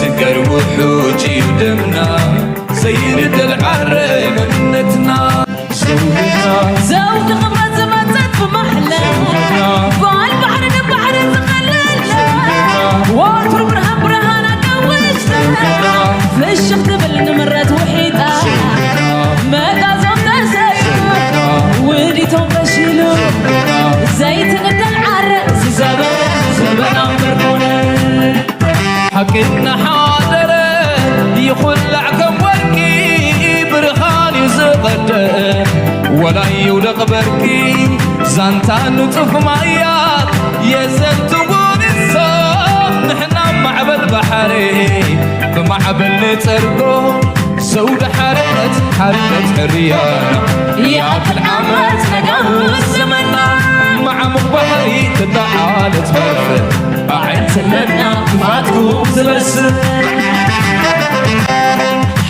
ነገር ውሑጅ እዩ ደምና፣ ዘይንደል ዓረ መንነትና። ዘውድና ዘውዲ ክብረት ዝመጸት ብማሕላ፣ ዘውድና በዓል ባሕሪ ንባሕሪ ዝኸለላ፣ ዘውድና ወትሩ ብርሃን ብርሃን ኣዳዊስታ፣ ዘውድና ፍሽኽ ትብል ንምረት ውሒጣ፣ ዘውድና መጋዞም ተሰይሩ፣ ዘውድና ውዲቶም ፈሺሉ፣ ዘውድና ዘይትንደል ዓረ ዝዘበ ዘበና ምርኮነ። ሓቅና ሓደረ ይኹላዕ ከም ወርቂ፣ ብርሃን እዩ ዝቐደ ወላ ይውደቕ በርቂ። ዛንታ ንጡፍ ማያት የዘንትዎ ንሶም፣ ንሕና ማዕበል ባሕሪ ብማዕበል ንጸርጎ። ዘውዲ ሓርነት፣ ሓርነት ሕርያና ይኣክል ዓመት ነጋውስ ዘመና። ማዕሙቕ ባሕሪ ትጠዓለት መርፍእ ኣዒንትነትና ክፋትኩም ዝመስል።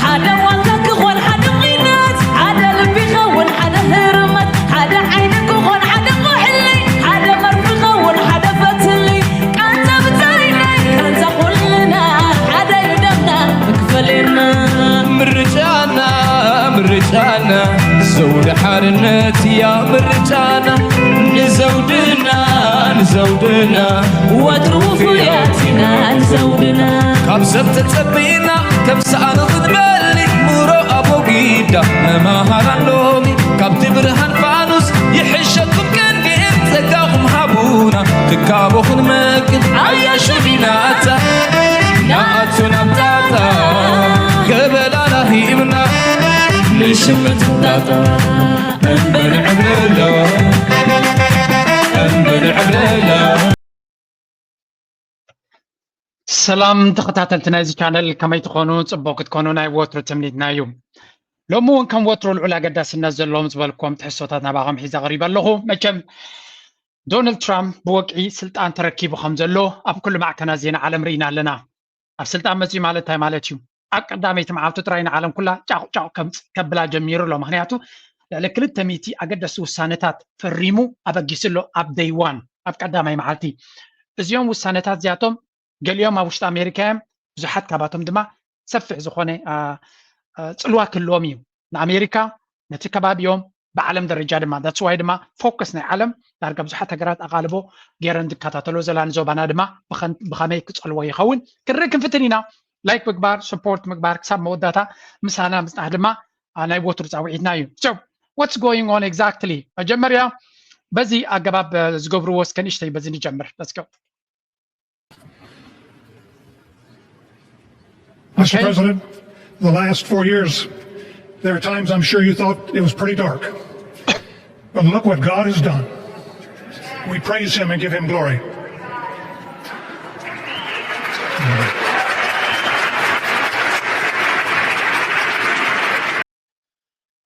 ሓደ ዋልታ ክኾን ሓደ ቑናት፣ ሓደ ልቢ ክኸውን ሓደ ህርመት፣ ሓደ ዓይኒ ክኾን ሓደ ኩሕሊ፣ ሓደ መርፊ ክኸውን ሓደ ፈትሊ። ቃንዛ ብጻይና ቃንዛ ኩልና ሓደ እዩ ደምና መክፈልና። ምርጫና ምርጫና ዘውዲ ሓርነት እያ ምርጫና። ንዘውድና ንዘውድና ወትሩ ውፉያት ኢና ንዘውድና። ካብ ሰብ ተጸቢና ከም ሰኣን ክትበሊ ምሮ ኣቦጊዳ መማሃራን ሎሚ። ካብቲ ብርሃን ፋኑስ ይሕሸኩም ክንድእን ጸጋኹም ሃቡና ትካቦ ክንመግብ ኣያሹ ዲናታ። ንኣቱ ናብ ጣጣ ገበላና ሂብና ንሽምት ጣጣ። እምበል ዕብለላ፣ እምበል ዕብለላ። ሰላም ተኸታተልቲ ናይዚ ቻነል፣ ከመይ ትኾኑ? ጽቡቕ ክትኮኑ ናይ ወትሩ ትምኒትና እዩ። ሎሚ እውን ከም ወትሩ ልዑል ኣገዳስነት ዘለዎም ዝበልክዎም ትሕዝቶታት ናባኹም ሒዘ ቀሪበ ኣለኹ። መቸም ዶናልድ ትራምፕ ብወግዒ ስልጣን ተረኪቡ ከም ዘሎ ኣብ ኩሉ ማዕከናት ዜና ዓለም ርኢና ኣለና። ኣብ ስልጣን መጺኡ ማለት እንታይ ማለት እዩ? ኣብ ቀዳመይቲ መዓልቱ ጥራይ ንዓለም ኩላ ጫቕ ጫቕ ከምጽ-፣ ከብላ ጀሚሩ ኣሎ። ምኽንያቱ ልዕሊ ክልተ ሚእቲ ኣገደስቲ ውሳነታት ፈሪሙ ኣበጊሱ ኣሎ ኣብ ደይ ዋን፣ ኣብ ቀዳማይ መዓልቲ። እዚኦም ውሳነታት እዚኣቶም ገሊኦም ኣብ ውሽጢ ኣሜሪካ እዮም፣ ብዙሓት ካባቶም ድማ ሰፊሕ ዝኾነ፣ አ፣ አ፣ ጽልዋ ክህልዎም እዩ። ንኣሜሪካ፣ ነቲ ከባቢኦም፣ ብዓለም ደረጃ ድማ፣ that's why ድማ ፎከስ ናይ ዓለም ዳርጋ ብዙሓት ሃገራት ኣቓልቦ ገይረን ዝከታተሎ ዘላ ንዞባና ድማ ብኸን-፣ ብኸመይ ክጸልዎ ይኸውን ክንርኢ ክንፍትን ኢና። ላይክ ምግባር፣ ሰፖርት ምግባር ክሳብ መወዳእታ ምሳና ምጽናሕ ድማ፣ አ፣ ናይ ወትሩ ጻውዒትና እዩ። So, what's going on exactly? መጀመርያ በዚ ኣገባብ፣ አ፣ ዝገብርዎ እስከ ንእሽተይ በዚ ንጀምር። Let's go. Mister Okay. President, the last four years, there are times I'm sure you thought it was pretty dark. But look what God has done. We praise him and give him glory.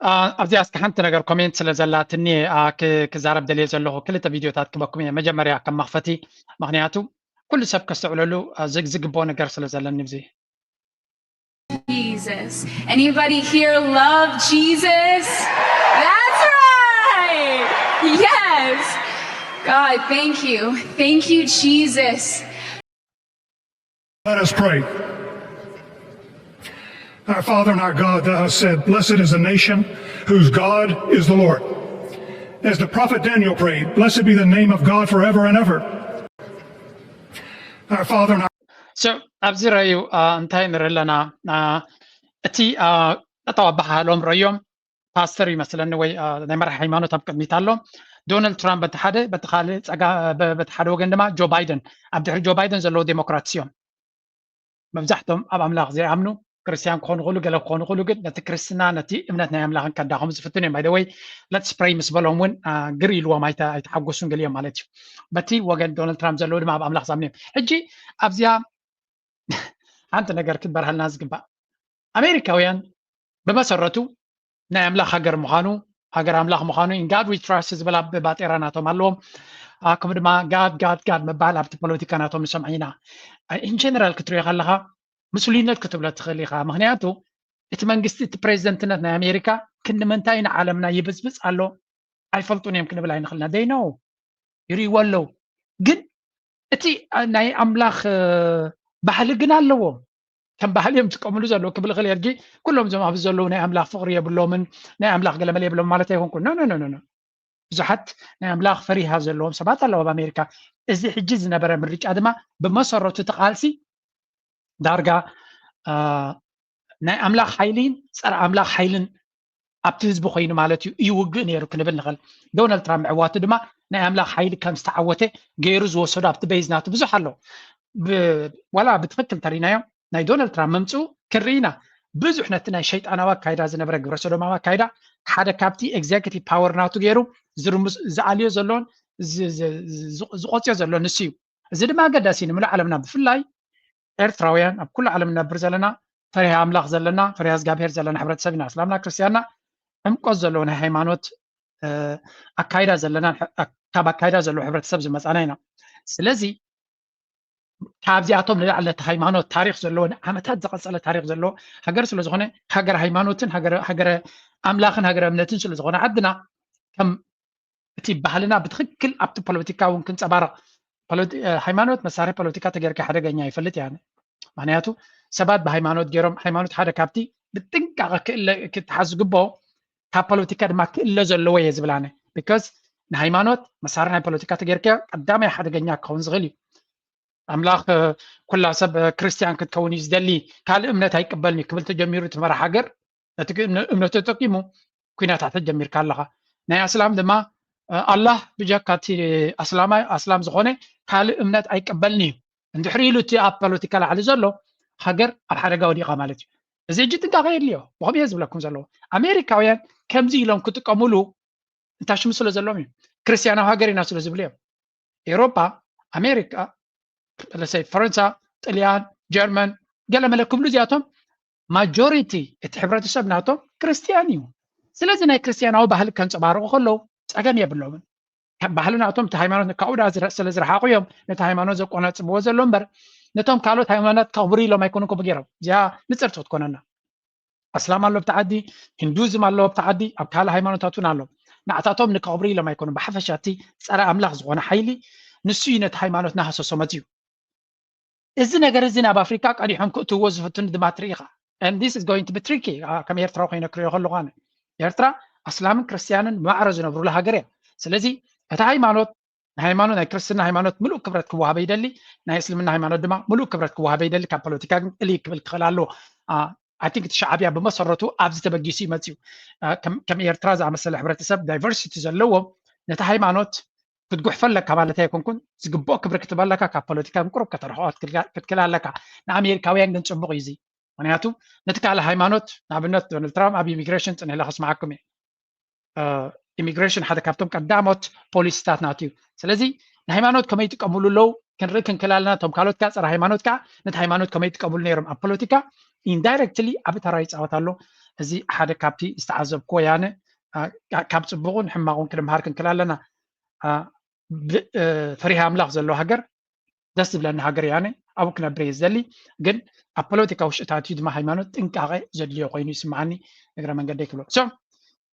ኣ፣ ኣብዚኣ እስከ ሓንቲ ነገር ኮሜንት ስለ ዘላትኒ፣ ኣ፣ ክ-፣ ክዛረብ ደልየ ዘለኹ ክልተ ቪድዮታት ክበኩም እየ። መጀመርያ ከም መኽፈቲ፣ ምኽንያቱ ኩሉ ሰብ ከስተውዕለሉ፣ ኣ፣ ዝግ-፣ ዝግብኦ ነገር ስለ ዘለኒ ብዚ። Jesus. Anybody here love Jesus? That's right. Yes. God, thank you. Thank you, Jesus. Let us pray. Our Father and our God, thou hast said, "Blessed is the nation whose God is the Lord." As the prophet Daniel prayed, "Blessed be the name of God forever and ever." Our Father and our So ኣብዚ ረዩ፣ ኣ፣ እንታይ ንርኢ ኣለና? ኣ፣ እቲ፣ ኣ፣ ጠጠው ኣበሃህሎም ረዮም ፓስተር ይመስለኒ ወይ፣ ኣ፣ ናይ መራሒ ሃይማኖት ኣብ ቅድሚት ኣሎ። ዶናልድ ትራምፕ በቲ ሓደ፣ በቲ ካልእ ጸጋ-፣ በ-፣ በቲ ሓደ ወገን ድማ ጆ ባይደን። ኣብ ድሕሪ ጆ ባይደን ዘለዉ ዴሞክራትስ እዮም። መብዛሕቶም ኣብ ኣምላኽ ዘይኣምኑ ክርስትያን ክኾኑ ይኽእሉ፣ ገለ ክኾኑ ይኽእሉ፣ ግን ነቲ ክርስትና፣ ነቲ እምነት ናይ ኣምላኽን ከዳኸሙ ዝፍትኑ እዮም። By the way፣ let's pray ምስ በሎም እውን፣ ኣ፣ ግር ኢልዎም ኣይተ-፣ ኣይተሓጎሱን ገሊኦም ማለት እዩ። በቲ ወገን ዶናልድ ትራምፕ ዘለዉ ድማ ኣብ ኣምላኽ ዝኣምኑ እዮም። ሕጂ ኣብዚኣ ሓንቲ ነገር ክትበርሃልና ዝግባእ፣ ኣሜሪካውያን ብመሰረቱ ናይ ኣምላኽ ሃገር ምዃኑ፣ ሃገር ኣምላኽ ምዃኑ፣ "In God we trust" ዝብል ኣብ ባጤራ ናቶም ኣለዎም። ኣ፣ ከምኡ ድማ ጋድ፣ ጋድ፣ ጋድ ምባል ኣብቲ ፖለቲካ ናቶም ንሰምዖ ኢና። ኣ፣ in general ክትሪኦ ከለኻ ምስሉይነት ክትብሎ ትኽእል ኢኻ። ምኽንያቱ እቲ መንግስቲ፣ እቲ ፕሬዚደንትነት ናይ ኣሜሪካ ክንዲ ምንታይ ንዓለምና ይብዝብዝ ኣሎ ኣይፈልጡን እዮም ክንብል ኣይንኽእልና። They know፣ ይርእይዎ ኣለዉ። ግን እቲ፣ ኣ፣ ናይ ኣምላኽ፣ እ፣ ባህሊ ግን ኣለዎም። ከም ባህሊ እዮም ዝጥቀምሉ ዘለዉ ክብል ይኽእል እየ። ሕጂ ኩሎም እዞም ኣብዚ ዘለዉ ናይ ኣምላኽ ፍቕሪ የብሎምን፣ ናይ ኣምላኽ ገለመለ የብሎም ማለት ኣይኮንኩን። ኖ፣ ኖ፣ ኖ፣ ኖ፣ ኖ። ብዙሓት ናይ ኣምላኽ ፈሪሃ ዘለዎም ሰባት ኣለዉ ኣብ ኣሜሪካ። እዚ ሕጂ ዝነበረ ምርጫ ድማ ብመሰረቱ እቲ ቃልሲ ዳርጋ፣ አ፣ ናይ ኣምላኽ ሓይሊን ጸረ ኣምላኽ ሓይልን ኣብቲ ህዝቢ ኮይኑ ማለት እዩ፣ ይውግእ ነይሩ ክንብል ንኽእል። ዶናልድ ትራምፕ ምዕዋቱ ድማ ናይ ኣምላኽ ሓይሊ ከም ዝተዓወተ ገይሩ ዝወሰዶ ኣብቲ ቤዝ ናቱ ብዙሕ ኣሎ። ብ-፣ ዋላ ብትኽክል ተሪናዮ ናይ ዶናልድ ትራምፕ ምምፅኡ ክንርኢ ኢና። ብዙሕ ነቲ ናይ ሸይጣናዊ ኣካይዳ ዝነበረ ግብረ ሰዶማዊ ኣካይዳ ሓደ ካብቲ ኤግዜኪቲቭ ፓወር ናቱ ገይሩ ዝርምስ-፣ ዝኣልዮ ዘሎን ዝ-፣ ዝ-፣ ዝ-፣ ዝቆፅዮ ዘሎ ንሱ እዩ። እዚ ድማ ኣገዳሲ እዩ ንምሉእ ዓለምና፣ ብፍላይ ኤርትራውያን ኣብ ኩሉ ዓለም ንነብር ዘለና ፈሪሃ ኣምላኽ ዘለና፣ ፈሪሃ እግዚኣብሄር ዘለና ሕብረተሰብ ኢና። እስላምና ክርስትያንና ዕምቆት ዘለዎ ናይ ሃይማኖት፣ እ፣ ኣካይዳ ዘለና፣ ካብ ኣካይዳ ዘለዎ ሕብረተሰብ ዝመጻና ኢና። ስለዚ ካብዚኣቶም ንላዕሊ ነቲ ሃይማኖት ታሪኽ ዘለዎ፣ ንዓመታት ዝቐጸለ ታሪኽ ዘለዎ ሃገር ስለ ዝኾነ፣ ሃገረ ሃይማኖትን ሃገረ፣ ሃገረ ኣምላኽን ሃገረ እምነትን ስለ ዝኾነ ዓድና፣ ከም እቲ ባህልና ብትኽክል ኣብቲ ፖለቲካ እውን ክንጸባረቕ። ፖለቲ-፣ እ፣ ሃይማኖት መሳርሒ ፖለቲካ ተገይርካ ሓደገኛ ይፈልጥ እየ ኣነ። ምኽንያቱ ሰባት ብሃይማኖት ገይሮም፣ ሃይማኖት ሓደ ካብቲ ብጥንቃቐ ክእለ-፣ ክተሓዝ ዝግብኦ ካብ ፖለቲካ ድማ ክእለ ዘለዎ እየ ዝብል ኣነ። ቢካዝ ንሃይማኖት መሳርሒ ናይ ፖለቲካ ተገይርካዮ ቀዳማይ ሓደገኛ ክኸውን ዝኽእል እዩ። ኣምላኽ፣ እ፣ ኩላ ሰብ፣ እ፣ ክርስትያን ክትከውን እዩ ዝደሊ፣ ካልእ እምነት ኣይቅበልን እዩ ክብል ተጀሚሩ እቲ መራሕ ሃገር፣ ነቲ ግ-፣ ን-፣ እምነቱ ተጠቂሙ ኲናታት ጀሚርካ ኣለኻ። ናይ ኣስላም ድማ፣ እ፣ ኣላህ ብጀካ እቲ ኣስላማይ፣ ኣስላም ዝኾነ ካልእ እምነት ኣይቅበልን እዩ። እንድሕሪ ኢሉ እቲ ኣብ ፖለቲካ ላዕሊ ዘሎ ሃገር ኣብ ሓደጋ ወዲቓ ማለት እዩ። እዚ ሕጂ ጥንቃቐ የድልዮ። ብኸምኡ እየ ዝብለኩም ዘለዎ። ኣሜሪካውያን ከምዚ ኢሎም ክጥቀሙሉ እንታሽሙ ስለ ዘለዎም እዩ። ክርስትያናዊ ሃገር ኢና ስለ ዝብሉ እዮም። ኤውሮጳ፣ ኣሜሪካ፣ ለሰይ ፈረንሳ፣ ጥልያን፣ ጀርመን፣ ገለመለ ክብሉ እዚኣቶም ማጆሪቲ እቲ ሕብረተሰብ ናቶም ክርስትያን እዩ። ስለዚ ናይ ክርስትያናዊ ባህሊ ከንጸባርቑ ከለዉ ጸገም የብሎምን። ካብ ባህሊ ናቶም እቲ ሃይማኖት ካብኡ ደኣ ዝረ-፣ ስለ ዝረሓቑ እዮም ነቲ ሃይማኖት ዘቆናጽብዎ ዘሎ እምበር ነቶም ካልኦት ሃይማኖት ከኽብሩ ኢሎም ኣይኮኑን ከምኡ ገይሮም። እዚኣ ንጽርቲ ክትኮነና። ኣስላም ኣሎ ኣብቲ ዓዲ፣ ሂንዱዝም ኣሎ ኣብቲ ዓዲ፣ ኣብ ካልእ ሃይማኖታት እውን ኣሎ። ንዓታቶም ንከኽብሩ ኢሎም ኣይኮኑን። ብሓፈሻ እቲ ጸረ ኣምላኽ ዝኾነ ሓይሊ ንሱ እዩ ነቲ ሃይማኖት እናሃሰሶ መጺኡ። እዚ ነገር እዚ ናብ ኣፍሪካ ቀዲሖም ክእትውዎ ዝፍትኑ ድማ ትርኢ ኢኻ። And this is going to be tricky። አ፣ ከም ኤርትራዊ ኮይነ ክሪኦ ከለኹ ኣነ። ኤርትራ ኣስላምን ክርስትያንን ብማዕረ ዝነብሩላ ሃገር እያ። ስለዚ እቲ ሃይማኖት፣ ናይ ሃይማኖት፣ ናይ ክርስትና ሃይማኖት ምሉእ ክብረት ክወሃበ ይደሊ፣ ናይ እስልምና ሃይማኖት ድማ ምሉእ ክብረት ክወሃበ ይደሊ። ካብ ፖለቲካ ግን ቅልይ ክብል ክኽእል ኣለዎ። አ፣ I think እቲ ሻዕብያ ብመሰረቱ ኣብዚ ተበጊሱ እዩ መፂኡ። አ፣ ከም፣ ከም ኤርትራ ዝኣመሰለ ሕብረተሰብ ዳይቨርሲቲ ዘለዎ ነቲ ሃይማኖት ክትጉሕፎ ኣለካ ማለት ኣይኮንኩን። ዝግብኦ ክብሪ ክትህቦ ኣለካ፣ ካብ ፖለቲካ ግን ቁሩብ ከተርሕቆ ክትክል-፣ ክትክእል ኣለካ። ንኣሜሪካውያን ግን ጽቡቕ እዩ እዚ። ምኽንያቱ ነቲ ካልእ ሃይማኖት፣ ንኣብነት ዶናልድ ትራምፕ ኣብ ኢሚግሬሽን ጽንሕ ኢለ ከስምዓኩም እየ። እ፣ ኢሚግሬሽን ሓደ ካብቶም ቀዳሞት ፖሊሲታት ናቱ እዩ። ስለዚ ንሃይማኖት ከመይ ይጥቀምሉ ኣለዉ ክንርኢ ክንክእል ኣለና። እቶም ካልኦት ከኣ ጸረ ሃይማኖት ከኣ ነቲ ሃይማኖት ከመይ ይጥቀምሉ ነይሮም ኣብ ፖለቲካ ኢንዳይረክትሊ ዓቢ ተራ ይጻወት ኣሎ። እዚ ሓደ ካብቲ ዝተዓዘብክዎ እየ ኣነ፣ እ፣ ካብ ጽቡቕን ሕማቑን ክንምሃር ክንክእል ኣለና። እ፣ ብ-፣ እ፣ ፈሪሃ ኣምላኽ ዘለዎ ሃገር ደስ ዝብለኒ ሃገር እየ ኣነ። ኣብኡ ክነብር እየ ዝደሊ። ግን ኣብ ፖለቲካ ውሽጢ ኣትዩ ድማ ሃይማኖት ጥንቃቐ ዘድልዮ ኮይኑ ይስምዓኒ፣ እግረ መንገደይ ክብሎ። So፣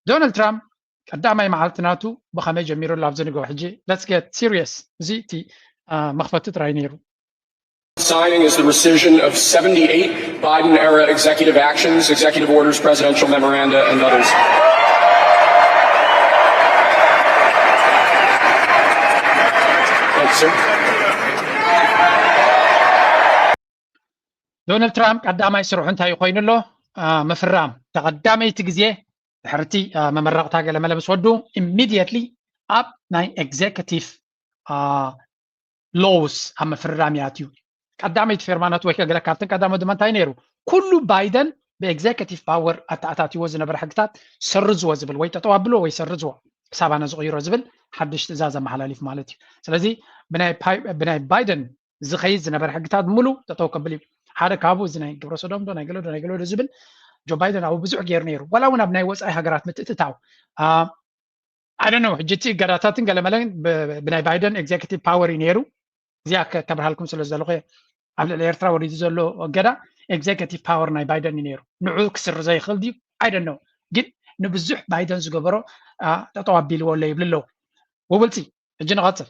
ዶናልድ ትራምፕ ቀዳማይ መዓልቲ ናቱ ብኸመይ ጀሚሩ ኣሎ ኣብዚ ንግሆ? ሕጂ let's get serious። እዚ እቲ፣ አ፣ መኽፈቲ ጥራይ ነይሩ። Signing is the rescission of seventy-eight Biden-era executive actions, executive orders, presidential memoranda, and others. Thank you, sir. ዶናልድ ትራምፕ ቀዳማይ ስርሑ እንታይ ኮይኑ ኣሎ? አ፣ ምፍራም። ተቐዳመይቲ ግዜ ድሕርቲ፣ አ፣ መመረቕታ ገለመለ ምስ ወዱ ኢሚድየትሊ ኣብ ናይ ኤግዜክቲቭ፣ አ፣ ሎውስ ኣብ ምፍርራም እዩ ኣትዩ። ቀዳመይቲ ፌርማ ናቱ ወይ ከ ገለ ካብተን ቀዳሞት ድማ እንታይ ነይሩ? ኩሉ ባይደን ብኤግዜክቲቭ ፓወር ኣተኣታትይዎ ዝነበረ ሕግታት ሰርዝዎ ዝብል ወይ ጠጠው ኣብልዎ ወይ ሰርዝዎ ክሳብ ኣነ ዝቕይሮ ዝብል ሓድሽ ትእዛዝ ኣመሓላሊፉ ማለት እዩ። ስለዚ ብናይ ፓይ-፣ ብናይ ባይደን ዝኸይድ ዝነበረ ሕግታት ብምሉ ጠጠው ከብል እዩ። ሓደ ካብኡ እዚ ናይ ግብረ ሰዶም ዶ ናይ ገለ ዶ ናይ ገለ ዶ ዝብል ጆ ባይደን ኣብኡ ብዙሕ ገይሩ ነይሩ። ዋላ እውን ኣብ ናይ ወፃኢ ሃገራት ምትእትታው፣ አ፣ I don't know፣ ሕጂ እቲ እገዳታትን ገለመለን ብ-፣ ብናይ ባይደን ኤግዜክቲቭ ፓወር እዩ ነይሩ። እዚኣ ከ-፣ ከብርሃልኩም ስለ ዝደለኹ እየ። ኣብ ልዕሊ ኤርትራ ወሪዱ ዘሎ እገዳ ኤግዜክቲቭ ፓወር ናይ ባይደን እዩ ነይሩ። ንዑ ክስርዞ ይኽእል ድዩ? I don't know። ግን ንብዙሕ ባይደን ዝገበሮ፣ አ፣ ጠጠው ኣቢልዎ ኣሎ ይብሉ ኣለዉ። ውብልቲ፣ ሕጂ ንቐጽል።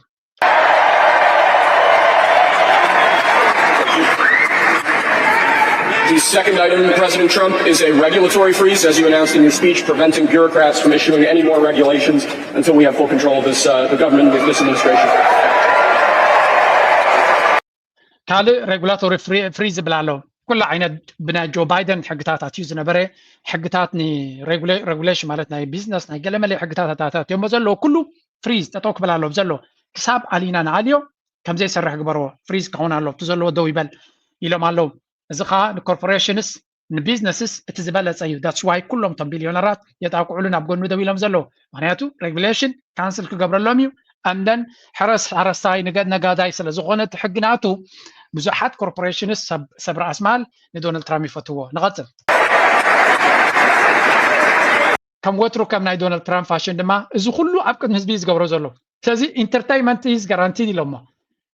The second item, President Trump, is a regulatory freeze, as you announced in your speech, preventing bureaucrats from issuing any more regulations until we have full control of this, uh, the government with this administration. ካልእ ሬጉላቶሪ ፍሪ ዝብል ኣሎ። ኩሉ ዓይነት ብናይ ጆ ባይደን ሕግታት ኣትዩ ዝነበረ ሕግታት ንሬጉሌሽን ማለት ናይ ቢዝነስ ናይ ገለመለ ሕግታት ኣታታትዮሞ ዘለዎ ኩሉ ፍሪዝ ጠጠው ክብል ኣለዎም ዘሎ ክሳብ ኣሊና ንኣልዮ ከምዘይሰርሕ ግበርዎ ፍሪዝ ክኸውን ኣሎ እቲ ዘለዎ ደው ይበል ኢሎም ኣለዉ። እዚ ከዓ ንኮርፖሬሽንስ ንቢዝነስስ እቲ ዝበለፀ እዩ። ዳትስ ዋይ ኩሎም ቶም ቢልዮነራት የጣቅዑሉ ናብ ጎኑ ደው ኢሎም ዘለዉ። ምክንያቱ ሬጉሌሽን ካንስል ክገብረሎም እዩ። ኣንደን ሕረስ ሓረስታይ ንገድ ነጋዳይ ስለ ዝኾነ እቲ ሕጊ ናቱ ብዙሓት ኮርፖሬሽንስ ሰብ ርኣስ ማል ንዶናልድ ትራምፕ ይፈትዎ። ንቐፅል። ከም ወትሩ ከም ናይ ዶናልድ ትራምፕ ፋሽን ድማ እዚ ኩሉ ኣብ ቅድሚ ህዝቢ እዩ ዝገብሮ ዘሎ። ስለዚ ኢንተርቴይመንት ኢዝ ጋራንቲድ ኢሎሞ።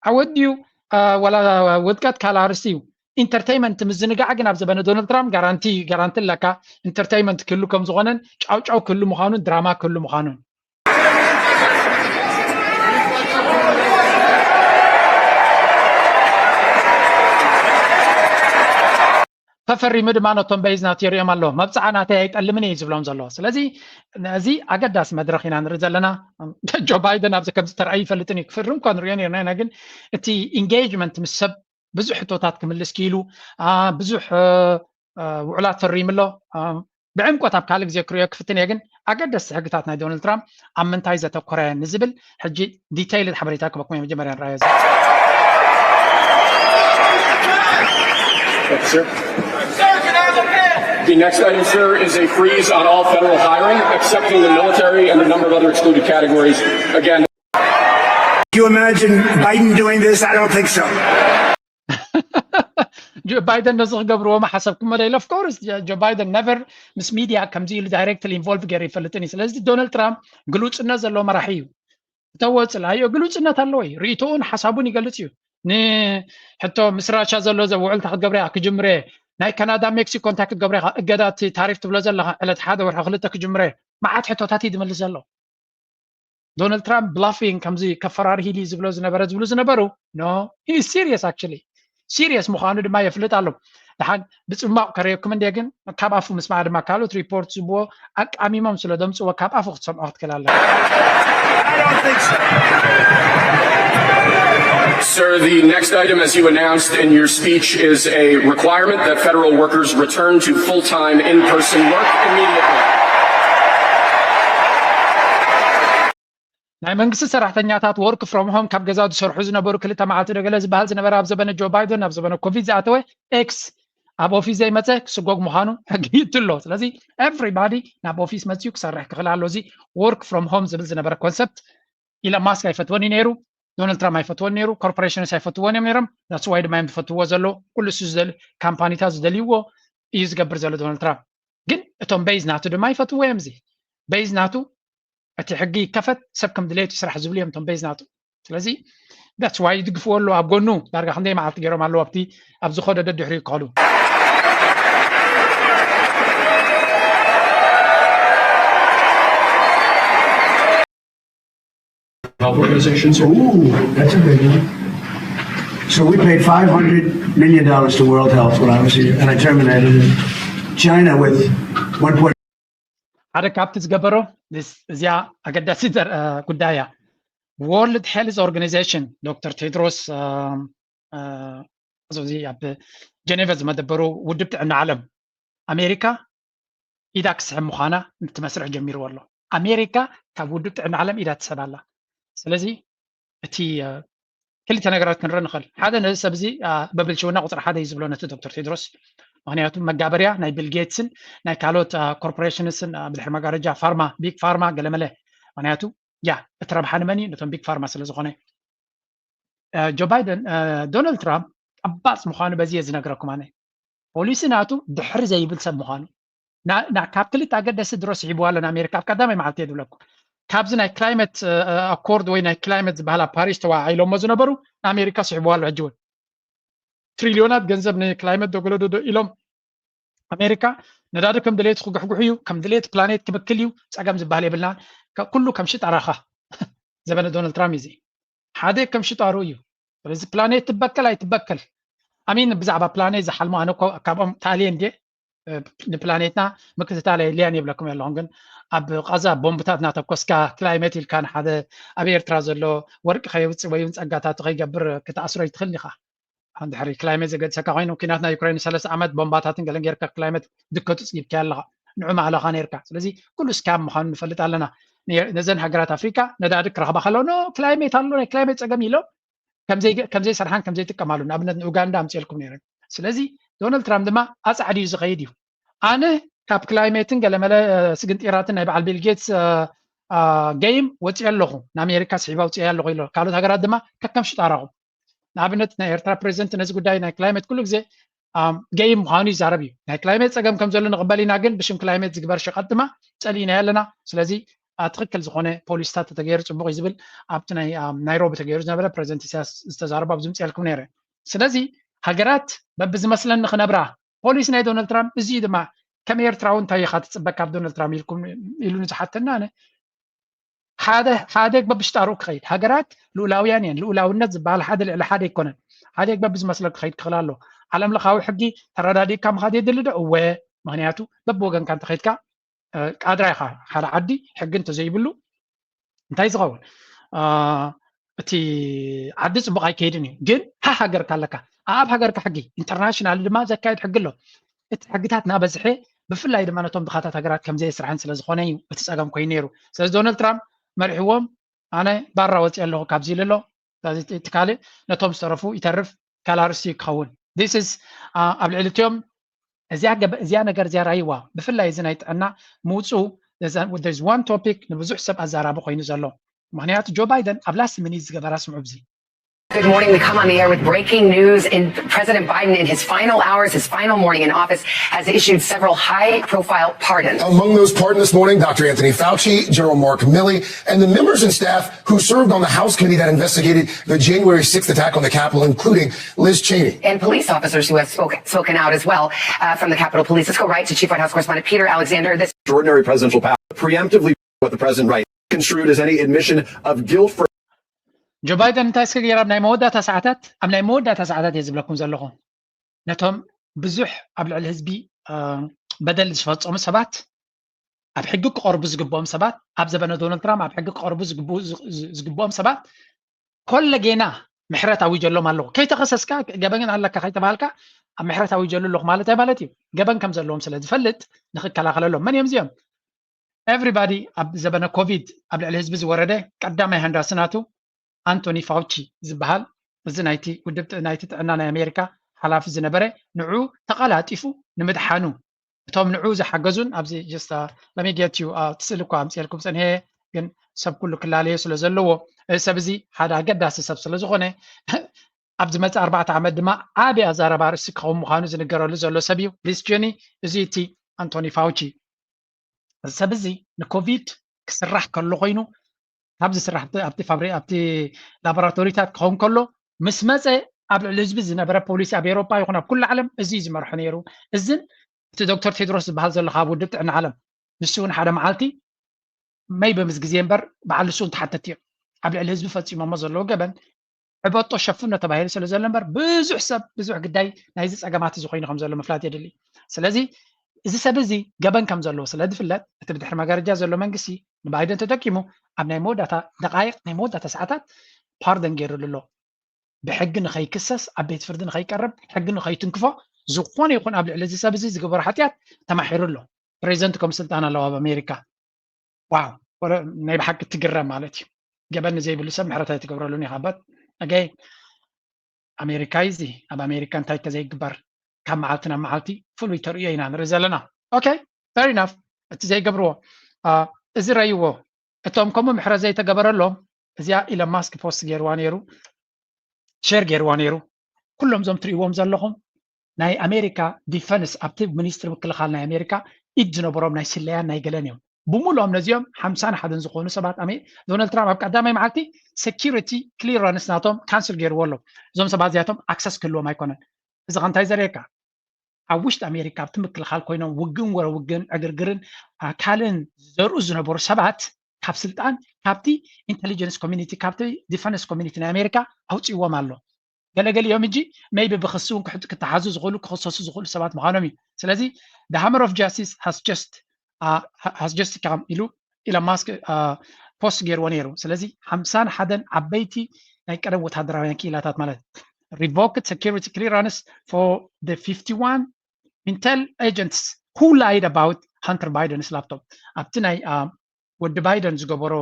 ኣወዲዩ ዋላ ውድቀት ካልእ ኣርእስቲ እዩ። ኢንተርቴይመንት ምዝንጋዕ ግን ኣብ ዘበነ ዶናልድ ትራምፕ ጋራንቲ ጋራንቲ ኣለካ። ኢንተርቴይመንት ክህሉ ከም ዝኾነን ጫውጫው ክህሉ ምዃኑን ድራማ ክህሉ ምዃኑን ተፈሪሙ ድማ ነቶም በይዝ ናቱ የርእዮም ኣሎ። መብፅዓ ናተይ ኣይጠልምን እየ ዝብሎም ዘሎ። ስለዚ እዚ ኣገዳሲ መድረክ ኢና ንርኢ ዘለና። ጆ ባይደን ኣብዚ ከምዚ ተራእዩ ይፈልጥን እዩ። ክፍርም እኳ ንሪኦ ነርና ኢና፣ ግን እቲ ኢንጌጅመንት ምስ ሰብ ብዙሕ ሕቶታት ክምልስ ክኢሉ፣ ብዙሕ ውዕላት ፈሪሙ ኣሎ። ብዕምቆት ኣብ ካልእ ግዜ ክሪኦ ክፍትን እየ፣ ግን ኣገደስቲ ሕግታት ናይ ዶናልድ ትራምፕ ኣብ ምንታይ ዘተኮረ ንዝብል ሕጂ ዲተይልድ ሓበሬታ ክበኩም እየ። መጀመርያ ንራዮ እዚ። Thank you, sir. The next item, sir, is a freeze on all federal hiring, excepting the military and a number of other excluded categories. Again, Can you imagine Biden doing this? I don't think so. ጆ ባይደን ነዚ ክገብርዎ ምሓሰብኩሞ ዶ ኢለ? Of course ጆ ባይደን ነቨር ምስ ሚድያ ከምዚ ኢሉ ዳይሬክትሊ ኢንቮልቭ ገይሩ ይፈልጥን እዩ። ስለዚ ዶናልድ ትራምፕ ግሉፅነት ዘለዎ መራሒ እዩ። እተወፅእ ኣዮ ግሉፅነት ኣለዎ እዩ። ርእይቶኡን ሓሳቡን ይገልፅ እዩ። ንሕቶ ምስ ራሻ ዘሎ ውዕል እንታይ ክትገብረ ኢኻ ክጅምረ፣ ናይ ካናዳ ሜክሲኮ እንታይ ክትገብረ ኢኻ፣ እገዳ እቲ ታሪፍ ትብሎ ዘለኻ ዕለት ሓደ ወርሒ ክልተ ክጅምረ፣ መዓት ሕቶታት እዩ ዝመልስ ዘሎ። ዶናልድ ትራምፕ ብላፊንግ ከምዚ ከፈራርሂ ድዩ ዝብሎ ዝነበረ ዝብሉ ዝነበሩ no, he is serious actually. ሲሪየስ ምዃኑ ድማ የፍልጥ ኣሎ። ደሓን ብፅማቕ ከረየኩም እንድየ፣ ግን ካብ ኣፉ ምስማዕ ድማ ካልኦት ሪፖርት ዝብዎ ኣቃሚሞም ስለ ደምፅዎ ካብ ኣፉ ክትሰምዖ ክትክእል ኣለካ። I don't think so. Sir, the next item, as you announced in your speech, is a requirement that federal workers return to full-time in-person work immediately. ናይ መንግስቲ ሰራሕተኛታት ወርክ ፍሮም ሆም ካብ ገዛ ዝሰርሑ ዝነበሩ ክልተ መዓልቲ ዶ ገለ ዝበሃል ዝነበረ ኣብ ዘበነ ጆ ባይደን ኣብ ዘበነ ኮቪድ ዝኣተወ ኤክስ ኣብ ኦፊስ ዘይመፀ ክስጎግ ምዃኑ ሕጊ ይትሎ። ስለዚ ኤቭሪባዲ ናብ ኦፊስ መፅዩ ክሰርሕ ክኽእል ኣሎ። እዚ ወርክ ፍሮም ሆም ዝብል ዝነበረ ኮንሰፕት ኢለን ማስክ ኣይፈትወን እዩ ነይሩ፣ ዶናልድ ትራምፕ ኣይፈትወን ነይሩ፣ ኮርፖሬሽንስ ኣይፈትወን እዮም ነይሮም። ዳትስ ዋይ ድማ እዮም ዝፈትዎ ዘሎ። ኩሉ እሱ ዝደሊ ካምፓኒታት ዝደልይዎ እዩ ዝገብር ዘሎ ዶናልድ ትራምፕ። ግን እቶም በይዝ ናቱ ድማ ይፈትዎ እዮም። እዚ በይዝ ናቱ እቲ ሕጊ ይከፈት ሰብ ከም ድሌቱ ስራሕ ዝብሉ እዮም እቶም በይዝ ናቱ። ስለዚ ዳትስ ዋይ ይድግፍዎ ኣለዉ ኣብ ጎኑ። ዳርጋ ክንደይ መዓልቲ ገይሮም ኣለዉ ኣብቲ ኣብ ዝኸዶ ደድሕሪኡ ክኸዱ። Health organizations. Ooh, that's a big one. So we paid five hundred million dollars to World Health when I was here, and I terminated it. China with one point. ሓደ ካብቲ ዝገበሮ እዚኣ ኣገዳሲ ጉዳይ እያ። ወርልድ ሄልዝ ኦርጋናይዜሽን ዶክተር ቴድሮስ እዚ ኣብ ጀኔቨ ዝመደበሩ ውድብ ጥዕና ዓለም ኣሜሪካ ኢዳ ክስሕብ ምዃና እቲ መስርሕ ጀሚርዎ ኣሎ። ኣሜሪካ ካብ ውድብ ጥዕና ዓለም ኢዳ ትስሕብ ኣላ። ስለዚ እቲ ክልተ ነገራት ክንርኢ ንኽእል። ሓደ ነዚ ሰብ እዚ በብልሽውና ቁፅሪ ሓደ እዩ ዝብሎ ነቲ ዶክተር ቴድሮስ። ምክንያቱ መጋበርያ ናይ ቢል ጌትስን ናይ ካልኦት ኮርፖሬሽንስን ብድሕሪ መጋረጃ ፋርማ ቢግ ፋርማ ገለመለ። ምክንያቱ ያ እቲ ረብሓ ንመን እዩ? ነቶም ቢግ ፋርማ ስለ ዝኾነ። ጆ ባይደን ዶናልድ ትራምፕ ጠባፅ ምዃኑ በዚ እየ ዝነግረኩም ኣነ። ፖሊሲ ናቱ ድሕሪ ዘይብል ሰብ ምዃኑ ካብ ክልተ ኣገደስቲ ድሮ ስሒብዋ ኣሎ ንኣሜሪካ ኣብ ቀዳማይ መዓልቲ እየ ዝብለኩም። ካብዚ ናይ ክላይመት ኣኮርድ ወይ ናይ ክላይመት ዝበሃል ኣብ ፓሪስ ተዋዓኢሎሞ ዝነበሩ ንኣሜሪካ ስሒብዋ ኣሎ። ሕጂ እውን ትሪልዮናት ገንዘብ ንክላይመት ደጎለዶዶ ኢሎም ኣሜሪካ ነዳዲ ከም ድሌቱ ክግሕጉሕ እዩ፣ ከም ድሌት ፕላኔት ክብክል እዩ፣ ፀገም ዝበሃል የብልና። ኩሉ ከም ሽጣራኻ ዘበነ ዶናልድ ትራምፕ እዚ ሓደ ከም ሽጣሩ እዩ። ስለዚ ፕላኔት ትበከል ኣይትበከል ኣሚን ብዛዕባ ፕላኔት ዝሓልሙ ኣነ እኮ ካብኦም ታልየ እንዴ ንፕላኔትና ምክትታል የድልያን የብለኩም ኣለኹም ግን ኣብ ቃዛ ቦምብታት እናተኮስካ ክላይመት ኢልካ ንሓደ ኣብ ኤርትራ ዘሎ ወርቂ ከየውፅእ ወይ እውን ፀጋታት ከይገብር ክትኣስሮ ይትኽእል ኢኻ። ድሕሪ ክላይመት ዘገድሰካ ኮይኑ ኩናት ናይ ዩክሬን ሰለስተ ዓመት ቦምባታትን ገለን ጌርካ ክላይመት ድከቱ ፅጊብካ ኣለኻ። ንዑ ማዕላኻ ነርካ። ስለዚ ኩሉ ስካም ምዃኑ ንፈልጥ ኣለና። ነዘን ሃገራት ኣፍሪካ ነዳዲ ክረኽባ ከለዎ ኖ ክላይሜት ኣሎ ናይ ክላይሜት ፀገም ኢሎም ከምዘይሰርሓን ከምዘይጥቀማሉ ንኣብነት ንኡጋንዳ ኣምፅልኩም ነይረን። ስለዚ ዶናልድ ትራምፕ ድማ ኣፃዕድ እዩ ዝኸይድ እዩ። ኣነ ካብ ክላይሜትን ገለመለ ስግንጢራትን ናይ በዓል ቢል ጌትስ ገይም ወፂኦ ኣለኹ። ንኣሜሪካ ስሒባ ውፅኦ ኣለኹ ኢሎ። ካልኦት ሃገራት ድማ ከከም ሽጣራኹም ንኣብነት ናይ ኤርትራ ፕሬዚደንት ነዚ ጉዳይ ናይ ክላይሜት ኩሉ ግዜ ገይም ምዃኑ ይዛረብ እዩ። ናይ ክላይሜት ፀገም ከም ዘሎ ንቕበል ኢና፣ ግን ብሽም ክላይሜት ዝግበር ሸቐጥ ድማ ፀሊእናዮ ኣለና። ስለዚ ትኽክል ዝኾነ ፖሊሲታት ተተገይሩ ፅቡቕ እዩ ዝብል ኣብቲ ናይ ናይሮቢ ተገይሩ ዝነበረ ፕሬዚደንት ኢሳያስ ዝተዛረቡ ኣብዚ ምፅኣልኩም ነይረ። ስለዚ ሃገራት በብዝመስለኒ ክነብራ ፖሊሲ ናይ ዶናልድ ትራምፕ እዚ ድማ ከም ኤርትራዊ እንታይ ኢኻ ትፅበ ካብ ዶናልድ ትራምፕ ኢሉ ንዝሓተና ሓደ ሓደ በብሽጣሩ ክኸይድ ሃገራት ልኡላውያን እየን። ልኡላውነት ዝበሃል ሓደ ልዕሊ ሓደ ኣይኮነን። ሓደ በብዝመስለክ ክኸይድ ክኽእል ኣሎ። ዓለም ለኻዊ ሕጊ ተረዳዲእካ ምኻድ የድሊ ዶ? እወ። ምክንያቱ በብወገንካ እንተኸይድካ ቃድራ ኢኻ። ሓደ ዓዲ ሕጊ እንተዘይብሉ እንታይ ዝኸውን እቲ ዓዲ ፅቡቅ ኣይከይድን እዩ። ግን ሃ ሃገርካ ኣለካ ኣብ ሃገርካ ሕጊ ኢንተርናሽናል ድማ ዘካየድ ሕጊ ኣሎ። እቲ ሕግታት እናበዝሐ ብፍላይ ድማ ነቶም ድኻታት ሃገራት ከምዘየስርሐን ስለዝኾነ እዩ እቲ ፀገም ኮይኑ ነይሩ። ስለዚ ዶናልድ ትራምፕ መሪሕዎም ኣነ ባራ ወፂአ ኣለኹ ካብዚ ኢሉ ኣሎ። ስለዚ እቲ ካልእ ነቶም ዝተረፉ ይተርፍ ካልእ ኣርእስቲ እዩ ክኸውን። This is ኣብ ልዕሊ እቲኦም እዚኣ ነገር እዚኣ ራይዋ ብፍላይ እዚ ናይ ጥዕና ምውፅኡ there's one topic ንብዙሕ ሰብ ኣዛራቢ ኮይኑ ዘሎ ምክንያቱ ጆ ባይደን ኣብ last minute ዝገበራ ስምዑ ብዚ Good morning. We come on the air with breaking news. In President Biden, in his final hours, his final morning in office, has issued several high-profile pardons. Among those pardoned this morning, Doctor Anthony Fauci, General Mark Milley, and the members and staff who served on the House committee that investigated the January sixth attack on the Capitol, including Liz Cheney. And police officers who have spoken, spoken out as well uh, from the Capitol Police. Let's go right to Chief White House correspondent Peter Alexander. This extraordinary presidential power preemptively what the president writes construed as any admission of guilt for ጆ ባይደን እንታይ እስከ ገይራ ኣብ ናይ መወዳእታ ሰዓታት ኣብ ናይ መወዳእታ ሰዓታት እየ ዝብለኩም ዘለኹ ነቶም ብዙሕ ኣብ ልዕሊ ህዝቢ በደል ዝፈፀሙ ሰባት ኣብ ሕጊ ክቐርቡ ዝግብኦም ሰባት ኣብ ዘበነ ዶናልድ ትራምፕ ኣብ ሕጊ ክቐርቡ ዝግብኦም ሰባት ኮለ ጌና ምሕረት ኣዊጀሎም ኣለኹ። ከይተኸሰስካ ገበን ኣለካ ከይተባሃልካ ኣብ ምሕረት ኣዊጀሉ ኣለኹ ማለት ማለት እዩ። ገበን ከም ዘለዎም ስለ ዝፈልጥ ንክከላኸለሎም መን እዮም እዚኦም? Everybody ኣብ ዘበነ ኮቪድ ኣብ ልዕሊ ህዝቢ ዝወረደ ቀዳማይ ሃንዳሲ ናቱ ኣንቶኒ ፋውቺ ዝበሃል እዚ ናይቲ ውድብ ናይቲ ጥዕና ናይ ኣሜሪካ ሓላፊ ዝነበረ ንዑ ተቐላጢፉ ንምድሓኑ እቶም ንዑ ዝሓገዙን ኣብዚ just let me get you እቲ ስእሊ እኳ ኣምፅኤልኩም ፀኒሐ ግን ሰብ ኩሉ ክላለዮ ስለ ዘለዎ እዚ ሰብ እዚ ሓደ ኣገዳሲ ሰብ ስለ ዝኾነ ኣብ ዝመፅእ ኣርባዕተ ዓመት ድማ ዓብዪ ኣዛረባ ርእሲ ክኸውን ምዃኑ ዝንገረሉ ዘሎ ሰብ እዩ። Liz Cheney እዚ እቲ ኣንቶኒ ፋውቺ እዚ ሰብ እዚ ንኮቪድ ክስራሕ ከሎ ኮይኑ ካብ ዝስራሕ ኣብቲ ፋብሪ ኣብቲ ላቦራቶሪታት ክኸውን ከሎ ምስ መፀ ኣብ ልዕሊ ህዝቢ ዝነበረ ፖሊሲ ኣብ ኤሮጳ ይኹን ኣብ ኩሉ ዓለም እዚ እዩ ዝመርሖ ነይሩ። እዝን እቲ ዶክተር ቴድሮስ ዝበሃል ዘሎ ካብ ውድብ ጥዕና ዓለም ንሱ እውን ሓደ መዓልቲ maybe ምስ ግዜ እምበር በዓል ንሱ እውን ተሓተቲ እዮም። ኣብ ልዕሊ ህዝቢ ፈፂሞሞ ዘለዎ ገበን ዕበጦ ሸፍኖ ተባሂሉ ስለ ዘሎ እምበር ብዙሕ ሰብ ብዙሕ ግዳይ ናይዚ ፀገማት እዚ ኮይኑ ከም ዘሎ ምፍላጥ የድሊ። ስለዚ እዚ ሰብ እዚ ገበን ከም ዘለዎ ስለ ዝፍለጥ እቲ ብድሕሪ መጋረጃ ዘሎ መንግስቲ ንባይደን ተጠቂሙ ኣብ ናይ መወዳእታ ደቃይቅ ናይ መወዳእታ ሰዓታት ፓርደን ገይሩሉ ኣሎ። ብሕጊ ንኸይክሰስ ኣብ ቤት ፍርዲ ንኸይቀርብ ሕጊ ንኸይትንክፎ ዝኾነ ይኹን ኣብ ልዕሊ እዚ ሰብ እዚ ዝገበሮ ሓጢኣት ተማሒሩ ኣሎ። ፕሬዚደንት ከም ስልጣን ኣለዎ ኣብ ኣሜሪካ። ዋው ናይ ብሓቂ ትግረም ማለት እዩ። ገበን ንዘይብሉ ሰብ ምሕረት ኣይትገብረሉን ኢኻ። በት ኣገይ ኣሜሪካ እዚ ኣብ ኣሜሪካ እንታይ ተዘይግበር ካብ መዓልቲ ናብ መዓልቲ ፍሉይ ተርእዮ ኢና ንርኢ ዘለና። Okay, fair enough። እቲ ዘይገብርዎ እዚ ረይዎ እቶም ከምኡ ምሕረት ዘይተገበረሎም እዚኣ ኢለን ማስክ ፖስት ገይርዋ ነይሩ ሼር ገይርዋ ነይሩ። ኩሎም እዞም ትርእይዎም ዘለኹም ናይ ኣሜሪካ ዲፈንስ ኣብቲ ሚኒስትሪ ምክልኻል ናይ ኣሜሪካ ኢድ ዝነበሮም ናይ ስለያን ናይ ገለን እዮም። ብሙሉኦም ነዚኦም ሓምሳን ሓደን ዝኾኑ ሰባት ዶናልድ ትራምፕ ኣብ ቀዳማይ መዓልቲ ሴኪሪቲ ክሊራንስ ናቶም ካንስል ገይርዎ ኣሎ። እዞም ሰባት እዚኣቶም ኣክሰስ ክህልዎም ኣይኮነን። እዚ ከ እንታይ ዘርእየካ? ኣብ ውሽጢ ኣሜሪካ ኣብቲ ምክልኻል ኮይኖም ውግን ወረ ውግን ዕግርግርን ኣካልን ዘርኡ ዝነበሩ ሰባት ካብ ስልጣን ካብቲ ኢንቴሊጀንስ ኮሚኒቲ ካብቲ ዲፈንስ ኮሚኒቲ ናይ ኣሜሪካ ኣውፅዎም ኣሎ። ገለገሊኦም ሕጂ maybe ብክሲ እውን ክሕት- ክተሓዙ ዝኽእሉ ክኽሰሱ ዝኽእሉ ሰባት ምዃኖም እዩ። ስለዚ the hammer of justice has just uh, has just come ኢሉ ኢሎን ማስክ ፖስት ገይርዎ ነይሩ። ስለዚ ሓምሳን ሓደን ዓበይቲ ናይ ቀደም ወታደራውያን ክኢላታት ማለት revoked security clearance for the fifty-one intel agents who lied about Hunter Biden's laptop ኣብቲ ናይ ወዲ ባይደን ዝገበሮ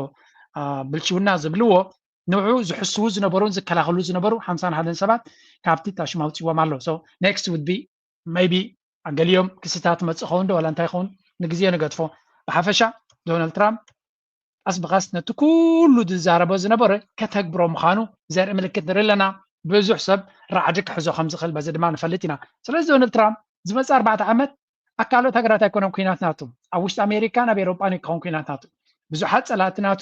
ብልሽውና ዝብልዎ ንዑ ዝሕስዉ ዝነበሩን ዝከላኸሉ ዝነበሩ ሓምሳን ሓደን ሰባት ካብቲ ታሽማ ኣውፅዎም ኣሎ። So next would be maybe ገሊኦም ክስታት መፅእ ኸውን ዶ ዋላ እንታይ ኸውን ንግዜ ንገድፎ። ብሓፈሻ ዶናልድ ትራምፕ ቀስ ብቐስ ነቲ ኩሉ ዝዛረቦ ዝነበረ ከተግብሮ ምዃኑ ዘርኢ ምልክት ንርኢ ኣለና። ብዙሕ ሰብ ራዕዲ ክሕዞ ከም ዝኽእል በዚ ድማ ንፈልጥ ኢና። ስለዚ ዶናልድ ትራምፕ ዝመፅእ ኣርባዕተ ዓመት ኣብ ካልኦት ሃገራት ኣይኮነን ኩናት ናቱ፣ ኣብ ውሽጢ ኣሜሪካን ኣብ ኤሮጳን ይከውን ኩናት ናቱ። ብዙሓት ፀላእቲ ናቱ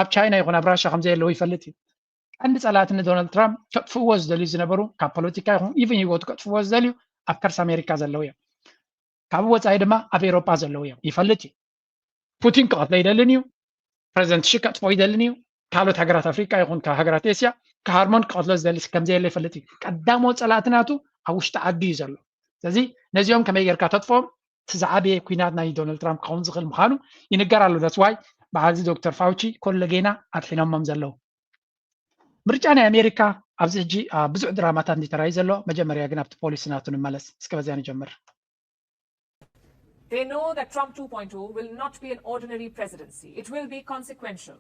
ኣብ ቻይና ይኹን ኣብ ራሻ ከም ዘየለዉ ይፈልጥ እዩ። ቀንዲ ፀላእቲ ንዶናልድ ትራምፕ ከጥፍዎ ዝደልዩ ዝነበሩ ካብ ፖለቲካ ይኹን ኢቭን ህይወቱ ከጥፍዎ ዝደልዩ ኣብ ከርሲ ኣሜሪካ ዘለዉ እዮም። ካብኡ ወፃኢ ድማ ኣብ ኤሮጳ ዘለዉ እዮም ይፈልጥ እዩ። ፑቲን ክቐትሎ ይደልን እዩ። ፕረዚደንት ሺ ከጥፍኦ ይደልን እዩ። ካልኦት ሃገራት ኣፍሪቃ ይኹን ካብ ሃገራት ኤስያ ክሃርሞን ክቐትሎ ዝደሊ ከም ዘየለ ይፈልጥ እዩ። ቀዳሞ ፀላእቲ ናቱ ኣብ ውሽጢ ዓዲ እዩ ዘሎ። ስለዚ ነዚኦም ከመይ ጌርካ ተጥፍኦም እቲ ዝዓበየ ኩናት ናይ ዶናልድ ትራምፕ ክኸውን ዝኽእል ምዃኑ ይንገር ኣሎ። That's why በዓል እዚ ዶክተር ፋውቺ ኮለጌና ኣድሒኖሞም ዘለዉ። ምርጫ ናይ ኣሜሪካ ኣብዚ ሕጂ ብዙሕ ድራማታት እንዲተራዩ ዘሎ። መጀመርያ ግን ኣብቲ ፖሊሲ ናቱ ንመለስ። እስከ በዚያ ንጀምር። They know that Trump two point oh will not be an ordinary presidency. It will be consequential.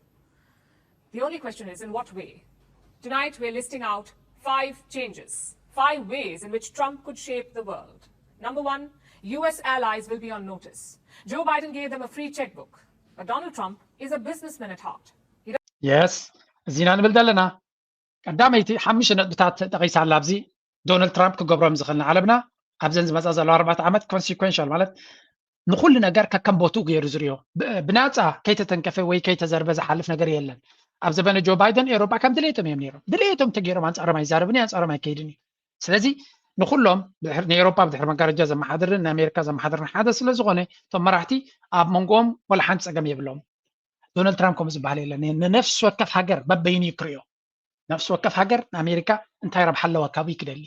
The only question is, in what way? Tonight, we're listing out five changes, five ways in which Trump could shape the world. Number one, U S allies will be on notice. Joe Biden gave them a free checkbook, but Donald Trump is a businessman at heart. Yes, እዚና ንብል ዘለና ቀዳመይቲ ሓሙሽተ ነጥብታት ተጠቒሳ ኣላ ኣብዚ ዶናልድ ትራምፕ ክገብሮም ዝኽእል ንዓለምና ኣብዘን ዝመፃ ዘለዋ ኣርባዕተ ዓመት ኮንሲኮንሻል ማለት ንኩሉ ነገር ከከም ቦትኡ ገይሩ ዝሪኦ ብናፃ ከይተተንከፈ ወይ ከይተዘርበ ዝሓልፍ ነገር የለን። ኣብ ዘበነ ጆ ባይደን ኤሮጳ ከም ድሌቶም እዮም ነይሮም። ድሌቶም ተገይሮም ኣንፃሮም ኣይዛረብን እዩ፣ ኣንፃሮም ኣይከይድን እዩ። ስለዚ ንኩሎም ንኤሮጳ ብድሕሪ መጋረጃ ዘመሓድርን ንኣሜሪካ ዘመሓድርን ሓደ ስለዝኾነ እቶም መራሕቲ ኣብ መንጎኦም ወላ ሓንቲ ፀገም የብሎም። ዶናልድ ትራምፕ ከምኡ ዝበሃል የለን። ንነፍሲ ወከፍ ሃገር በበይኑ እዩ ክሪኦ። ነፍሲ ወከፍ ሃገር ንኣሜሪካ እንታይ ረብሓ ኣለዋ ካብኡ ክደሊ።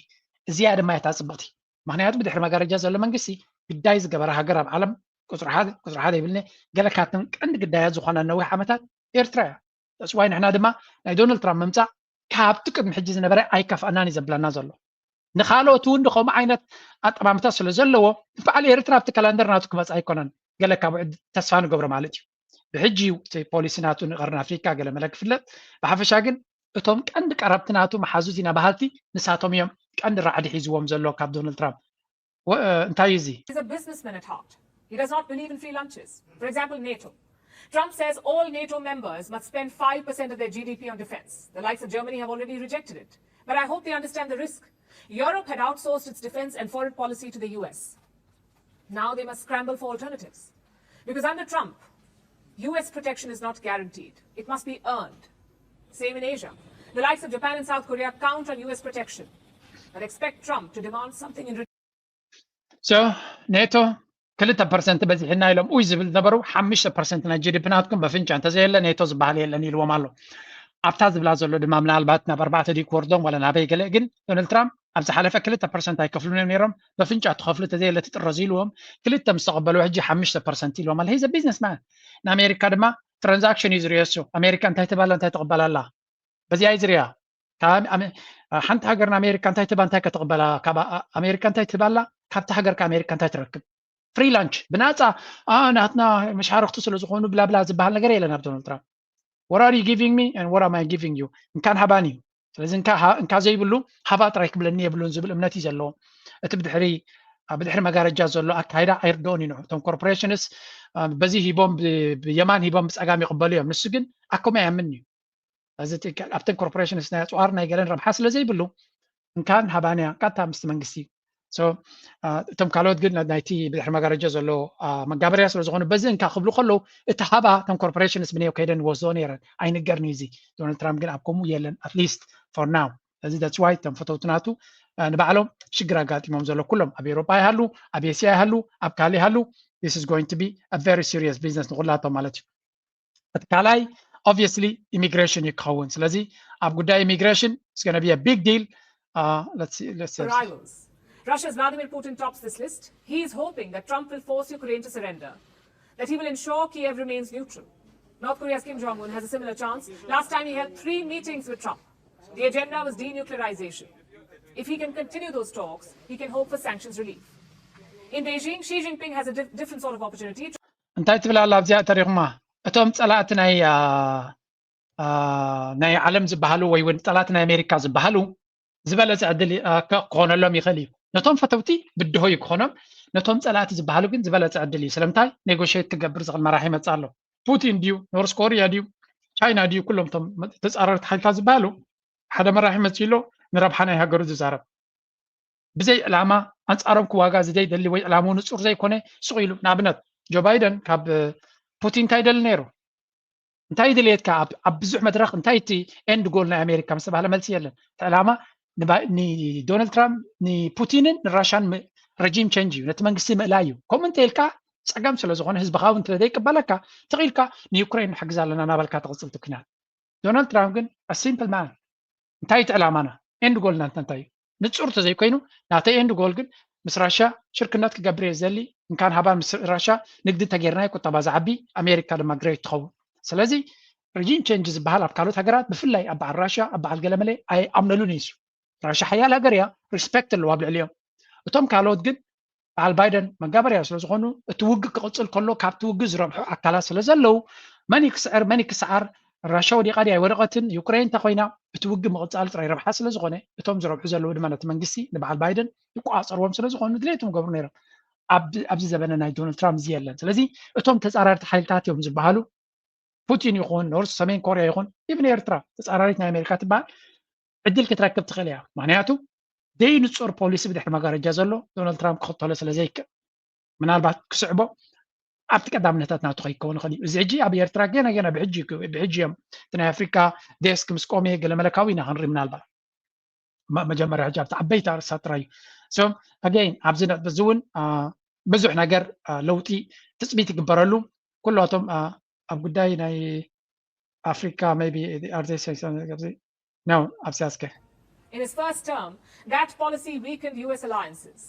እዚኣ ድማ እያ እታ ፅብቕቲ። ምክንያቱ ብድሕሪ መጋረጃ ዘሎ መንግስቲ ግዳይ ዝገበረ ሃገር ኣብ ዓለም ቁፅሪ ሓደ ቁፅሪ ሓደ ይብልኒ። ገለ ካብተን ቀንዲ ግዳያት ዝኾና ነዊሕ ዓመታት ኤርትራ እያ። ተስዋይ ንሕና ድማ ናይ ዶናልድ ትራምፕ ምምፃእ ካብቲ ቅድሚ ሕጂ ዝነበረ ኣይከፍኣናን እዩ ዘብለና ዘሎ። ንካልኦት እውን ከምኡ ዓይነት ኣጠማምታ ስለ ዘለዎ በዓል ኤርትራ ኣብቲ ካላንደር ናቱ ክመፅእ ኣይኮነን። ገለ ካብ ተስፋ ንገብሮ ማለት እዩ። ብሕጂ እዩ እቲ ፖሊሲ ናቱ ንቀርኒ ኣፍሪካ ገለ መለ ክፍለጥ። ብሓፈሻ ግን እቶም ቀንዲ ቀረብቲ ናቱ መሓዙት ኢና በሃልቲ ንሳቶም እዮም ቀንዲ ራዕዲ ሒዝዎም ዘሎ ካብ ዶናልድ ትራምፕ። እንታይ እዩ እዚ? He's a businessman at heart. He does not believe in free lunches. For example, NATO. Trump says all NATO members must spend five percent of their G D P on defense. The likes of Germany have already rejected it. But I hope they understand the risk. Europe had outsourced its defense and foreign policy to the U S. Now they must scramble for alternatives. Because under Trump, U S protection is not guaranteed. It must be earned. Same in Asia. The likes of Japan and South Korea count on U S protection, but expect Trump to demand something in return. So, ኔቶ ክልተ ፐርሰንት በዚሕና ኢሎም ኡይ ዝብል ነበሩ። ሓሙሽተ ፐርሰንት ናይ ጂ ዲ ፒ ናትኩም በፍንጫ እንተዘየለ ኔቶ ዝበሃል የለን ኢልዎም ኣሎ። ኣብታ ዝብላ ዘሎ ድማ ምናልባት ናብ ኣርባዕተ ድዩ ክወርዶም ዋላ ናበይ ገለ፣ ግን ዶናልድ ትራምፕ ኣብ ዝሓለፈ ክልተ ፐርሰንት ኣይከፍሉን እዮም ነይሮም። በፍንጫ ትኸፍሉ ተዘየለ ትጥረዙ ኢልዎም ክልተ ምስ ተቐበሉ ሕጂ ሓሙሽተ ፐርሰንት ኢልዎም ኣሎ። ሂዘ ቢዝነስ ማን። ንኣሜሪካ ድማ ትራንዛክሽን እዩ ዝሪኦ እሱ። ኣሜሪካ እንታይ ትባላ እንታይ ትቕበላላ በዚኣ እዩ ዝሪኣ። ሓንቲ ሃገር ንኣሜሪካ እንታይ ትባ እንታይ ከተቕበላ፣ ካብ ኣሜሪካ እንታይ ትባላ፣ ካብቲ ሃገር ከኣሜሪካ እንታይ ትረክብ። ፍሪላንች ብናፃ ናትና መሻርክቱ ስለዝኾኑ ብላብላ ዝበሃል ነገር የለን ኣብ ዶናልድ ትራምፕ። What are you giving me and what am I giving you? እንካን ሃባን እዩ። ስለዚ እንካ ዘይብሉ ሃባ ጥራይ ክብለኒ የብሉን ዝብል እምነት እዩ ዘለዎ። እቲ ብድሕሪ ብድሕሪ መጋረጃ ዘሎ ኣካይዳ ኣይርድኦን እዩ። ንዑ እቶም ኮርፖሬሽንስ በዚ ሂቦም ብየማን ሂቦም ብፀጋም ይቕበሉ እዮም። ንሱ ግን ኣኮም ኣያምን እዩ። እዚ ትካል ኣብተን ኮርፖሬሽንስ ናይ ኣፅዋር ናይ ገለን ረብሓ ስለ ዘይብሉ እንካን ሃባንያ ቃታ ምስቲ መንግስቲ። እቶም ካልኦት ግን ናይቲ ብድሕሪ መጋረጃ ዘሎ መጋበርያ ስለ ዝኾኑ በዚ እንካ ክብሉ ከለዉ እቲ ሃባ እቶም ኮርፖሬሽንስ ብንዮ ከይደን ይወስዶ ነይረን ኣይንገርን እዩ። እዚ ዶናልድ ትራምፕ ግን ኣብ ከምኡ የለን ኣትሊስት ፎር ናው። እዚ that's why እቶም ፈተውቲ ናቱ ንባዕሎም ሽግር ኣጋጢሞም ዘሎ ኩሎም ኣብ ኤውሮጳ ይሃሉ ኣብ ኤስያ ይሃሉ ኣብ ካልእ ይሃሉ this is going to be a very serious business ንኩላቶም ማለት እዩ። እቲ ካልኣይ obviously ኢሚግሬሽን እዩ ክኸውን። ስለዚ ኣብ ጉዳይ ኢሚግሬሽን it's gonna be a big deal። Uh, let's see. Let's see. Rivals. Russia's Vladimir Putin tops this list. He is hoping that Trump will force Ukraine to surrender, that he will ensure Kiev remains neutral. North Korea's Kim Jong un has a similar chance. Last time he held three meetings with Trump. The agenda was denuclearization. If he can continue those talks, he can hope for sanctions relief. In Beijing, Xi Jinping has a dif- different sort of opportunity. እንታይ ትብል ኣላ ኣብዚኣ ተሪኹማ? እቶም ጸላእቲ ናይ ናይ ዓለም ዝበሃሉ ወይ እውን ጸላእቲ ናይ ኣሜሪካ ዝበሃሉ ዝበለጸ ዕድል ክኾነሎም ይኽእል እዩ። ነቶም ፈተውቲ ብድሆ እዩ ክኾኖም፣ ነቶም ጸላእቲ ዝበሃሉ ግን ዝበለጸ ዕድል እዩ። ስለምንታይ? ኔጎሽት ክገብር ዝኽእል መራሒ ይመጽእ ኣሎ። ፑቲን ድዩ፣ ኖርስ ኮርያ ድዩ፣ ቻይና ድዩ፣ ኩሎም እቶም ተጻረርቲ ሓይልታት ዝበሃሉ ሓደ መራሒ መጺኡ ኣሎ ንረብሓ ናይ ሃገሩ ዝዛረብ። ብዘይ ዕላማ ኣንጻሮም ክዋጋ ዝደይደሊ ወይ ዕላምኡ ንጹር ዘይኮነ ስቕ ኢሉ። ንኣብነት ጆ ባይደን ካብ ፑቲን እንታይ ይደሊ ነይሩ? እንታይ ድልየትካ ኣብ ብዙሕ መድረኽ እንታይ እቲ ኤንድ ጎል ናይ ኣሜሪካ ምስ ተባህለ መልሲ የለን። እቲ ዕላማ ንዶናልድ ትራምፕ ንፑቲንን ንራሻን ረጂም ቸንጅ እዩ፣ ነቲ መንግስቲ ምእላይ እዩ። ከምኡ እንተኢልካ ፀገም ስለ ዝኾነ ህዝብኻ እውን እንተዘይቅበለካ ተኺኢልካ ንዩክሬን ንሕግዝ ኣለና እናበልካ ተቕፅል ትኩናት። ዶናልድ ትራምፕ ግን ሲምፕል ማን እንታይ እቲ ዕላማና ኤንድ ጎል ናንተ እንታይ እዩ ንፁር ተዘይኮይኑ ናተይ ኤንድ ጎል ግን ምስ ራሻ ሽርክነት ክገብር እየ ዘሊ እንካን ሃባን ምስ ራሻ ንግዲ ተጌርና ቁጠባ ዝዓቢ ኣሜሪካ ድማ ግሬት ትኸውን። ስለዚ ሪጂም ቸንጅ ዝበሃል ኣብ ካልኦት ሃገራት ብፍላይ ኣብ በዓል ራሻ ኣብ በዓል ገለመለ ኣይኣምነሉን እዩ። ራሻ ሓያል ሃገር እያ፣ ሪስፔክት ኣለዋ ኣብ ልዕሊኦም። እቶም ካልኦት ግን በዓል ባይደን መጋበርያ ስለዝኾኑ እቲ ውግእ ክቕፅል ከሎ ካብቲ ውግእ ዝረብሑ ኣካላት ስለዘለዉ መን ይክስዕር መን ይክስዓር ራሻ ወዲቓ ድያ ኣይወደቐትን ዩክሬን እንተኮይና እቲ ውግእ ምቕፃል ጥራይ ረብሓ ስለዝኾነ እቶም ዝረብሑ ዘለዉ ድማ ነቲ መንግስቲ ንበዓል ባይደን ይቆፃፀርዎም ስለዝኾኑ ድሌቶም ይገብሩ ነይሮም። ኣብዚ ዘበነ ናይ ዶናልድ ትራምፕ እዚ የለን። ስለዚ እቶም ተፃራርቲ ሓይልታት እዮም ዝበሃሉ ፑቲን ይኹን ኖርስ ሰሜን ኮርያ ይኹን ኢቭን ኤርትራ ተፃራሪት ናይ ኣሜሪካ ትበሃል ዕድል ክትረክብ ትኽእል እያ። ምክንያቱ ደይ ንፁር ፖሊሲ ብድሕሪ መጋረጃ ዘሎ ዶናልድ ትራምፕ ክኽተሎ ስለ ዘይክእል ምናልባት ክስዕቦ ኣብቲ ቀዳምነታት ናቱ ከይከውን ይኽእል እዩ። እዚ ሕጂ ኣብ ኤርትራ ገና ገና ብሕጂ ብሕጂ እዮም እቲ ናይ ኣፍሪካ ዴስክ ምስ ቆመ ገለመለ ካብኡ ኢና ክንርኢ ምናልባት መጀመርያ ሕጂ ኣብቲ ዓበይቲ ኣርእስታት ጥራይ እዩ። So again ኣብዚ ነጥቢ እዚ እውን ብዙሕ ነገር ለውጢ ትፅቢት ይግበረሉ። ኩላቶም ኣብ ጉዳይ ናይ ኣፍሪካ maybe are they say something no ኣብዚኣ እስከ In his first term, that policy weakened U S alliances.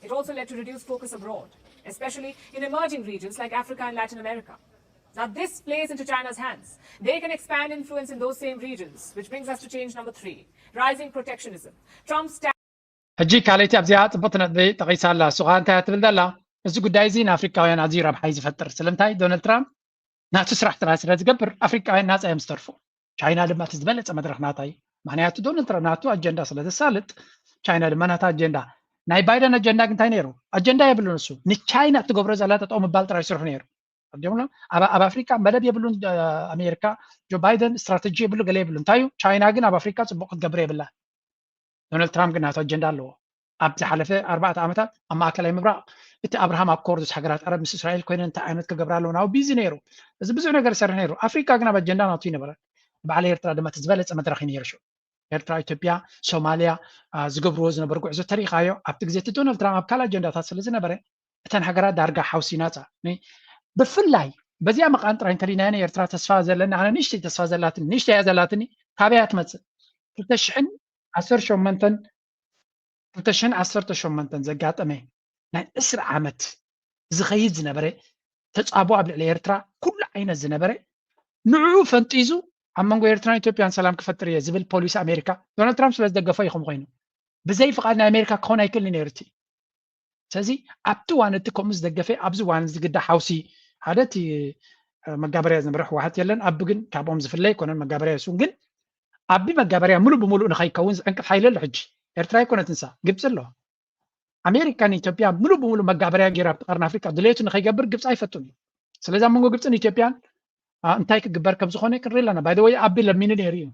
It also led to reduced focus abroad, especially in emerging regions like Africa and Latin America. Now, this plays into China's hands. They can expand influence in those same regions, which brings us to change number three, rising protectionism. Trump's ሕጂ ካልኣይቲ ኣብዚኣ ፅቡቕቲ ነጥቢ ጠቒሳ ኣላ። እሱ ከዓ እንታይ እያ ትብል ዘላ? እዚ ጉዳይ እዚ ንኣፍሪካውያን ኣዝዩ ረብሓ እዩ ዝፈጥር። ስለምንታይ? ዶናልድ ትራምፕ ናቱ ስራሕ ጥራይ ስለ ዝገብር ኣፍሪቃውያን ናጻ እዮም ዝተርፉ። ቻይና ድማ እቲ ዝበለጸ መድረኽ ናታ እዩ። ምኽንያቱ ዶናልድ ትራምፕ ናቱ ኣጀንዳ ስለ ዘሳልጥ ቻይና ድማ ናታ ኣጀንዳ። ናይ ባይደን ኣጀንዳ ግን እንታይ ነይሩ? ኣጀንዳ የብሉን እሱ። ንቻይና እትገብሮ ዘላ ጠጠው ምባል ጥራይ ስርሑ ነይሩ። ኣብ ኣፍሪቃ መደብ የብሉን። ኣሜሪካ ጆ ባይደን ስትራተጂ የብሉ ገለ የብሉ። እንታይ እዩ? ቻይና ግን ኣብ ኣፍሪቃ ጽቡቕ ክትገብር የብላ። ዶናልድ ትራምፕ ግን ናቱ ኣጀንዳ ኣለዎ። ኣብ ዝሓለፈ ኣርባዕተ ዓመታት ኣብ ማእከላይ ምብራቕ እቲ ኣብርሃም ኣኮርድስ ሃገራት ዓረብ ምስ እስራኤል ኮይነን እንታይ ዓይነት ክገብራ ኣለዎ ናብኡ ቢዚ ነይሩ። እዚ ብዙሕ ነገር ይሰርሕ ነይሩ። ኣፍሪካ ግን ኣብ ኣጀንዳ ናቱ ይነበረ። በዓል ኤርትራ ድማ እቲ ዝበለፀ መድረኽ እዩ ነይሩ ሽዑ። ኤርትራ፣ ኢትዮጵያ፣ ሶማልያ ዝገብርዎ ዝነበሩ ጉዕዞ ተሪኻዮ ኣብቲ ግዜ እቲ ዶናልድ ትራምፕ ኣብ ካልእ ኣጀንዳታት ስለ ዝነበረ እተን ሃገራት ዳርጋ ሓውሲ ናፃ። ብፍላይ በዚኣ መቓን ጥራይ እንተሊናዮ ንኤርትራ ተስፋ ዘለኒ ኣነ ንእሽተይ ተስፋ ዘላትኒ ንእሽተይ እያ ዘላትኒ ካበያ ትመፅእ ክልተ ሽሕን ዓሰርተ ሸሞንተን ክልተ ሽሕን ዓሰርተ ሸሞንተን ዘጋጠመ ናይ ዕስራ ዓመት ዝኸይድ ዝነበረ ተፃቦ ኣብ ልዕሊ ኤርትራ ኩሉ ዓይነት ዝነበረ ንዕኡ ፈንጢዙ ኣብ መንጎ ኤርትራን ኢትዮጵያን ሰላም ክፈጥር እየ ዝብል ፖሊሲ ኣሜሪካ ዶናልድ ትራምፕ ስለ ዝደገፎ እዩ ከምኡ ኮይኑ ብዘይ ፍቓድ ናይ ኣሜሪካ ክኸውን ኣይክእልን ነይሩ እቲ ስለዚ ኣብቲ ዋን እቲ ከምኡ ዝደገፈ ኣብዚ ዋን ዝግዳ ሓውሲ ሓደ እቲ መጋበርያ ዝነበረ ህወሓት የለን ኣቢ ግን ካብኦም ዝፍለ ኣይኮነን መጋበርያ የሱን ግን ኣቢ መጋበርያ ሙሉ ብሙሉ ንኸይከውን ዝዕንቅፍ ሓይሊ ኣሎ ሕጂ ኤርትራ ኣይኮነት ንሳ ግብፂ ኣሎ ኣሜሪካ ንኢትዮጵያ ሙሉ ብሙሉ መጋበርያ ገይራ ኣብቲ ቀርኒ ኣፍሪቃ ድሌቱ ንኸይገብር ግብፂ ኣይፈቱን እዩ ስለዚ ኣብ መንጎ ግብፅን ኢትዮጵያን እንታይ ክግበር ከም ዝኾነ ክንርኢ ኣለና ባይ ወይ ኣቢ ለሚኑ ነይሩ እዩ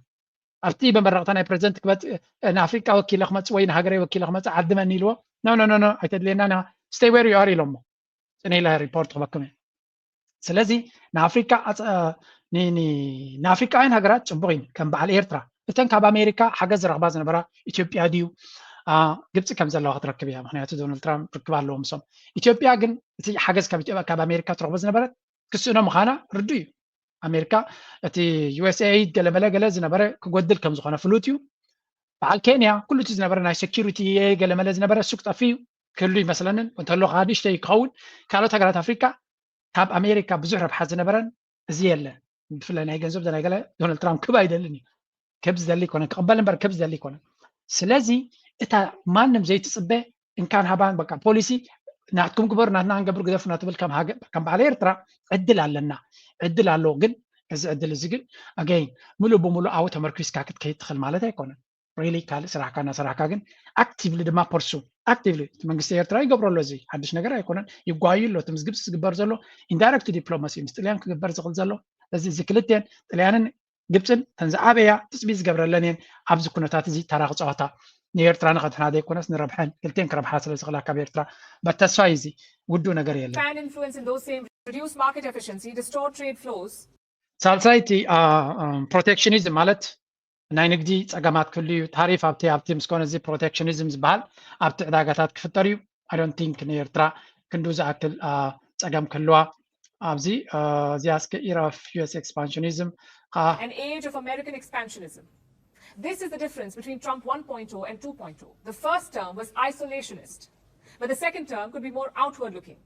ኣብቲ መመረቕታ ናይ ፕሬዚደንት ክመፅእ ንኣፍሪቃ ወኪለ ክመፅእ ወይ ንሃገረይ ወኪለ ክመፅእ ዓድመኒ ኢልዎ no no no no ኣይተድልየና stay where you are ኢሎሞ ፅነ ኢለ ሪፖርት ክበኩም እየ ስለዚ ንኣፍሪቃ ንኣፍሪቃውያን ሃገራት ፅቡቅ እዩ ከም በዓል ኤርትራ እተን ካብ ኣሜሪካ ሓገዝ ዝረኽባ ዝነበራ ኢትዮጵያ ድዩ ግብፂ ከም ዘለዋ ክትረክብ እያ ምክንያቱ ዶናልድ ትራምፕ ርክብ ኣለዎ ምሶም ኢትዮጵያ ግን እቲ ሓገዝ ካብ ኣሜሪካ ትረኽቦ ዝነበረት ክስእኖ ምዃና ርዱ እዩ ኣሜሪካ እቲ ዩኤስኤይድ ገለመለ ገለ ዝነበረ ክጎድል ከም ዝኾነ ፍሉጥ እዩ በዓል ኬንያ ኩሉ እቲ ዝነበረ ናይ ሴኪሪቲ ገለመለ ዝነበረ ሱቅ ጠፊኡ ክህሉ ይመስለንን እንተሎ ከዓ ንእሽተይ ክኸውን ካልኦት ሃገራት ኣፍሪካ ካብ ኣሜሪካ ብዙሕ ረብሓ ዝነበረን እዚ የለ ብፍላይ ናይ ገንዘብ ናይ ገለ ዶናልድ ትራምፕ ክብ ኣይደልን እዩ ክብ ዝደሊ ይኮነ ክቕበል እምበር ክብ ዝደሊ ይኮነ ስለዚ እታ ማንም ዘይትፅበ እንካን ሃባን በቃ ፖሊሲ ናትኩም ግበሩ ናትና ንገብር ግደፉ እናትብል ከም በዓል ኤርትራ ዕድል ኣለና ዕድል ኣለዎ ግን እዚ ዕድል እዚ ግን ኣገይን ምሉእ ብምሉእ ኣብኡ ተመርኪስካ ክትከይድ ትኽእል ማለት ኣይኮነን ሪሊ ካልእ ስራሕካ እናሰራሕካ ግን ኣክቲቭሊ ድማ ፐርሱ ኣክቲቭሊ እቲ መንግስቲ ኤርትራ ይገብሮ ኣሎ እዚ ሓድሽ ነገር ኣይኮነን ይጓዩ ኣሎ እቲ ምስ ግብፂ ዝግበር ዘሎ ኢንዳይረክት ዲፕሎማሲ ምስ ጥልያን ክግበር ዝኽእል ዘሎ እዚ እዚ ክልቴን ጥልያንን ግብፅን ተን ዝዓበያ ትፅቢት ዝገብረለን እየን ኣብዚ ኩነታት እዚ ተራ ክፃወታ ንኤርትራ ንኸድሕና ዘይኮነስ ንረብሐን ክልቴን ክረብሓ ስለ ዝኽእላ ካብ ኤርትራ በተስፋ እዩ እዚ ውዱእ ነገር የለን Japan influence in those same reduce market efficiency, distort trade flows. ሳልሳይቲ ፕሮቴክሽኒዝም ማለት ናይ ንግዲ ፀገማት ክህሉ እዩ ታሪፍ ኣብቲ ኣብቲ ምስ ኮነ እዚ ፕሮቴክሽኒዝም ዝበሃል ኣብቲ ዕዳጋታት ክፍጠር እዩ I don't think ንኤርትራ ክንዱ ዝኣክል ፀገም ክህልዋ ኣብዚ እዚኣ እስከ era of U S expansionism ከዓ An age of American expansionism. This is the difference between Trump one point oh and two point oh. The first term was isolationist, but the second term could be more outward looking,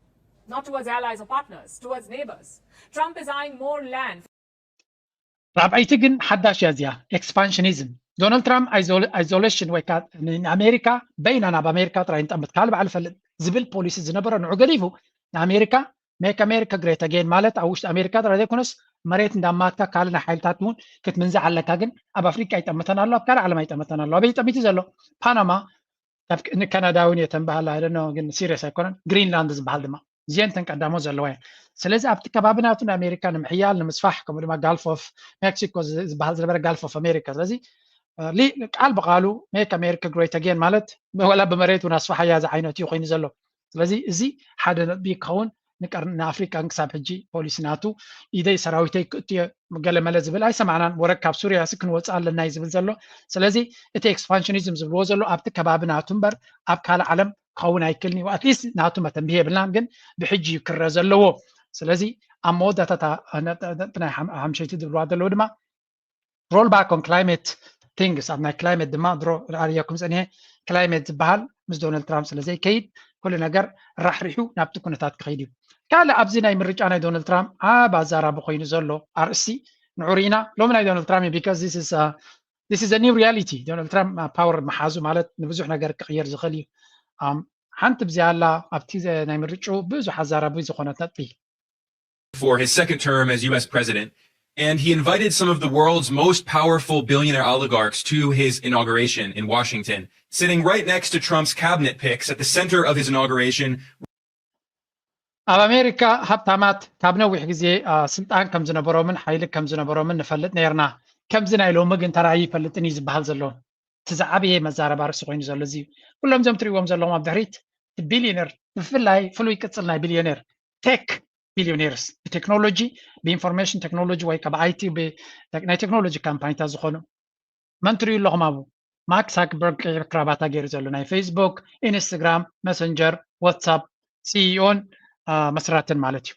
not towards allies or partners, towards neighbors. Trump is eyeing more land ራብዐይቲ ግን ሓዳሽ እያ እዚኣ expansionism Donald Trump isolation ወይ ከዓ ንኣሜሪካ በይና ናብ ኣሜሪካ ጥራይ ንጠምት ካልእ ባዕሉ ፈልጥ ዝብል ፖሊሲ ዝነበረ ንዑ ገዲፉ ንኣሜሪካ make America great again ማለት ኣብ ውሽጢ ኣሜሪካ ጥራይ ዘይኮነስ መሬት እንዳማትካ ካልእ ናይ ሓይልታት እውን ክትምንዛዕ ኣለካ ግን ኣብ ኣፍሪቃ ይጠምተን ኣሎ ኣብ ካልእ ዓለም ኣይጠምተን ኣሎ ኣበይ ጠሚቱ ዘሎ ፓናማ ንካናዳ እውን እየ ተንባሃል ኣይደኖ ግን ሲሪየስ ኣይኮነን ግሪንላንድ ዝበሃል ድማ እዚአን ተን ቀዳሞት ዘለዋ እየን ስለዚ ኣብቲ ከባቢ ናቱ ንኣሜሪካ ንምሕያል ንምስፋሕ ከምኡ ድማ ጋልፍ ኦፍ ሜክሲኮ ዝበሃል ዝነበረ ጋልፍ ኦፍ ኣሜሪካ ስለዚ ቃል ብቃሉ make America great again ማለት ወላ ብመሬት እውን ኣስፋሓያ ዝዓይነቱ እዩ ኮይኑ ዘሎ ስለዚ እዚ ሓደ ነጥቢ ክኸውን ንቀርኒ ንኣፍሪቃን ክሳብ ሕጂ ፖሊሲ ናቱ ኢደይ ሰራዊተይ ክእትዮ ገለመለ ዝብል ኣይሰማዕናን ወረ ካብ ሱርያ ሲ ክንወፅእ ኣለና እዩ ዝብል ዘሎ ስለዚ እቲ expansionism ዝብልዎ ዘሎ ኣብቲ ከባቢ ናቱ እምበር ኣብ ካልእ ዓለም ክኸውን ኣይክልን እዩ ኣትሊስት ናቱ መተንብሂ የብልናን ግን ብሕጂ እዩ ክረ ዘለዎ ስለዚ ኣብ መወዳእታታ ናይ ሓምሸይቲ ዝብልዋ ዘለዉ ድማ roll back on climate things ኣብ ናይ climate ድማ ድሮ ርኣርየኩም ፀኒሀ climate ዝበሃል ምስ ዶናልድ ትራምፕ ስለ ዘይከይድ ኩሉ ነገር ራሕሪሑ ናብቲ ኩነታት ክኸይድ እዩ ካልእ ኣብዚ ናይ ምርጫ ናይ ዶናልድ ትራምፕ ዓብ ኣዛራቢ ኮይኑ ዘሎ ኣርእስቲ ንዑ ርኢና ሎሚ ናይ ዶናልድ ትራምፕ because this is a new reality ዶናልድ ትራምፕ ፓወር መሓዙ ማለት ንብዙሕ ነገር ክቕየር ዝኽእል እዩ ሓንቲ ብዚኣ ኣላ ኣብቲ ናይ ምርጭኡ ብዙሕ ኣዛራቢ ዝኾነት ነጥቢ for his second term as U S president, and he invited some of the world's most powerful billionaire oligarchs to his inauguration in Washington, sitting right next to Trump's cabinet picks at the center of his inauguration. ኣብ ኣሜሪካ ሃብታማት ካብ ነዊሕ ግዜ ስልጣን ከም ዝነበሮምን ሓይሊ ከም ዝነበሮምን ንፈልጥ ነርና ከምዚ ናይ ሎሚ ግን ተራእዩ ይፈልጥን እዩ ዝበሃል ዘሎ እቲ ዝዓበየ መዛረባ ርእሲ ኮይኑ ዘሎ እዚ ኩሎም እዞም ትሪእዎም ዘለኹም ኣብ ድሕሪት ቢሊዮነር ብፍላይ ፍሉይ ቅፅል ናይ ቢሊዮነር ቴክ ቢሊዮኔርስ ብቴክኖሎጂ ብኢንፎርሜሽን ቴክኖሎጂ ወይ ከዓ ብኣይቲ ናይ ቴክኖሎጂ ካምፓኒታት ዝኾኑ መን ትሪኡ ኣለኹም ኣብኡ ማርክ ሳክበርግ ክራባታ ገይሩ ዘሎ ናይ ፌስቡክ ኢንስታግራም መሰንጀር ዋትሳፕ ሲኢኦን መስራትን ማለት እዩ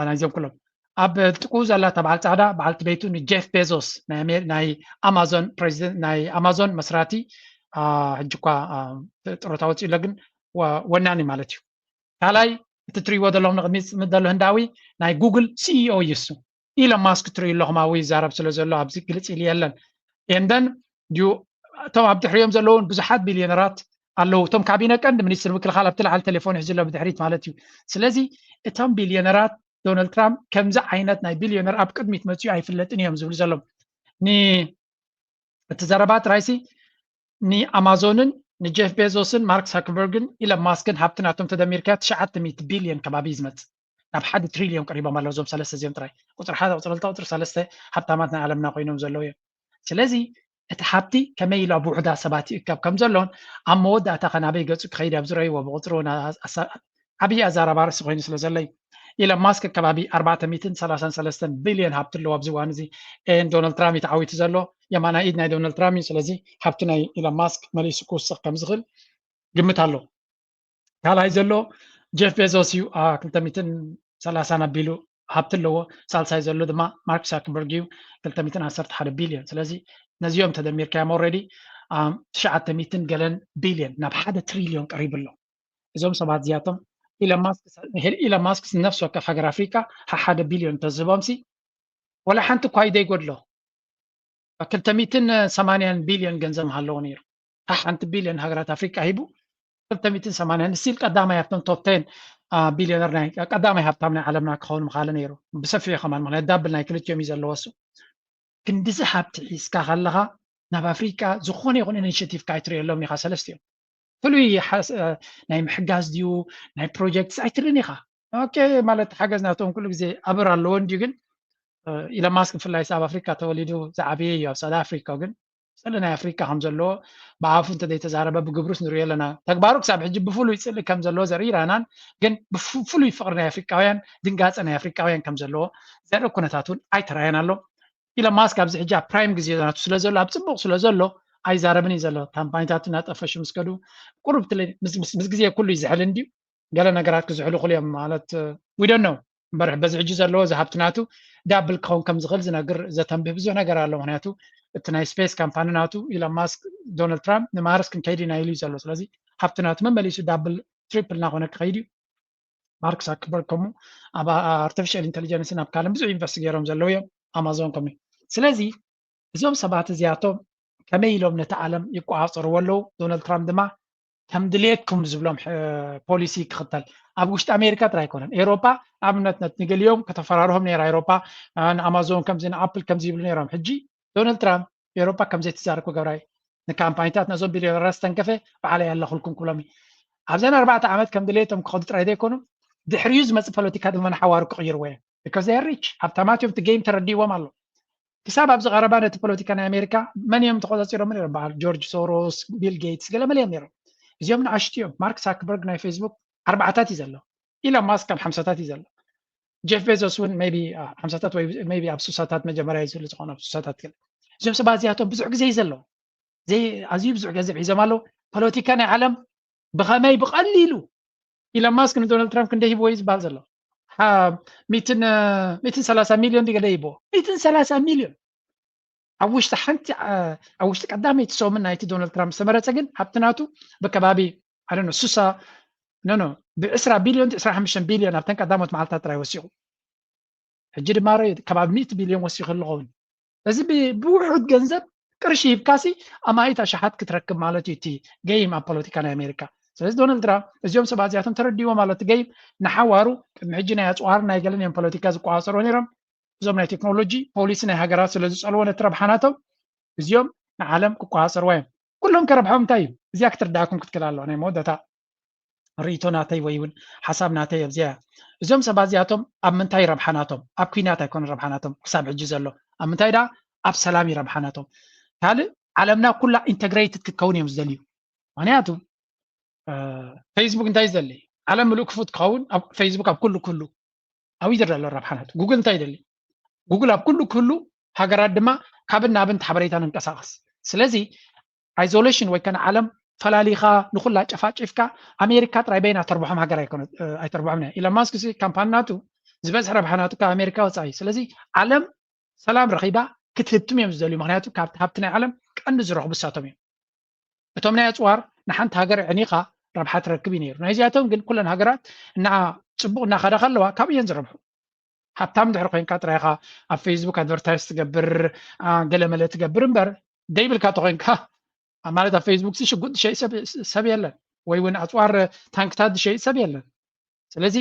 ናይዞም ኩሎም ኣብ ጥቁ ዘላ እታ በዓል ፃዕዳ በዓልቲ ቤቱ ንጄፍ ቤዞስ ናይ ኣማዞን ፕሬዚደንት ናይ ኣማዞን መስራቲ ሕጂ እኳ ጥሮታ ወፂኡ ኣሎ ግን ወናኒ ማለት እዩ ካልኣይ እቲ ትሪእዎ ዘለኹም ንቅድሚት ዝፅምድ ዘሎ ህንዳዊ ናይ ጉግል ሲኢኦ እዩ እሱ ኢሎን ማስክ ትሪኡ ኣለኹም ኣብኡ ይዛረብ ስለ ዘሎ ኣብዚ ግልፅ ኢሉ የለን ኤንደን ድዩ እቶም ኣብ ድሕሪኦም ዘለውን ብዙሓት ቢልዮነራት ኣለዉ እቶም ካቢነ ቀንዲ ሚኒስትር ምክልኻል ኣብቲ ላዕሊ ቴሌፎን ይሕዙ ኣሎ ብድሕሪት ማለት እዩ ስለዚ እቶም ቢልዮነራት ዶናልድ ትራምፕ ከምዚ ዓይነት ናይ ቢልዮነር ኣብ ቅድሚት መፅኡ ኣይፍለጥን እዮም ዝብሉ ዘለዉ እቲ ዘረባ ጥራይሲ ንኣማዞንን ንጄፍ ቤዞስን ማርክ ሳክበርግን ኢለን ማስክን ሃብቲ ናቶም ተደሚርካ ትሽዓተ ሚእቲ ቢልዮን ከባቢ እዩ ዝመፅእ ናብ ሓደ ትሪልዮን ቀሪቦም ኣለዉ እዞም ሰለስተ እዚኦም ጥራይ ቁፅሪ ሓደ ቁፅሪ ክልተ ቁፅሪ ሰለስተ ሃብታማት ናይ ዓለምና ኮይኖም ዘለዉ እዮም ስለዚ እቲ ሃብቲ ከመይ ኢሉ ኣብ ውሑዳት ሰባት ይእከብ ከም ዘሎን ኣብ መወዳእታ ከ ናበይ ገፁ ክኸይድ ኣብ ዝረእይዎ ብቁፅሪ እውን ዓብዪ ኣዛራቢ ኣርእስቲ ኮይኑ ስለ ዘሎ እዩ። ኢሎን ማስክ ከባቢ ኣርባዕተ ሚእትን ሰላሳን ሰለስተን ቢልዮን ሃብቲ ኣለዎ ኣብዚ እዋን እዚ። ኤን ዶናልድ ትራምፕ እዩ ተዓዊቱ ዘሎ። የማናይ ኢድ ናይ ዶናልድ ትራምፕ እዩ። ስለዚ ሃብቲ ናይ ኢሎን ማስክ መሊሱ ክውስኽ ከም ዝኽእል ግምት ኣሎ። ካልኣይ ዘሎ ጀፍ ቤዞስ እዩ፣ አ፣ ክልተ ሚእትን ሰላሳን ኣቢሉ ሃብቲ ኣለዎ። ሳልሳይ ዘሎ ድማ ማርክ ዛከርበርግ እዩ፣ ክልተ ሚእትን ዓሰርተ ሓደ ቢልዮን። ስለዚ ነዚኦም ተደሚርካዮም ኦልሬዲ ትሽዓተ ሚእትን ገለን ቢልዮን ናብ ሓደ ትሪልዮን ቀሪቡ ኣሎ። እዞም ሰባት እዚኣቶም ኢሎን ማስክ ነፍሲ ወከፍ ሃገር ኣፍሪቃ ሓደ ቢልዮን ተዝህቦምሲ ወላ ሓንቲ እኳ እዩ ዘይጎድሎ። ክልተ ሚእትን ሰማንያን ቢልዮን ገንዘብ ምሃለዎ ነይሩ። ሓንቲ ቢልዮን ሃገራት ኣፍሪቃ ሂቡ ክልተ ሚእትን ሰማንያን ስቲል ቀዳማይ ኣብቶም ቶፕ ቴን ቢልዮነር ናይ ቀዳማይ ሃብታም ናይ ዓለምና ክኸውን ምኻለ ነይሩ። ብሰፊሑ ከማን ምክንያት ዳብል ናይ ክልቲኦም እዩ ዘለዎ እሱ። ክንድዚ ሃብቲ ሒዝካ ከለኻ ናብ ኣፍሪቃ ዝኾነ ይኹን ኢኒሽቲቭ ካይትሪኦ የሎም ኢኻ ሰለስቲኦም ፍሉይ ናይ ምሕጋዝ ድዩ ናይ ፕሮጀክትስ ኣይትርን ኢኻ። ኦኬ ማለት ሓገዝ ናቶም ኩሉ ግዜ ኣበር ኣለዎ እንድዩ ግን ኢሎን ማስክ ብፍላይ ኣብ ኣፍሪካ ተወሊዱ ዝዓበየ እዩ ኣብ ሳውት ኣፍሪካ ግን ስእሊ ናይ ኣፍሪካ ከም ዘለዎ ብኣፉ እንተ ዘይተዛረበ ብግብሩስ ንሪኦ ኣለና። ተግባሩ ክሳብ ሕጂ ብፍሉይ ስእሊ ከም ዘለዎ ዘርኢ ራናን ግን ብፍሉይ ፍቅሪ ናይ ኣፍሪካውያን ድንጋፀ ናይ ኣፍሪካውያን ከም ዘለዎ ዘርኢ ኩነታት እውን ኣይተራየን ኣሎ። ኢሎን ማስክ ኣብዚ ሕጂ ኣብ ፕራይም ግዜ ናቱ ስለ ዘሎ ኣብ ፅቡቅ ስለ ዘሎ ኣይዛረብን እዩ ዘሎ። ካምፓኒታት እናጠፈሹ ምስ ከዱ ቁሩብ ምስ ግዜ ኩሉ ይዝሕል እንድዩ ገለ ነገራት ክዝሕሉ ክሉ እዮም ማለት ዊደን ነው እምበር በዚ ሕጂ ዘለዎ እዚ ሃብቲ ናቱ ዳብል ክኸውን ከም ዝኽእል ዝነግር ዘተንብህ ብዙሕ ነገር ኣሎ። ምክንያቱ እቲ ናይ ስፔስ ካምፓኒ ናቱ ኢሎን ማስክ ዶናልድ ትራምፕ ንማርስ ክንከይድ ኢና ኢሉ እዩ ዘሎ። ስለዚ ሃብቲ ናቱ መመሊሱ ዳብል ትሪፕል እናኾነ ክኸይድ እዩ። ማርክ ዛክበርግ ከምኡ ኣብ ኣርቲፊሻል ኢንቴሊጀንስ ናብ ካልም ብዙሕ ኢንቨስት ገይሮም ዘለዉ እዮም። ኣማዞን ከምኡ። ስለዚ እዞም ሰባት እዚኣቶም ከመይ ኢሎም ነቲ ዓለም ይቆፃፀርዎ ኣለዉ? ዶናልድ ትራምፕ ድማ ከም ድሌትኩም ዝብሎም ፖሊሲ ክኽተል ኣብ ውሽጢ ኣሜሪካ ጥራይ ኣይኮነን። ኤሮፓ ኣብነት ንገሊኦም ከተፈራርሆም ነይራ ኤሮፓ ንኣማዞን ከምዚ ንኣፕል ከምዚ ይብሉ ነይሮም። ሕጂ ዶናልድ ትራምፕ ኤሮፓ ከምዘይትዛረብ ክገብራ እዩ። ንካምፓኒታት ነዞም ቢልዮነራት ዝተንከፈ ባዕለይ ኣለኹልኩም ክብሎም እዩ። ኣብዘን ኣርባዕተ ዓመት ከም ድሌቶም ክኸዱ ጥራይ ዘይኮኑ ድሕሪኡ ዝመፅእ ፖለቲካ ድማ ንሓዋሩ ክቕይርዎ እዮም። ቢካዝ ሪች ሃብታማት እዮም። እቲ ጌም ተረዲእዎም ኣሎ። ክሳብ ኣብዚ ቀረባ ነቲ ፖለቲካ ናይ ኣሜሪካ መን እዮም ተቆፃፂሮም ነይሮም? በዓል ጆርጅ ሶሮስ፣ ቢል ጌትስ ገለ መለ እዮም ነይሮም። እዚኦም ንኣሽቱ እዮም። ማርክ ሳክበርግ ናይ ፌስቡክ ኣርባዓታት እዩ ዘሎ። ኢሎን ማስክ ኣብ ሓምሳታት እዩ ዘሎ። ጄፍ ቤዞስ እውን ቢ ሓምሳታት ወይ ቢ ኣብ ሱሳታት መጀመርያ እዩ ዝህሉ ዝኾነ ኣብ ሱሳታት ገለ እዞም ሰባት እዚኣቶም ብዙሕ ግዜ እዩ ዘሎ። ኣዝዩ ብዙሕ ገንዘብ ሒዞም ኣለዉ። ፖለቲካ ናይ ዓለም ብኸመይ ብቐሊሉ ኢሎን ማስክ ንዶናልድ ትራምፕ ክንደይ ሂብዎ እዩ ዝበሃል ዘሎ? ሚእትን ሰላሳ ሚልዮን ድገለ ሂብዎ። ሚእትን ሰላሳ ሚልዮን ኣብ ውሽጢ ሓንቲ ኣብ ውሽጢ ቀዳመይቲ ሰሙን ናይቲ ዶናልድ ትራምፕ ዝተመረፀ ግን ሃብቲ ናቱ ብከባቢ ኣነ ሱሳ ኖ ኖ ብዕስራ ቢልዮን ዕስራ ሓሙሽተ ቢልዮን ኣብተን ቀዳሞት መዓልታት ጥራይ ወሲኹ። ሕጂ ድማ ርእ ከባቢ ሚእቲ ቢልዮን ወሲኹ ኣለኸውን። እዚ ብውሑድ ገንዘብ ቅርሺ ሂብካሲ ኣማኢት ኣሽሓት ክትረክብ ማለት እዩ እቲ ገይም ኣብ ፖለቲካ ናይ ኣሜሪካ። ስለዚ ዶናልድ ትራምፕ እዚኦም ሰባት እዚኣቶም ተረዲዎም ኣሎ እቲ ገይም ንሓዋሩ ቅድሚ ሕጂ ናይ ኣፅዋር ናይ ገለን እዮም ፖለቲካ ዝቆፃፀሩ ነይሮም። እዞም ናይ ቴክኖሎጂ ፖሊሲ ናይ ሃገራት ስለ ዝፀልዎ ነቲ ረብሓ ናቶም እዚኦም ንዓለም ክቆፃፀርዋ እዮም። ኩሎም ከረብሖም እንታይ እዩ? እዚኣ ክትርዳእኩም ክትክእል ኣለዋ ናይ መወዳእታ ርእይቶ ናተይ ወይ እውን ሓሳብ ናተይ ኣብዚኣ እያ። እዞም ሰባት እዚኣቶም ኣብ ምንታይ ረብሓ ናቶም? ኣብ ኩናት ኣይኮነ ረብሓ ናቶም ክሳብ ሕጂ ዘሎ ኣብ ምንታይ ደኣ ኣብ ሰላም እዩ ረብሓ ናቶም። ካልእ ዓለምና ኩላ ኢንተግሬትድ ክትከውን እዮም ዝደልዩ። ምክንያቱ ፌስቡክ እንታይ ዝደሊ ዓለም ምሉእ ክፉት ክኸውን ፌስቡክ ኣብ ኩሉ ኩሉ ኣብይ ዝረሎ ረብሓ ናቱ ጉግል እንታይ ይደሊ ጉግል ኣብ ኩሉ ክህሉ ሃገራት ድማ ካብን ናብን ሓበሬታ ንንቀሳቀስ። ስለዚ ኣይዞሌሽን ወይ ከነ ዓለም ፈላሊኻ ንኩላ ጨፋጭፍካ ኣሜሪካ ጥራይ በይና ተርብሖም ሃገር ኣይኮነ ኣይተርብሖም ያ ኢሎን ማስክ ሲ ካምፓኒ ናቱ ዝበዝሕ ረብሓ ናቱ ካብ ኣሜሪካ ወፃኢ። ስለዚ ዓለም ሰላም ረኺባ ክትህብትም እዮም ዝደልዩ። ምክንያቱ ካብቲ ሃብቲ ናይ ዓለም ቀንዲ ዝረኽቡ እሳቶም እዮም። እቶም ናይ ኣፅዋር ንሓንቲ ሃገር ዕኒኻ ረብሓ ትረክብ እዩ ነይሩ። ናይዚኣቶም ግን ኩለን ሃገራት እና ፅቡቅ እናኸዳ ከለዋ ካብ እየን ዝረብሑ። ሃብታም ድሕሪ ኮይንካ ጥራይኻ ኣብ ፌስቡክ ኣድቨርታይዝ ትገብር ገለመለ ትገብር እምበር ደይብልካ ተኮይንካ ማለት ኣብ ፌስቡክ ሽጉጥ ዝሸይ ሰብ የለን ወይ እውን ኣፅዋር ታንክታት ዝሸይ ሰብ የለን። ስለዚ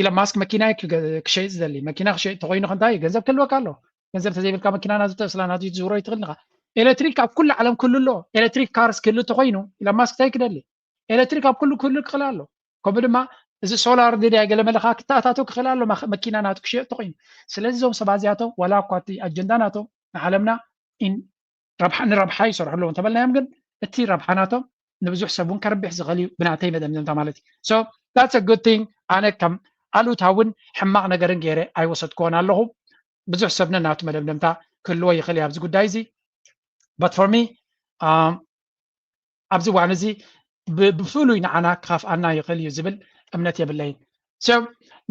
ኢሎን ማስክ መኪና ክሸይጥ ዝደሊ መኪና ክሸይጥ ተኮይኑ ከንታይ ገንዘብ ክህልወካ ኣሎ። ገንዘብ ተዘይብልካ መኪና ናቱ ተስላ ናቱ ትዝውሮ ይትኽእል ኢኻ። ኤሌክትሪክ ኣብ ኩሉ ዓለም ክህሉ ኣሎ። ኤሌክትሪክ ካርስ ክህሉ ተኮይኑ ኢሎን ማስክ እንታይ ክደሊ? ኤሌክትሪክ ኣብ ኩሉ ክህሉ ክኽእል ኣሎ። ከምኡ ድማ እዚ ሶላር ድድያ ገለ መለኻ ክተኣታቶ ክኽእል ኣሎ መኪና ናቱ ክሸየጥ ተኮይኑ። ስለዚ እዞም ሰባት እዚኣቶም ዋላ እኳ እቲ ኣጀንዳ ናቶም ንዓለምና ንረብሓ ይሰርሑ ኣለዉ እንተበልናዮም ግን እቲ ረብሓ ናቶም ንብዙሕ ሰብ እውን ከርብሕ ዝኽእል እዩ ብናተይ መደምደምታ ማለት እዩ። So that's a good thing። ኣነ ከም ኣሉታ እውን ሕማቕ ነገርን ገይረ ኣይወሰድክዎን ኣለኹ። ብዙሕ ሰብ ነናቱ መደምደምታ ክህልዎ ይኽእል እዩ ኣብዚ ጉዳይ እዚ። But for me ኣብዚ እዋን እዚ ብፍሉይ ንዓና ክኸፍኣና ይኽእል እዩ ዝብል እምነት የብለይን። So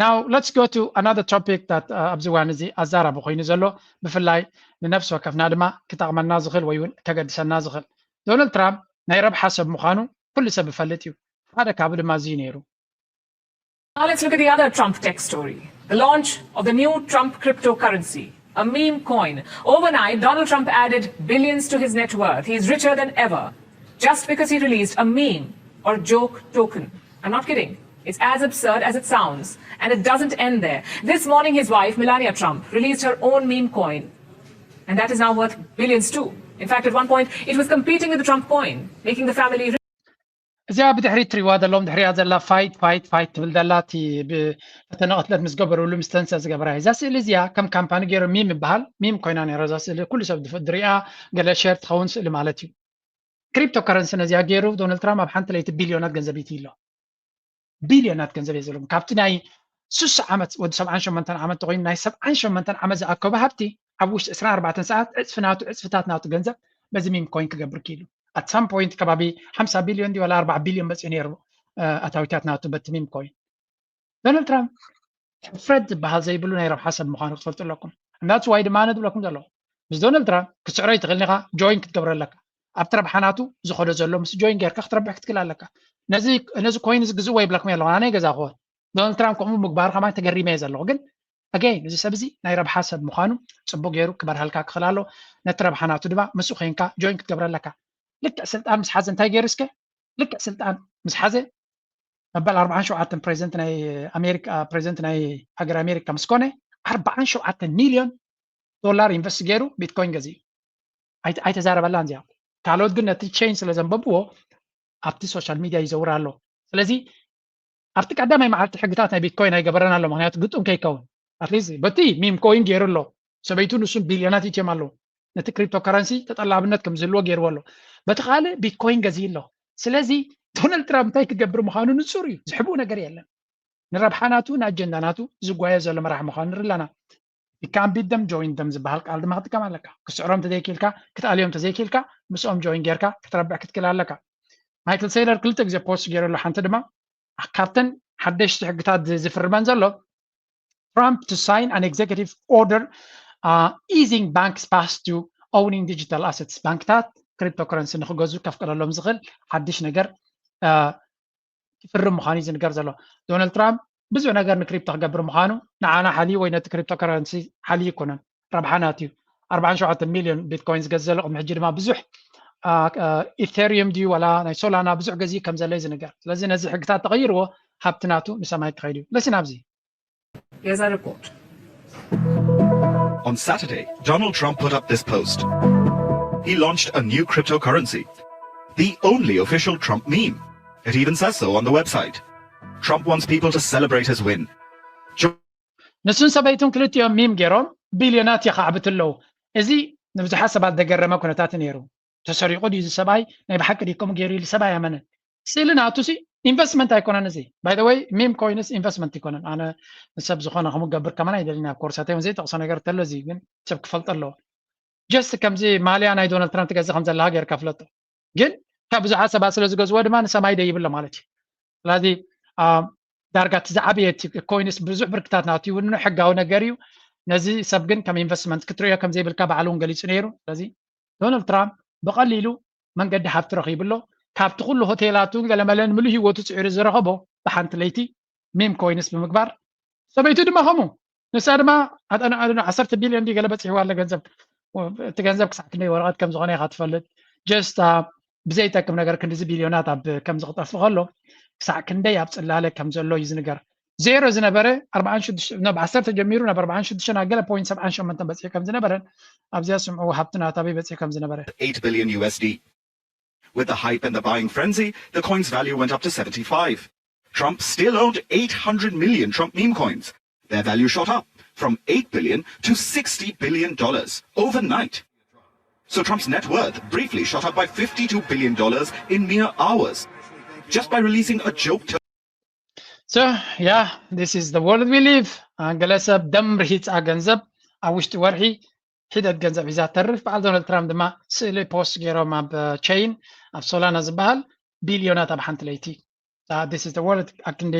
now let's go to another topic that ኣብዚ እዋን እዚ ኣዛራቢ ኮይኑ ዘሎ ብፍላይ ንነፍሲ ወከፍና ድማ ክጠቕመና ዝኽእል ወይ እውን ከገድሰና ዝኽእል ዶናልድ ትራምፕ ናይ ረብሓ ሰብ ምዃኑ ኩሉ ሰብ ይፈልጥ እዩ። ሓደ ካብኡ ድማ እዚ እዩ ነይሩ። Now let's look at the other Trump tech story, the launch of the new Trump cryptocurrency, a meme coin. Overnight, Donald Trump added billions to his net worth. He's richer than ever just because he released a meme or joke token. I'm not kidding. It's as absurd as it sounds. And it doesn't end there. This morning, his wife, Melania Trump, released her own meme coin. And that is now worth billions too. In fact, at one point, it was competing with the Trump coin, making the family rich. እዚኣ ብድሕሪት ትሪዋ ዘለዎም ድሕሪያ ዘላ ፋይት ፋይት ፋይት ትብል ዘላ እቲ ብተነቐትለት ምስ ገበሩሉ ምስ ተንሰ ዝገበራ እዛ ስእሊ እዚኣ ከም ካምፓኒ ገይሩ ሚም ይበሃል። ሚም ኮይና ነይራ እዛ ስእሊ ኩሉ ሰብ ዝሪኣ ገለ ሸር ትኸውን ስእሊ ማለት እዩ። ክሪፕቶ ከረንሲ ነዚኣ ገይሩ ዶናልድ ትራምፕ ኣብ ሓንቲ ለይቲ ቢልዮናት ገንዘብ ይትይ ኣሎ። ቢልዮናት ገንዘብ እየ ዘለዎም ካብቲ ናይ ሱሳ ዓመት ወዲ ሰብዓን ሸሞንተን ዓመት ተኮይኑ ናይ ሰብዓን ሸሞንተን ዓመት ዝኣከበ ሃብቲ ኣብ ውሽጢ ዕስራን ኣርባዕተን ሰዓት ዕፅፊ ናቱ ዕፅፍታት ናቱ ገንዘብ በዚ ሚም ኮይን ክገብር ክኢሉ። ኣት ሳም ፖይንት ከባቢ ሓምሳ ቢልዮን ድዩ ዋላ ኣርባዓ ቢልዮን በፂሑ ነይሩ ኣታዊታት ናቱ በቲ ሚም ኮይን። ዶናልድ ትራምፕ ሕፍረት ዝበሃል ዘይብሉ ናይ ረብሓ ሰብ ምዃኑ ክትፈልጡ ኣለኩም። እንዳትስ ዋይ ድማ ኣነ ዝብለኩም ዘለኹ ምስ ዶናልድ ትራምፕ ክትስዕሮ ይትኽእል ኢኻ። ጆይን ክትገብረ ኣለካ ኣብቲ ረብሓ ናቱ ዝኸዶ ዘሎ ምስ ጆይን ጌርካ ክትረብሕ ክትክእል ኣለካ። ነዚ ነዚ ኮይን እዚ ግዝእዎ ይብለኩም ኣለኹ ኣነ ገዛ ክኾን ዶናልድ ትራምፕ ከምኡ ምግባሩ ከማን ተገሪመ እየ ዘለኹ ግን ኣገይን እዚ ሰብ እዚ ናይ ረብሓ ሰብ ምዃኑ ፅቡቅ ገይሩ ክበርሃልካ ክኽእል ኣሎ። ነቲ ረብሓ ናቱ ድማ ምስኡ ኮይንካ ጆይን ክትገብረ ኣለካ። ልክዕ ስልጣን ምስ ሓዘ እንታይ ገይሩ እስከ ልክዕ ስልጣን ምስ ሓዘ መበል ኣርባዓን ሸውዓተን ፕሬዚደንት ናይ ኣሜሪካ ፕሬዚደንት ናይ ሃገር ኣሜሪካ ምስ ኮነ ኣርባዓን ሸውዓተን ሚልዮን ዶላር ኢንቨስት ገይሩ ቢትኮይን ገዚኡ ኣይተዛረበላን እዚኣ። ካልኦት ግን ነቲ ቼን ስለ ዘንበብዎ ኣብቲ ሶሻል ሚድያ ይዘውር ኣሎ። ስለዚ ኣብቲ ቀዳማይ መዓልቲ ሕግታት ናይ ቢትኮይን ኣይገበረን ኣሎ ምክንያቱ ግጡም ከይከውን ኣትሊስት በቲ ሚም ኮይን ገይሩ ኣሎ። ሰበይቱ ንሱን ቢልዮናት ኢትዮም ኣለዉ። ነቲ ክሪፕቶ ከረንሲ ተጠላብነት ከም ዝህልዎ ገይርዎ ኣሎ። በቲ ካልእ ቢትኮይን ገዚኡ ኣሎ። ስለዚ ዶናልድ ትራምፕ እንታይ ክገብር ምዃኑ ንጹር እዩ። ዝሕብኡ ነገር የለን። ንረብሓ ናቱ ንኣጀንዳ ናቱ ዝጓየ ዘሎ መራሕ ምዃኑ ንርኢ ኣለና። You can't beat them, join them ዝበሃል ቃል ድማ ክትጥቀም ኣለካ። ክስዕሮም ተዘይክኢልካ ክትኣልዮም ተዘይክኢልካ ምስኦም ጆይን ጌርካ ክትረብሕ ክትክእል ኣለካ። ማይክል ሴይለር ክልተ ግዜ ፖስት ገይሩ ኣሎ። ሓንቲ ድማ ካብተን ሓደሽቲ ሕግታት ዝፍርመን ዘሎ Trump to sign an executive order easing banks path to owning digital assets ባንክታት cryptocurrency ንክገዙ ከፍቅደሎም ዝኽእል ሓድሽ ነገር ክፍርም ምዃኑ እዩ ዝንገር ዘሎ። ዶናልድ ትራምፕ ብዙሕ ነገር ንክሪፕቶ ክገብር ምዃኑ ንዓና ሓልዩ ወይ ነቲ ክሪፕቶ ከረንሲ ሓልዩ ኣይኮነን። ረብሓ ናቱ እዩ። ኣርባዓን ሸውዓተን ሚልዮን ቢትኮይን ዝገዝእ ዘሎ ቅድሚ ሕጂ ድማ ብዙሕ ኢቴሪየም ድዩ ዋላ ናይ ሶላና ብዙሕ ገዚኡ ከም ዘሎ እዩ ዝንገር። ስለዚ ነዚ ሕግታት ተቐይርዎ ሃብቲ ናቱ ንሰማይ ክኸይድ እዩ። ለሲ ናብዚ Here's our report. On Saturday, Donald Trump put up this post. He launched a new cryptocurrency, the only official Trump meme. It even says so on the website. Trump wants people to celebrate his win. ንሱን ሰበይቱን ክልቲኦም ሚም ገይሮም ቢልዮናት የኻዕብቱ ኣለዉ። እዚ ንብዙሓት ሰባት ዘገረመ ኩነታት ነይሩ። ተሰሪቑ ድዩ እዚ ሰብኣይ ናይ ብሓቂ ድዩ ከምኡ ገይሩ ኢሉ ሰብ ኣይኣመነን። ስእሊ ናቱ ሲ ኢንቨስትመንት ኣይኮነን እዚ ባይ ዘ ወይ ሚም ኮይንስ ኢንቨስትመንት ኣይኮነን። ኣነ ንሰብ ዝኾነ ከምኡ ገብር ከማን ኣይደልን ኣብ ኮርሳት እዮም ዘይጠቕሶ ነገር ተሎ እዚ ግን ሰብ ክፈልጦ ኣለዎ። ጀስት ከምዚ ማልያ ናይ ዶናልድ ትራምፕ ትገዝእ ከም ዘለካ ጌርካ ፍለጦ። ግን ካብ ብዙሓት ሰባት ስለ ዝገዝዎ ድማ ንሰማይ ደይብሎ ማለት እዩ። ስለዚ ዳርጋ እቲ ዝዓበየ እቲ ኮይንስ ብዙሕ ብርክታት ናቱ ይውንኖ ሕጋዊ ነገር እዩ። ነዚ ሰብ ግን ከም ኢንቨስትመንት ክትርእዮ ከም ዘይብልካ ባዕሉ እውን ገሊጹ ነይሩ። ስለዚ ዶናልድ ትራምፕ ብቐሊሉ መንገዲ ሃብቲ ረኺቡ ኣሎ። ካብቲ ኩሉ ሆቴላቱን ገለመለን ምሉእ ህይወቱ ጽዒሩ ዝረኸቦ ብሓንቲ ለይቲ ሚም ኮይንስ ብምግባር ሰበይቱ ድማ ከምኡ ንሳ ድማ ኣጠና ኣጠና ዓሰርተ ቢልዮን ድዩ ገለ በፂሕዋ ኣሎ ገንዘብ እቲ ገንዘብ ክሳዕ ክንደይ ወረቐት ከም ዝኾነ ኢኻ ትፈልጥ ጀስት ብዘይጠቅም ነገር ክንዲዚ ቢልዮናት ኣብ ከም ዝኽጠፍ ከሎ ክሳዕ ክንደይ ኣብ ፅላለ ከም ዘሎ እዩ ዝንገር ዜሮ ዝነበረ ኣርባዓን ሽዱሽተ ናብ ዓሰርተ ጀሚሩ ናብ ኣርባዓን ሽዱሽተ ናብ ገለ ፖይንት ሰብዓን ሸሞንተን በፂሑ ከም ዝነበረን ኣብዚኣ ስምዑ ሃብቲ ናታበይ በፂሑ ከም ዝነበረ eight billion U S D. With the hype and the buying frenzy, the coin's value went up to seventy-five. Trump still owned eight hundred million Trump meme coins. Their value shot up from eight billion to sixty billion dollars overnight. So Trump's net worth briefly shot up by fifty-two billion dollars in mere hours, just by releasing a joke. So yeah, this is the world we live. ገለ ሰብ ደም ርሂፃ ገንዘብ ኣብ ውሽጢ ወርሒ ሒደት ገንዘብ ሒዛ ተርፍ። በዓል ዶናልድ ትራምፕ ድማ ስእሊ ፖስት ገይሮም ኣብ ቼይን ኣብ ሶላና ዝበሃል ቢልዮናት ኣብ ሓንቲ ለይቲ። this is the world። ኣክንዲ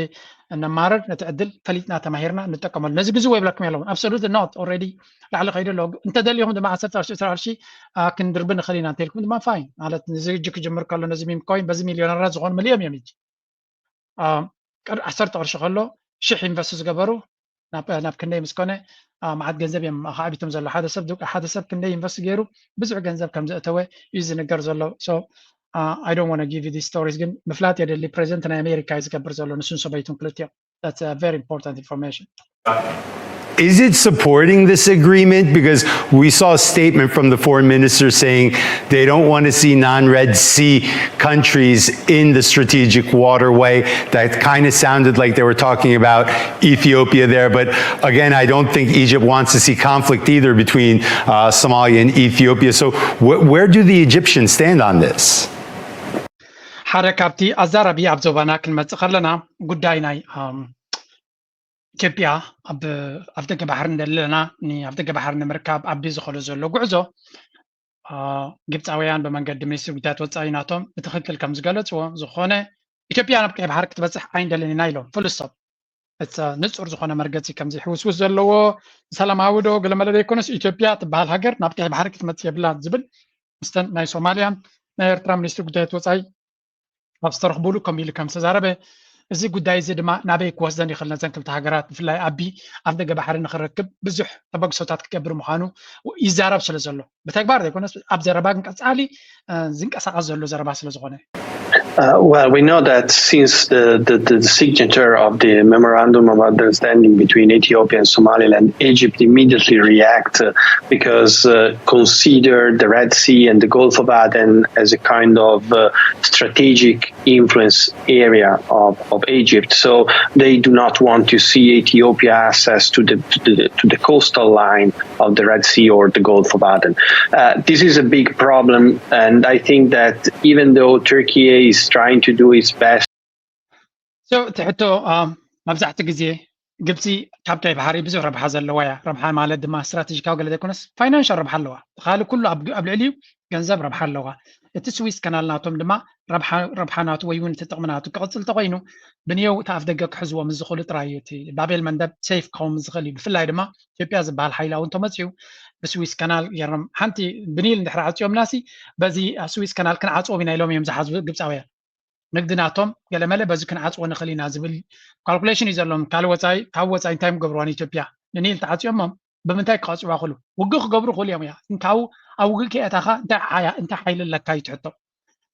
እነማረር ነቲ ዕድል ፈሊጥና ተማሂርና ንጠቀመሉ። ነዚ ግዝዎ ይብለኩም የለውን። Absolutely not። Already ላዕሊ ከይዱ ኣሎ። እንተደሊኹም ድማ ዓሰርተ ቅርሺ፣ ዕስራ ቅርሺ ክንድርቢ ንኽእል ኢና እንተልኩም ድማ ፋይን። ማለት ነዚ ሕጂ ክጅምር ከሎ ነዚ ሚም ኮይን በዚ ሚሊዮነራት ዝኾኑ ምልዮም እዮም። ሕጂ ዓሰርተ ቅርሺ ከሎ ሽሕ ኢንቨስት ዝገበሩ ናብ ክንደይ ምስ ኮነ መዓት ገንዘብ እዮም ኣኻዕቢቶም ዘሎ። ሓደ ሰብ ሓደ ሰብ ክንደይ ኢንቨስት ገይሩ ብዙሕ ገንዘብ ከም ዘእተወ እዩ ዝንገር ዘሎ። So I don't want to give you these stories፣ ግን ምፍላጥ የደሊ። ፕሬዚደንት ናይ ኣሜሪካ እዩ ዝገብር ዘሎ፣ ንሱን ሰበይቱን ክልቲኦም። That's a very important information። Is it supporting this agreement? Because we saw a statement from the foreign minister saying they don't want to see non-Red Sea countries in the strategic waterway. That kind of sounded like they were talking about Ethiopia there. But again, I don't think Egypt wants to see conflict either between uh, Somalia and Ethiopia. So wh- where do the Egyptians stand on this? ሓደ ካብቲ ኣዛራቢ ኣብ ዞባና ክንመፅእ ከለና ጉዳይ ናይ ኢትዮጵያ ኣብ ኣፍደገ ባሕሪ እንደለና ኣብ ደገ ባሕሪ ንምርካብ ኣብ ዝኸሎ ዘሎ ጉዕዞ ግብፃውያን ብመንገዲ ሚኒስትሪ ጉዳያት ወፃኢ ናቶም ብትኽክል ከም ዝገለፅዎ ዝኾነ ኢትዮጵያ ናብ ቀይ ባሕሪ ክትበፅሕ ኣይንደልን ኢና ኢሎም። ፍሉስቶፕ። እቲ ንፁር ዝኾነ መርገፂ ከምዚ ሕውስውስ ዘለዎ ሰላማዊ ዶ ገለመለ ዘይኮነስ ኢትዮጵያ ትበሃል ሃገር ናብ ቀይ ባሕሪ ክትመፅእ የብላን ዝብል ምስተን ናይ ሶማልያን ናይ ኤርትራ ሚኒስትሪ ጉዳያት ወፃኢ ኣብ ዝተረኽቡሉ ከምኡ ኢሉ ከም ዝተዛረበ፣ እዚ ጉዳይ እዚ ድማ ናበይ ክወስደን ይኽእል ነዘን ክልተ ሃገራት ብፍላይ ኣቢ ኣፍደገ ባሕሪ ንኽረክብ ብዙሕ ተበግሶታት ክገብር ምዃኑ ይዛረብ ስለ ዘሎ ብተግባር ዘይኮነስ ኣብ ዘረባ ግን ቀፃሊ ዝንቀሳቐስ ዘሎ ዘረባ ስለ ዝኾነ። Uh, well, we know that since the, the, the signature of the memorandum of understanding between Ethiopia and Somaliland, Egypt immediately react uh, because uh, consider the Red Sea and the Gulf of Aden as a kind of uh, strategic influence area of, of Egypt. So they do not want to see Ethiopia access to the, to the, to the coastal line of the Red Sea or the Gulf of Aden. Uh, this is a big problem, and I think that even though Turkey is trying to do its best, So ትሕቶ መብዛሕቲ ግዜ ግብፂ ካብ ቀይ ባሕሪ ብዙሕ ረብሓ ዘለዋ እያ። ረብሓ ማለት ድማ ስትራቴጂካዊ ገለ ዘይኮነስ ፋይናንሻል ረብሓ ኣለዋ። ተኻሊ ኩሉ ኣብ ልዕሊኡ ገንዘብ ረብሓ ኣለዋ። እቲ ስዊስ ከናል ናቶም ድማ ረብሓ ናቱ ወይ እውን እቲ ጥቕሚ ናቱ ክቕፅል ተኮይኑ ብንየው እቲ ኣፍ ደገ ክሕዝዎ ምስ ዝኽእሉ ጥራይ እዩ እቲ ባቤል መንደብ ሴፍ ክኸውን ዝኽእል እዩ። ብፍላይ ድማ ኢትዮጵያ ዝበሃል ሓይሊ እውን ተመፅኡ ብስዊስ ከናል ገይሮም ሓንቲ ብኒል እንድሕር ዓፅዮምናሲ በዚ ስዊስ ከናል ክንዓፅዎም ኢና ኢሎም እዮም ዝሓዝቡ ግብፃውያን። ንግዲ ናቶም ገለመለ በዚ ክንዓፅዎ ንኽእል ኢና ዝብል ካልኩሌሽን እዩ ዘለዎም። ካልእ ወፃኢ ካብ ወፃኢ እንታይ ምገብርዋ ንኢትዮጵያ ንኒል ተዓፅዮሞም ብምንታይ ክቐፅዋ ክሉ ውግእ ክገብሩ ክእሉ እዮም እያ እንካው ኣብ ውግእ ክእታኻ እንታይ ሓይሊ ኣለካ እዩ ትሕቶ።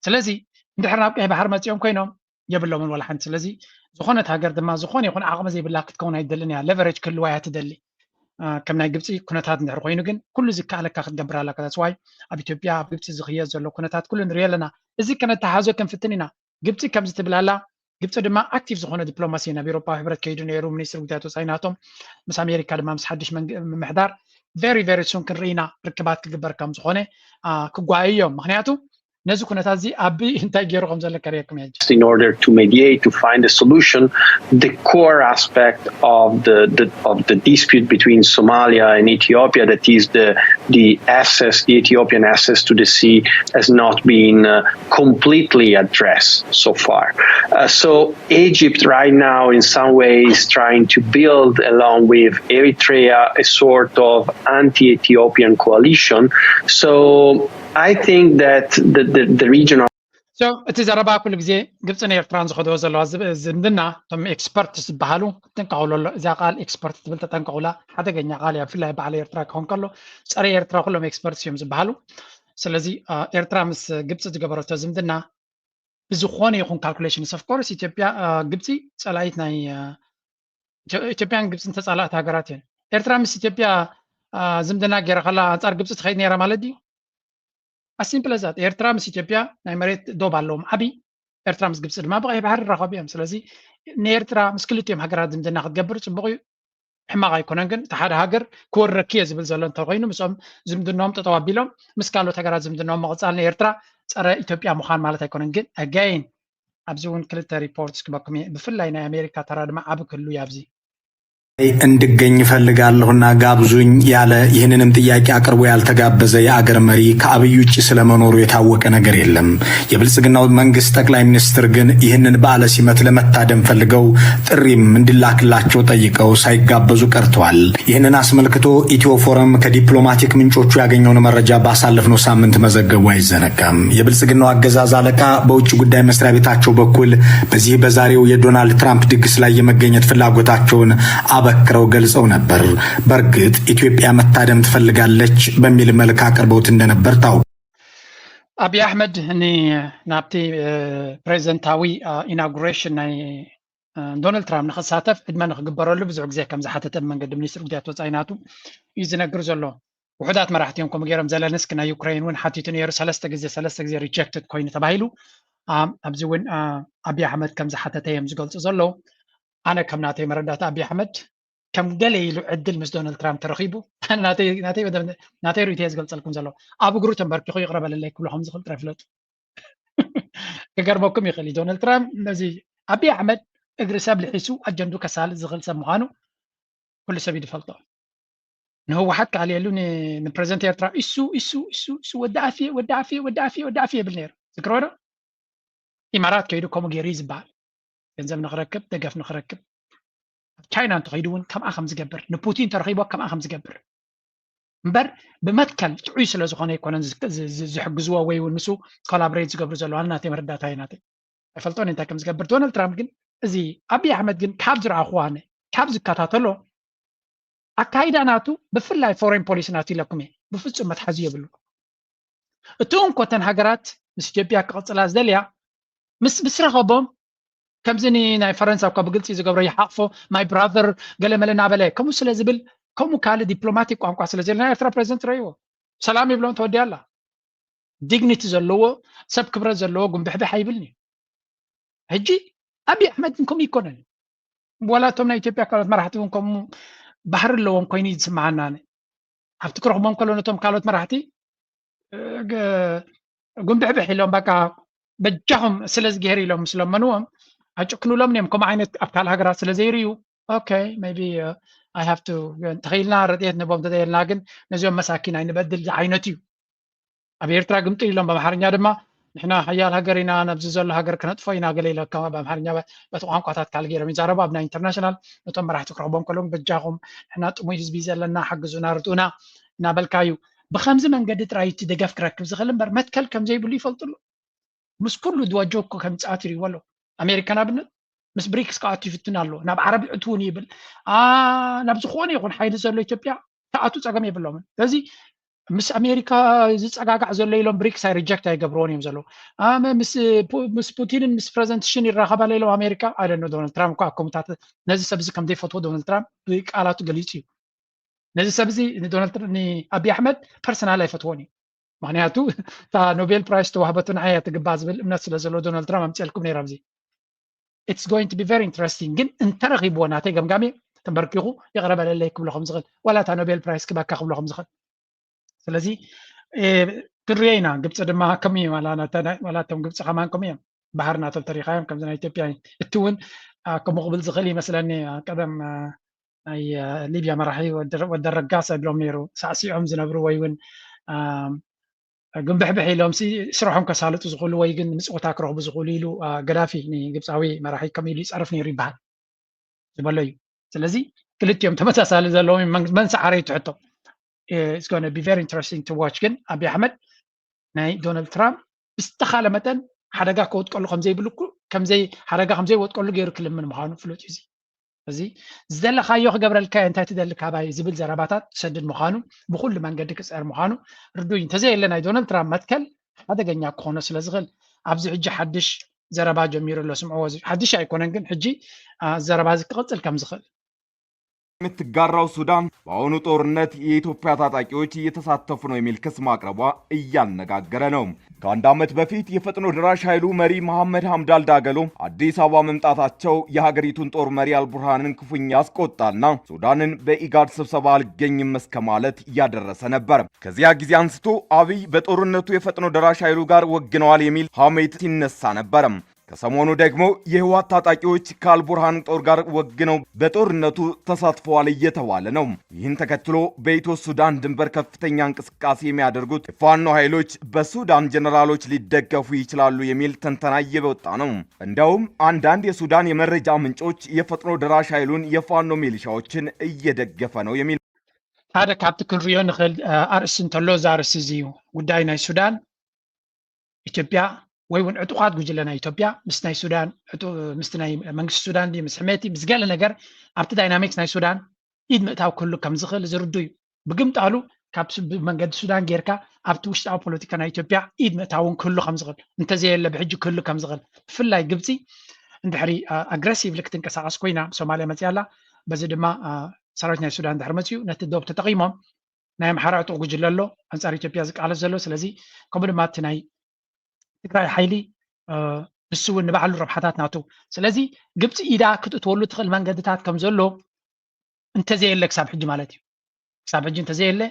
ስለዚ እንድሕር ናብ ቀይ ባሕር መፂኦም ኮይኖም የብሎምን ዋላ ሓንቲ። ስለዚ ዝኾነት ሃገር ድማ ዝኾነ ይኹን ዓቕሚ ዘይብላ ክትከውን ኣይደልን እያ። ሌቨሬጅ ክህልዋ እያ ትደሊ። ከም ናይ ግብፂ ኩነታት እንድሕር ኮይኑ ግን ኩሉ ዝከኣለካ ክትገብር ኣለካ። That's why ኣብ ኢትዮጵያ ኣብ ግብፂ ዝኽየድ ዘሎ ኩነታት ኩሉ ንሪኦ ኣለና። እዚ ከነተሓዞ ክንፍትን ኢና። ግብፂ ከምዚ ትብል ኣላ። ግብፂ ድማ ኣክቲቭ ዝኾነ ዲፕሎማሲ ናብ ኤሮፓ ሕብረት ከይዱ ነይሩ። ሚኒስትር ጉዳያት ወፃኢ ናቶም ምስ ኣሜሪካ ድማ ምስ ሓድሽ ምምሕዳር very very soon ክንርኢ ኢና ርክባት ክግበር ከም ዝኾነ ክጓየዩ እዮም። ምክንያቱ ነዚ ኩነታት እዚ ኣብ እንታይ ገይሩ ከም ዘሎ ከርእየኩም እየ። in order to mediate, to find a solution, the core aspect of the, the of the dispute between Somalia and Ethiopia, that is the the access, the Ethiopian access to the sea, has not been uh, completely addressed so far. Uh, so Egypt right now, in some ways, trying to build along with Eritrea a sort of anti-Ethiopian coalition. So I think that the, the, the regional So እቲ ዘረባ ኩሉ ግዜ ግብፅን ኤርትራን ዝኸደዎ ዘለዋ ዝምድና እቶም ኤክስፐርት ዝበሃሉ ክትጥንቀቑሉ ኣሎ። እዛ ቃል ኤክስፐርት ትብል ተጠንቀቑላ፣ ሓደገኛ ቃል እያ። ብፍላይ በዓል ኤርትራ ክኸውን ከሎ ፀረ ኤርትራ ኩሎም ኤክስፐርት እዮም ዝበሃሉ። ስለዚ ኤርትራ ምስ ግብፂ ዝገበረቶ ዝምድና ብዝኾነ ይኹን ካልኩሌሽንስ ኦፍ ኮርስ ኢትዮጵያ ግብፂ ፀላኢት ናይ ኢትዮጵያን ግብፅን ተፃላእቲ ሃገራት እየን። ኤርትራ ምስ ኢትዮጵያ ዝምድና ገይራ ከላ ኣንፃር ግብፂ ትኸይድ ነይራ ማለት ድዩ? ኣሲምፕል ዛት ኤርትራ ምስ ኢትዮጵያ ናይ መሬት ዶብ ኣለዎም ዓብዪ። ኤርትራ ምስ ግብፂ ድማ ብቀይ ባሕሪ ይራኸቡ እዮም። ስለዚ ንኤርትራ ምስ ክልቲኦም ሃገራት ዝምድና ክትገብር ፅቡቕ እዩ፣ ሕማቕ ኣይኮነን። ግን እቲ ሓደ ሃገር ክወረኪ እየ ዝብል ዘሎ እንተኮይኑ ምስኦም ዝምድናኦም ጠጠው ኣቢሎም ምስ ካልኦት ሃገራት ዝምድናኦም ምቕፃል ንኤርትራ ፀረ ኢትዮጵያ ምዃን ማለት ኣይኮነን። ግን ኣጋይን ኣብዚ እውን ክልተ ሪፖርት ክበኩም እየ። ብፍላይ ናይ ኣሜሪካ ተራ ድማ ዓቢ ክህሉ እዩ ኣብዚ። እንድገኝ እፈልጋለሁና ጋብዙኝ ያለ፣ ይህንንም ጥያቄ አቅርቦ ያልተጋበዘ የአገር መሪ ከአብይ ውጭ ስለመኖሩ የታወቀ ነገር የለም። የብልጽግናው መንግስት ጠቅላይ ሚኒስትር ግን ይህንን በዓለ ሲመት ለመታደም ፈልገው ጥሪም እንዲላክላቸው ጠይቀው ሳይጋበዙ ቀርተዋል። ይህንን አስመልክቶ ኢትዮ ፎረም ከዲፕሎማቲክ ምንጮቹ ያገኘውን መረጃ ባሳለፍነው ሳምንት መዘገቡ አይዘነጋም። የብልጽግናው አገዛዝ አለቃ በውጭ ጉዳይ መስሪያ ቤታቸው በኩል በዚህ በዛሬው የዶናልድ ትራምፕ ድግስ ላይ የመገኘት ፍላጎታቸውን አበክረው ገልጸው ነበር። በእርግጥ ኢትዮጵያ መታደም ትፈልጋለች በሚል መልክ አቅርበውት እንደነበር ታውቋል። ኣብይ ኣሕመድ ን ናብቲ ፕሬዚደንታዊ ኢናጉሬሽን ናይ ዶናልድ ትራምፕ ንክሳተፍ ዕድመ ንክግበረሉ ብዙሕ ግዜ ከም ዝሓተተ ብመንገዲ ሚኒስትር ጉዳያት ወፃኢ ናቱ እዩ ዝነግር ዘሎ። ውሑዳት መራሕቲ እዮም ከምኡ ገይሮም። ዘለንስኪ ናይ ዩክሬን እውን ሓቲቱ ነይሩ፣ ሰለስተ ግዜ ሰለስተ ግዜ ሪጀክትድ ኮይኑ ተባሂሉ። ኣብዚ እውን ኣብይ ኣሕመድ ከም ዝሓተተ እዮም ዝገልፁ ዘለዉ። ኣነ ከም ናተይ መረዳእታ ኣብይ ኣሕመድ ከም ገለ ኢሉ ዕድል ምስ ዶናልድ ትራምፕ ተረኺቡ ናተይ ርእይቶ እየ ዝገልፀልኩም ዘሎ። ኣብ እግሩ ተንበርኪኹ ይቕረ በለለይ ክብሎ ከም ዝኽእል ጥራይ ፍለጡ። ክገርመኩም ይኽእል እዩ። ዶናልድ ትራምፕ ነዚ ኣብይ ኣሕመድ እግሪ ሰብ ልሒሱ ኣጀንዱ ከሳልጥ ዝኽእል ሰብ ምዃኑ ኩሉ ሰብ እዩ ዝፈልጦ። ንህወሓት ክኣልየሉ ንፕረዚደንት ኤርትራ እሱ እሱ እሱ እሱ ወዲ ኣፍየ ወዲ ኣፍየ ወዲ ኣፍየ ወዲ ኣፍየ ይብል ነይሩ። ዝክርወዶ ኢማራት ከይዱ ከምኡ ገይሩ እዩ ዝበሃል። ገንዘብ ንክረክብ ደገፍ ንክረክብ ኣብ ቻይና እንተኸይዱ እውን ከምኣ ከም ዝገብር ንፑቲን ተረኺቦ ከምኣ ከም ዝገብር እምበር ብመትከል ጥዑይ ስለ ዝኾነ ኣይኮነን ዝሕግዝዎ ወይ እውን ምስኡ ኮላብሬት ዝገብሩ ዘለዋ ናተይ መረዳእታ እዩ ናተይ ኣይፈልጦን እንታይ ከም ዝገብር ዶናልድ ትራምፕ ግን እዚ ኣብይ ኣሕመድ ግን ካብ ዝረኣኹ ኣነ ካብ ዝከታተሎ ኣካይዳ ናቱ ብፍላይ ፎሬን ፖሊሲ ናቱ ኢለኩም እየ ብፍፁም መትሓዚ የብሉ እቲ እንኮተን ሃገራት ምስ ኢትዮጵያ ክቕፅላ ዝደልያ ምስ ምስ ረኸቦም ከምዚ ናይ ፈረንሳ እኳ ብግልፂ ዝገብሮ ይሓቕፎ ማይ ብራዘር ገለመለ ናበለ ከምኡ ስለ ዝብል ከምኡ ካልእ ዲፕሎማቲክ ቋንቋ ስለ ዘለ ናይ ኤርትራ ፕሬዚደንት ረይዎ ሰላም ይብሎም ተወዲያ ኣላ ዲግኒቲ ዘለዎ ሰብ ክብረት ዘለዎ ጉንብሕብሕ ኣይብልኒ ሕጂ ኣብይ ኣሕመድ ግን ከምኡ ይኮነን ዋላ እቶም ናይ ኢትዮጵያ ካልኦት መራሕቲ እውን ከምኡ ባህሪ ኣለዎም ኮይኑ እዩ ዝስምዓና ኣነ ኣብቲ ክረኽቦም ከሎ ነቶም ካልኦት መራሕቲ ጉንብሕብሕ ኢሎም በቃ በጃኹም ስለዚ ገይር ኢሎም ምስ ለመንዎም ኣጭክኑሎም እዮም ከምኡ ዓይነት ኣብ ካልእ ሃገራት ስለ ዘይርእዩ okay maybe I have to እንተኽኢልና ረድኤት ንቦም እንተዘየልና ግን ነዚኦም መሳኪን ኣይንበድል ዝዓይነቱ እዩ ኣብ ኤርትራ ግምጥል ኢሎም ብኣምሓርኛ ድማ ንሕና ሓያል ሃገር ኢና ነብዚ ዘሎ ሃገር ክነጥፎ ኢና ገለ ኢለካ ብኣምሓርኛ በቲ ቋንቋታት ካል ገይሮም ይዛረቡ ኣብ ናይ ኢንተርናሽናል ነቶም መራሕቲ ክረኽቦም ከለዎም በጃኹም ንሕና ጥሙይ ህዝቢ ዘለና ሓግዙና ርድኡና እናበልካ እዩ ብከምዚ መንገዲ ጥራይ እቲ ደገፍ ክረክብ ዝኽእል እምበር መትከል ከም ዘይብሉ ይፈልጡ ኣሎ ምስ ኩሉ ድዋጆ እኮ ከም ፃት ይሪዎ ኣሎ ኣሜሪካ ንኣብነት ምስ ብሪክስ ክኣቱ ይፍትን ኣሎ ናብ ዓረብ ይእትውን ይብል ናብ ዝኾነ ይኹን ሓይሊ ዘሎ ኢትዮጵያ ክኣቱ ፀገም የብሎምን ስለዚ ምስ ኣሜሪካ ዝፀጋጋዕ ዘሎ ኢሎም ብሪክስ ኣይ ሪጀክት ኣይገብርዎን እዮም ዘለዉ ምስ ፑቲንን ምስ ፕረዚደንት ሽን ይራኸባለ ኢሎም ኣሜሪካ ኣይደነ ዶናልድ ትራምፕ እኳ ከምታት ነዚ ሰብ እዚ ከም ዘይፈትዎ ዶናልድ ትራምፕ ብቃላቱ ገሊፁ እዩ ነዚ ሰብ እዚ ንዶናልድ ንኣብይ ኣሕመድ ፐርሰናል ኣይፈትዎን እዩ ምክንያቱ እታ ኖቤል ፕራይስ ተዋህበቱ ንዓይ ትግባእ ዝብል እምነት ስለ ዘሎ ዶናልድ ትራምፕ ኣምፅልኩም ነይረ ኣብዚ it's going to be very interesting ግን እንተረኺብዎ ናተይ ገምጋሚ ተንበርኪኹ ይቕረ በለለይ ክብሎ ከም ዝኽእል ዋላ እታ ኖቤል ፕራይስ ክበካ ክብሎ ከም ዝኽእል ስለዚ ክንሪኦ ኢና ግብፂ ድማ ከም እዩ ዋላ እቶም ግብፂ ከማን ከም እዮም ባህር ናቶም ተሪኻዮም ከምዚ ናይ ኢትዮጵያ እቲ እውን ከምኡ ክብል ዝኽእል ይመስለኒ ቀደም ናይ ሊብያ መራሒ ወደረጋስ ብሎም ነይሩ ሳዕሲዖም ዝነብሩ ወይ እውን ግንብሕብሕ ኢሎም ስርሖም ከሳልጡ ዝኽእሉ ወይ ግን ምፅውታ ክረኽቡ ዝኽእሉ ኢሉ ገዳፊ ንግብፃዊ መራሒ ከም ኢሉ ይፀርፍ ነይሩ ይበሃል ዝበሎ እዩ ስለዚ ክልቲኦም ተመሳሳሊ ዘለዎም መንሰዓረይ ትሕቶ it's going to be very interesting to watch ግን ኣብይ ኣሕመድ ናይ ዶናልድ ትራምፕ ብዝተኻለ መጠን ሓደጋ ከወጥቀሉ ከምዘይብሉ ከምዘይ ሓደጋ ከምዘይወጥቀሉ ገይሩ ክልምን ምዃኑ ፍሉጥ እዩ እዚ ዝደለኻዮ ክገብረልካ እንታይ ትደሊ ካባይ ዝብል ዘረባታት ዝሰድድ ምዃኑ ብኩሉ መንገዲ ክፅዕር ምዃኑ ርዱይ እንተዘየለ ናይ ዶናልድ ትራምፕ መትከል ሓደገኛ ክኾኖ ስለ ዝኽእል ኣብዚ ሕጂ ሓድሽ ዘረባ ጀሚሩ ኣሎ ስምዕዎ ሓድሽ ኣይኮነን ግን ሕጂ ዘረባ እዚ ክቕፅል ከም ዝኽእል የምትጋራው ሱዳን በአሁኑ ጦርነት የኢትዮጵያ ታጣቂዎች እየተሳተፉ ነው የሚል ክስ ማቅረቧ እያነጋገረ ነው። ከአንድ ዓመት በፊት የፈጥኖ ደራሽ ኃይሉ መሪ መሐመድ ሐምዳል ዳገሎ አዲስ አበባ መምጣታቸው የሀገሪቱን ጦር መሪ አልቡርሃንን ክፉኛ ያስቆጣና ሱዳንን በኢጋድ ስብሰባ አልገኝም እስከ ማለት ያደረሰ ነበር። ከዚያ ጊዜ አንስቶ አብይ በጦርነቱ የፈጥኖ ደራሽ ኃይሉ ጋር ወግነዋል የሚል ሐሜት ሲነሳ ነበር። ከሰሞኑ ደግሞ የህወሓት ታጣቂዎች ከአልቡርሃን ጦር ጋር ወግነው በጦርነቱ ተሳትፈዋል እየተባለ ነው። ይህን ተከትሎ በኢትዮ ሱዳን ድንበር ከፍተኛ እንቅስቃሴ የሚያደርጉት የፋኖ ኃይሎች በሱዳን ጀነራሎች ሊደገፉ ይችላሉ የሚል ትንተና እየወጣ ነው። እንደውም አንዳንድ የሱዳን የመረጃ ምንጮች የፈጥኖ ደራሽ ኃይሉን የፋኖ ሚሊሻዎችን እየደገፈ ነው የሚል ሓደ ካብቲ ክንሪኦ ንኽእል ኣርእስቲ እንተሎ፣ እዚ ኣርእስቲ እዚ እዩ። ጉዳይ ናይ ሱዳን፣ ኢትዮጵያ ወይ እውን ዕጡቓት ጉጅለ ናይ ኢትዮጵያ ምስ ናይ ሱዳን ምስቲ ናይ መንግስቲ ሱዳን ምስ ሕሜቲ ምስ ገለ ነገር ኣብቲ ዳይናሚክስ ናይ ሱዳን ኢድ ምእታው ክህሉ ከም ዝኽእል ዝርዱ እዩ። ብግምጣሉ ካብ መንገዲ ሱዳን ጌርካ ኣብቲ ውሽጣዊ ፖለቲካ ናይ ኢትዮጵያ ኢድ ምእታውን ክህሉ ከም ዝኽእል፣ እንተዘየለ ብሕጂ ክህሉ ከም ዝኽእል፣ ብፍላይ ግብፂ እንድሕሪ ኣግረሲቭሊ ክትንቀሳቐስ ኮይና፣ ሶማልያ መፅያ ኣላ። በዚ ድማ ሰራዊት ናይ ሱዳን ድሕሪ መፅኡ ነቲ ዶብ ተጠቒሞም ናይ ኣምሓራ ዕጡቕ ጉጅለ ኣሎ ኣንፃር ኢትዮጵያ ዝቃለስ ዘሎ። ስለዚ ከምኡ ድማ እቲ ናይ ትግራይ ሓይሊ ንሱ እውን ንባዕሉ ረብሓታት ናቱ። ስለዚ ግብፂ ኢዳ ክትእትወሉ ትኽእል መንገድታት ከም ዘሎ እንተዘየለ ክሳብ ሕጂ ማለት እዩ። ክሳብ ሕጂ እንተዘየለ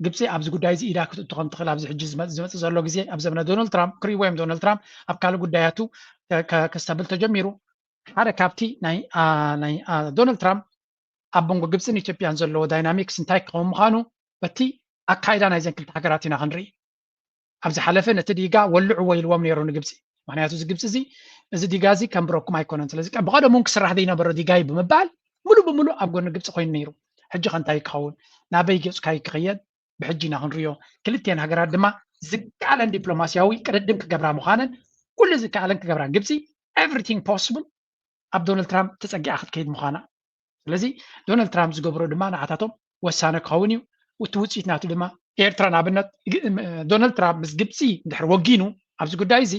ግብፂ ኣብዚ ጉዳይ እዚ ኢዳ ክትእቱ ከም ትኽእል ኣብዚ ሕጂ ዝመፅእ ዘሎ ግዜ ኣብ ዘመነ ዶናልድ ትራምፕ ክርእይዎ እዮም። ዶናልድ ትራምፕ ኣብ ካልእ ጉዳያቱ ከስተብል ተጀሚሩ ሓደ ካብቲ ናይ ዶናልድ ትራምፕ ኣብ መንጎ ግብፅን ኢትዮጵያን ዘለዎ ዳይናሚክስ እንታይ ክኸውን ምዃኑ በቲ ኣካይዳ ናይዘን ክልተ ሃገራት ኢና ክንርኢ። ኣብ ዝሓለፈ ነቲ ዲጋ ወልዕዎ ኢልዎም ነይሩ ንግብፂ። ምክንያቱ እዚ ግብፂ እዚ እዚ ዲጋ እዚ ከም ብረኩም ኣይኮነን። ስለዚ ብቀደሙ እውን ክስራሕ ዘይነበሮ ዲጋ እዩ ብምባል ሙሉ ብሙሉ ኣብ ጎኒ ግብፂ ኮይኑ ነይሩ። ሕጂ ከ እንታይ ክኸውን? ናበይ ገፁ ካይ ክኸየድ? ብሕጂ ኢና ክንሪኦ። ክልቲኤን ሃገራት ድማ ዝከኣለን ዲፕሎማስያዊ ቅድድም ክገብራ ምዃነን ኩሉ ዝከኣለን ክገብራን ግብፂ everything possible ኣብ ዶናልድ ትራምፕ ተፀጊዓ ክትከይድ ምዃና። ስለዚ ዶናልድ ትራምፕ ዝገብሮ ድማ ንዓታቶም ወሳነ ክኸውን እዩ። እቲ ውፅኢት ናቱ ድማ ኤርትራ ንኣብነት ዶናልድ ትራምፕ ምስ ግብፂ እንድሕር ወጊኑ ኣብዚ ጉዳይ እዚ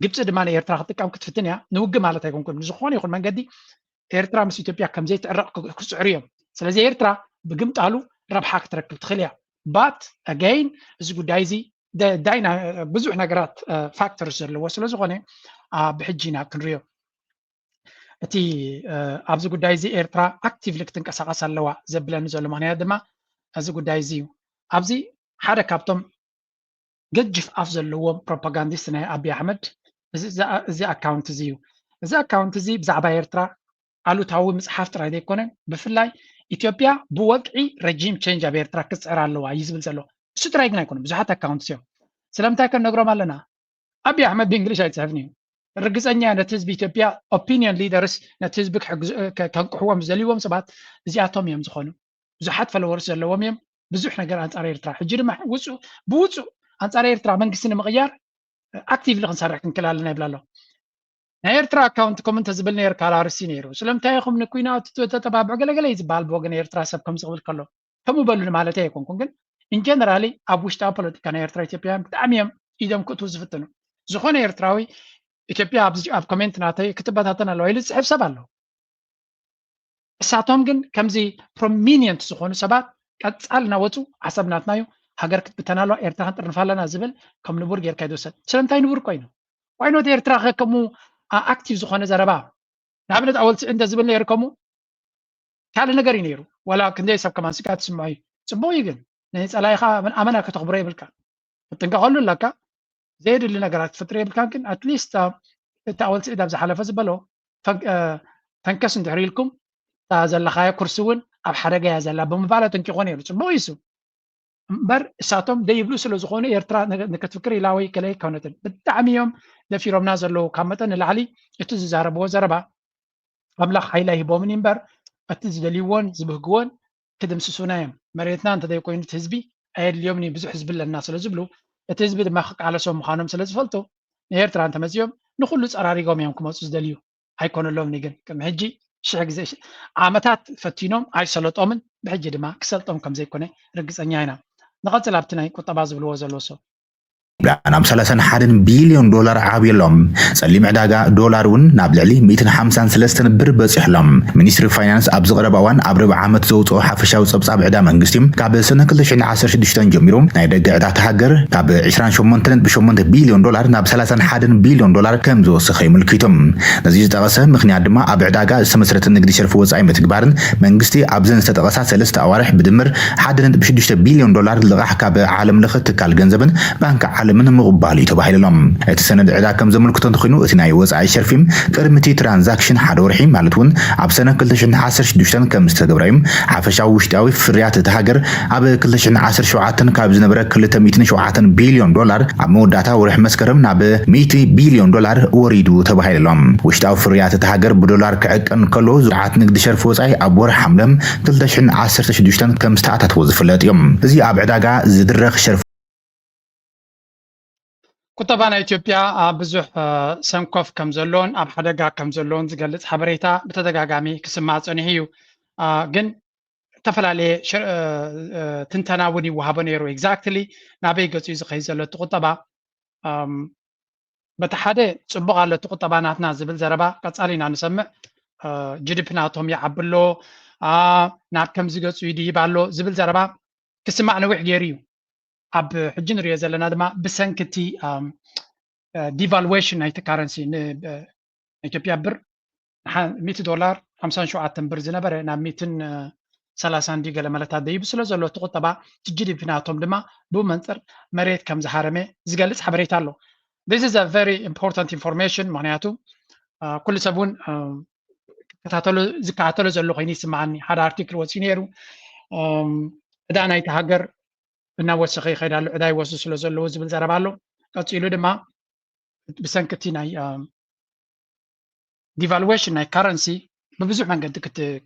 ግብፂ ድማ ንኤርትራ ክትጥቀም ክትፍትን እያ። ንውግእ ማለት ኣይኮንኩን ብዝኾነ ይኹን መንገዲ ኤርትራ ምስ ኢትዮጵያ ከምዘይትዕረቕ ክፅዕሩ እዮም። ስለዚ ኤርትራ ብግምጣሉ ረብሓ ክትረክብ ትኽእል እያ። ባት ኣገይን እዚ ጉዳይ እዚ ዳይና ብዙሕ ነገራት ፋክተርስ ዘለዎ ስለዝኾነ ብሕጂ ኢና ክንሪኦ። እቲ ኣብዚ ጉዳይ እዚ ኤርትራ ኣክቲቭሊ ክትንቀሳቐስ ኣለዋ ዘብለኒ ዘሎ ምክንያት ድማ እዚ ጉዳይ እዚ እዩ። ኣብዚ ሓደ ካብቶም ገጅፍ ኣፍ ዘለዎም ፕሮፓጋንዲስት ናይ ኣብይ ኣሕመድ እዚ ኣካውንት እዚ እዩ። እዚ ኣካውንት እዚ ብዛዕባ ኤርትራ ኣሉታዊ ምፅሓፍ ጥራይ ዘይኮነ ብፍላይ ኢትዮጵያ ብወግዒ ረጂም ቼንጅ ኣብ ኤርትራ ክትፅዕር ኣለዋ እዩ ዝብል ዘሎ። እሱ ጥራይ ግን ኣይኮነ ብዙሓት ኣካውንትስ እዮም። ስለምንታይ ከነግሮም ኣለና? ኣብይ ኣሕመድ ብእንግሊሽ ኣይፅሕፍን እዩ። ርግፀኛ ነቲ ህዝቢ ኢትዮጵያ ኦፒኒየን ሊደርስ ነቲ ህዝቢ ከንቅሕዎም ዝደልይዎም ሰባት እዚኣቶም እዮም ዝኾኑ። ብዙሓት ፈለወርስ ዘለዎም እዮም። ብዙሕ ነገር ኣንፃር ኤርትራ ሕጂ ድማ ውፁ ብውፁ ኣንፃር ኤርትራ መንግስቲ ንምቕያር ኣክቲቭሊ ክንሰርሕ ክንክእል ኣለና ይብላ ኣሎ። ናይ ኤርትራ ኣካውንት ኮም እንተዝብል ነይርካ ኣርእስቲ ነይሩ። ስለምንታይ ኢኹም ንኩናት ተተባብዑ ገለገለ እዩ ዝበሃል ብወገን ኤርትራ ሰብ ከምዚ ክብል ከሎ ከምኡ በሉኒ ማለት ኣይኮንኩን። ግን ኢንጀነራሊ ኣብ ውሽጣዊ ፖለቲካ ናይ ኤርትራ ኢትዮጵያውያን ብጣዕሚ እዮም ኢዶም ክእትዉ ዝፍትኑ። ዝኾነ ኤርትራዊ ኢትዮጵያ ኣብ ኮሜንት ናተይ ክትበታተን ኣለዋ ኢሉ ዝፅሕፍ ሰብ ኣሎ። እሳቶም ግን ከምዚ ፕሮሚኒየንት ዝኾኑ ሰባት ቀፃል እናወፁ ዓሰብ ናትና እዩ፣ ሃገር ክትብተን ኣለዋ፣ ኤርትራ ክንጥርንፋ ኣለና ዝብል ከም ንቡር ጌርካ ይትወሰድ። ስለምንታይ ንቡር ኮይኑ? ዋይኖት ኤርትራ ከ ከምኡ ኣክቲቭ ዝኾነ ዘረባ ንኣብነት ኣወል ስዒድ እንተዝብል ነይሩ ከምኡ ካልእ ነገር እዩ ነይሩ። ዋላ ክንደይ ሰብ ከማን ስጋ ትስምዖ እዩ። ፅቡቅ እዩ ግን ናይ ፀላኢኻ ኣመና ከተኽብሮ የብልካ። ክትጥንቀቐሉ ኣለካ። ዘየድሊ ነገራት ክትፍጥር የብልካን ግን ኣትሊስት እቲ ኣወል ስዒድ ኣብ ዝሓለፈ ዝበሎ ፈንከስ እንድሕር ኢልኩም እታ ዘለኻዮ ኩርሲ እውን ኣብ ሓደጋ እያ ዘላ ብምባል ኣጠንቂቖ ነይሩ። ፅቡቅ እዩ እሱ እምበር እሳቶም ደይብሉ ስለ ዝኾኑ ኤርትራ ንክትፍክር ኢላ ወይ ከለ ኣይኮነትን። ብጣዕሚ እዮም ደፊሮምና ዘለዉ ካብ መጠን ንላዕሊ እቲ ዝዛረብዎ ዘረባ ኣምላኽ ሓይሊ ኣይህቦምን እዩ እምበር እቲ ዝደልይዎን ዝብህግዎን ክድምስሱና እዮም። መሬትና እንተዘይኮይኑ እቲ ህዝቢ ኣየድልዮምን እዩ ብዙሕ ህዝቢ ኣለና ስለ ዝብሉ እቲ ህዝቢ ድማ ክቃለሶም ምዃኖም ስለ ዝፈልጡ ንኤርትራ እንተመፅኦም ንኩሉ ፀራሪጎም እዮም ክመፁ ዝደልዩ። ኣይኮነሎምን ግን ቅድሚ ሕጂ ሽሕ ግዜ ዓመታት ፈቲኖም ኣይሰለጦምን ብሕጂ ድማ ክሰልጦም ከም ዘይኮነ ርግፀኛ ኢና። ንቐፅል ኣብቲ ናይ ቁጠባ ዝብልዎ ዘለዎ ሰብ ናብ ሰላሳን ሓደን ቢልዮን ዶላር ዓብዩ ኣሎ። ፀሊም ዕዳጋ ዶላር እውን ናብ ልዕሊ ሚእትን ሓምሳን ሰለስተን ብር በፂሑ ኣሎ። ሚኒስትሪ ፋይናንስ ኣብዚ ቀረባ እዋን ኣብ ርብዒ ዓመት ዘውፅኦ ሓፈሻዊ ፀብፃብ ዕዳ መንግስቲ ካብ ሰነ ክልተ ሽሕን ዓሰርተ ሽዱሽተን ጀሚሩ ናይ ደገ ዕዳ እታ ሃገር ካብ ዕስራን ሸሞንተን ነጥቢ ሸሞንተ ቢልዮን ዶላር ናብ ሰላሳን ሓደን ቢልዮን ዶላር ከም ዝወሰኸ የመልኪቱ። ነዚ ዝጠቐሰ ምኽንያት ድማ ኣብ ዕዳጋ ዝተመስረተ ንግዲ ሸርፊ ወፃኢ ምትግባርን መንግስቲ ኣብዘን ዝተጠቐሳ ሰለስተ ኣዋርሕ ብድምር ሓደ ነጥቢ ሽዱሽተ ቢልዮን ዶላር ልቓሕ ካብ ዓለም ለኸ ትካል ገንዘብን ባንኪ ዓለም ንምምቕባል እዩ ተባሂሉ ኣሎ። እቲ ሰነድ ዕዳ ከም ዘመልክቶ እንተኾይኑ፣ እቲ ናይ ወጻኢ ሸርፊ ቅድሚ እቲ ትራንዛክሽን ሓደ ወርሒ፣ ማለት እውን ኣብ ሰነ ክልተ ሽሕን ዓሰርተ ሽዱሽተን ከም ዝተገብረ እዩ። ሓፈሻዊ ውሽጣዊ ፍርያት እታ ሃገር ኣብ ክልተ ሽሕን ዓሰርተ ሸውዓተን ካብ ዝነበረ ክልተ ሚእትን ሸውዓተን ቢልዮን ዶላር፣ ኣብ መወዳእታ ወርሒ መስከረም ናብ ሚእቲ ቢልዮን ዶላር ወሪዱ ተባሂሉ ኣሎ። ውሽጣዊ ፍርያት እታ ሃገር ብዶላር ክዕቀን ከሎ፣ ስርዓት ንግዲ ሸርፊ ወጻኢ ኣብ ወርሒ ሓምለ ክልተ ሽሕን ዓሰርተ ሽዱሽተን ከም ዝተኣታተወ ዝፍለጥ እዩ። እዚ ኣብ ዕዳጋ ዝድረኽ ሸርፊ ቁጠባ ናይ ኢትዮጵያ ኣብ ብዙሕ ሰንኮፍ ከም ዘሎን ኣብ ሓደጋ ከም ዘሎን ዝገልጽ ሓበሬታ ብተደጋጋሚ ክስማዕ ጸኒሑ እዩ። ግን ዝተፈላለየ ትንተና እውን ይወሃቦ ነይሩ። ኤግዛክትሊ ናበይ ገጹ እዩ ዝኸይድ ዘሎ እቲ ቁጠባ? በቲ ሓደ ጽቡቕ ኣሎ እቲ ቁጠባ ናትና ዝብል ዘረባ ቀጻሊ ኢና ንሰምዕ። ጂዲፒ ናቶም ይዓቢ ኣሎ፣ ናብ ከምዚ ገጹ ይድይብ ኣሎ ዝብል ዘረባ ክስማዕ ነዊሕ ገይሩ እዩ። ኣብ ሕጂ ንሪኦ ዘለና ድማ ብሰንኪ እቲ ዲቫሉዌሽን ናይቲ ካረንሲ፣ ኢትዮጵያ ብር ሚእቲ ዶላር ሓምሳን ሸውዓተን ብር ዝነበረ ናብ ሚእትን ሰላሳን ድዩ ገለ መለታት ደይቡ ስለ ዘሎ እቲ ቁጠባ፣ እቲ ጂዲፒ ናቶም ድማ ብኡ መንፅር መሬት ከም ዝሃረመ ዝገልፅ ሓበሬታ ኣሎ። This is a very important information፣ ምክንያቱ ኩሉ ሰብ እውን ዝከታተሎ ዘሎ ኮይኑ ይስምዓኒ። ሓደ ኣርቲክል ወፂኡ ነይሩ፣ ዕዳ ናይቲ ሃገር እናወሰኸ ይኸይድ ኣሎ፣ ዕዳ ይወስዱ ስለ ዘለዉ ዝብል ዘረባ ኣሎ። ቀፂሉ ድማ ብሰንኪ እቲ ናይ ዲቫሉዌሽን ናይ ካረንሲ ብብዙሕ መንገዲ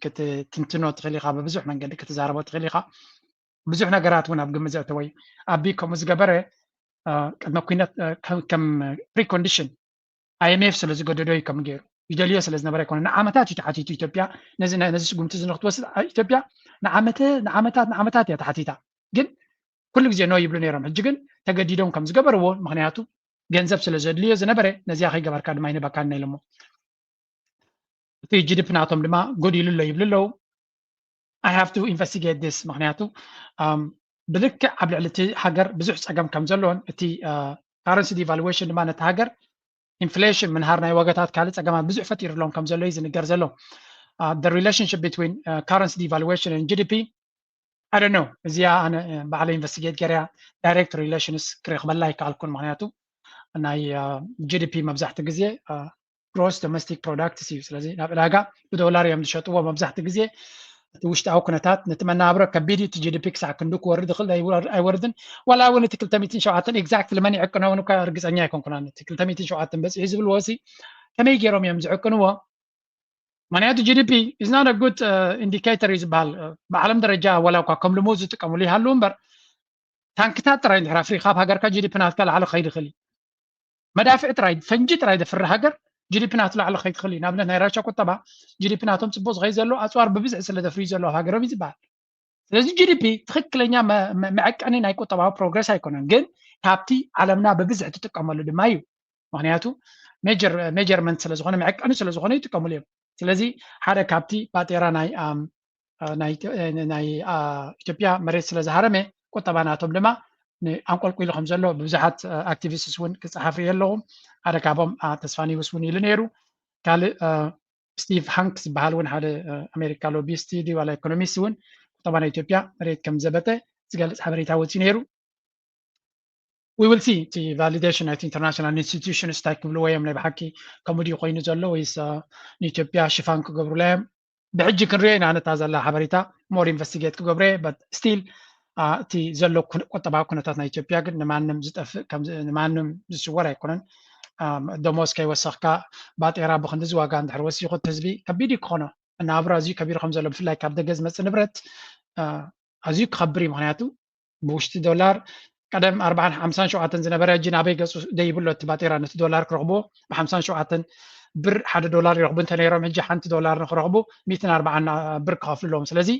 ክትትንትኖ ትኽእል ኢኻ፣ ብብዙሕ መንገዲ ክትዛረቦ ትኽእል ኢኻ። ብዙሕ ነገራት እውን ኣብ ግምት ዘእተወ እዩ። ኣቢ ከምኡ ዝገበረ ቅድመ ኩነት ከም ፕሪኮንዲሽን ኣይኤምኤፍ ስለ ዝገደዶ እዩ ከም ገይሩ፣ ይደልዮ ስለ ዝነበረ ኣይኮነ። ንዓመታት እዩ ተሓቲቱ ኢትዮጵያ ነዚ ስጉምቲ እዚ ንክትወስድ። ኢትዮጵያ ንዓመተ ንዓመታት ንዓመታት እያ ተሓቲታ፣ ግን ኩሉ ግዜ ኖ ይብሉ ነይሮም። ሕጂ ግን ተገዲዶም ከም ዝገበርዎ፣ ምክንያቱ ገንዘብ ስለ ዘድልዮ ዝነበረ፣ ነዚኣ ከይገበርካ ድማ ኣይንበካን ኢሎሞ። እቲ ጂዲፒ ናቶም ድማ ጎዲሉ ኣሎ ይብሉ ኣለዉ። I have to investigate this፣ ምክንያቱ ብልክዕ ኣብ ልዕሊ እቲ ሃገር ብዙሕ ፀገም ከም ዘለዎን እቲ ካረንሲ ዲቫሉዌሽን ድማ ነቲ ሃገር ኢንፍሌሽን፣ ምንሃር ናይ ዋጋታት፣ ካልእ ፀገማት ብዙሕ ፈጢሩሎም ከም ዘሎ እዩ ዝንገር ዘሎ። The relationship between currency devaluation and ጂዲፒ፣ I don't know፣ እዚኣ ኣነ ባዕለ ኢንቨስቲጌት ገይረያ፣ ዳይሬክት ሪሌሽንስ ክረኽበላ ኣይከኣልኩን። ምክንያቱ ናይ ጂዲፒ መብዛሕቲ ግዜ ግሮስ ዶሜስቲክ ፕሮዳክትስ እዩ። ስለዚ ናብ ዕዳጋ ብዶላር እዮም ዝሸጥዎ መብዛሕቲ ግዜ። እቲ ውሽጣዊ ኩነታት ነቲ መናብሮ ከቢድ እዩ። እቲ ጂዲፒ ክሳዕ ክንዱ ክወርድ ይኽእል ኣይወርድን፣ ዋላ እውን እቲ ክልተ ሚእትን ሸውዓተን ኤግዛክትሊ መን ይዕቅኖ እውን እኳ ርግፀኛ ኣይኮንኩን። እቲ ክልተ ሚእትን ሸውዓተን በፂሑ ዝብልዎ ሲ ከመይ ገይሮም እዮም ዝዕቅንዎ? ምክንያቱ ጂዲፒ is not a good indicator እዩ ዝበሃል። ብዓለም ደረጃ ዋላ እኳ ከም ልሙድ ዝጥቀምሉ ይሃሉ እምበር፣ ታንክታት ጥራይ እንድሕር ኣፍሪኻ ኣብ ሃገርካ ጂዲፒ ናትካ ላዕሊ ክኸይድ ይኽእል እዩ። መዳፍዕ ጥራይ፣ ፈንጂ ጥራይ ዘፍሪ ሃገር ጂዲፒ ናቱ ላዕሊ ክኸይድ ይኽእል እዩ። ንኣብነት ናይ ራሻ ቁጠባ ጂዲፒ ናቶም ፅቡቅ ዝኸይድ ዘሎ ኣፅዋር ብብዝሒ ስለ ዘፍርዩ ዘሎ ኣብ ሃገሮም እዩ ዝበሃል። ስለዚ ጂዲፒ ትኽክለኛ መዐቀኒ ናይ ቁጠባዊ ፕሮግረስ ኣይኮነን፣ ግን ካብቲ ዓለምና ብብዝሒ ትጥቀመሉ ድማ እዩ። ምክንያቱ ሜጀርመንት ስለዝኾነ፣ መዐቀኒ ስለዝኾነ ይጥቀምሉ እዮም። ስለዚ ሓደ ካብቲ ባጤራ ናይ ናይ ኢትዮጵያ መሬት ስለ ዝሃረመ ቁጠባ ናቶም ድማ ኣንቆልቂሉ ከም ዘሎ ብዙሓት ኣክቲቪስትስ እውን ክፀሓፍ ርኢ ኣለኹ። ሓደ ካብኦም ተስፋኒውስ እውን ኢሉ ነይሩ። ካልእ ስቲቭ ሃንክ ዝበሃል እውን ሓደ ኣሜሪካ ሎቢስት ድዩ ዋላ ኢኮኖሚስት እውን ቁጠባ ናይ ኢትዮጵያ መሬት ከም ዘበጠ ዝገልፅ ሓበሬታ ወፂኡ ነይሩ። We will see እቲ ቫሊዴሽን ናይቲ ኢንተርናሽናል ኢንስቲትዩሽንስ እንታይ ክብልዎ እዮም፣ ናይ ብሓቂ ከምኡ ድዩ ኮይኑ ዘሎ ወይስ ንኢትዮጵያ ሽፋን ክገብሩላ እዮም? ብሕጂ ክንሪኦ ኢና ነታ ዘላ ሓበሬታ ሞር ኢንቨስቲጌት ክገብረ። But still እቲ ዘሎ ቁጠባዊ ኩነታት ናይ ኢትዮጵያ ግን ንማንም ዝጠፍእ ንማንም ዝስወር ኣይኮነን። ደሞዝ ከይወሰኽካ ባጤራ ብክንድዚ ዋጋ እንድሕር ወሲኹ እቲ ህዝቢ ከቢድ እዩ ክኾኖ። መነባብሮ ኣዝዩ ከቢድ ከም ዘሎ ብፍላይ ካብ ደገ ዝመፅእ ንብረት ኣዝዩ ክኸብር እዩ። ምክንያቱ ብውሽጢ ዶላር ቀደም ኣርባዓን ሓምሳን ሸውዓተን ዝነበረ ሕጂ ናበይ ገፁ ደይብሎ እቲ ባጤራ ነቲ ዶላር ክረኽብዎ ብሓምሳን ሸውዓተን ብር ሓደ ዶላር ይረኽቡ እንተነይሮም ሕጂ ሓንቲ ዶላር ንክረኽቡ ሚእትን ኣርባዓን ብር ክኸፍሉ ኣለዎም። ስለዚ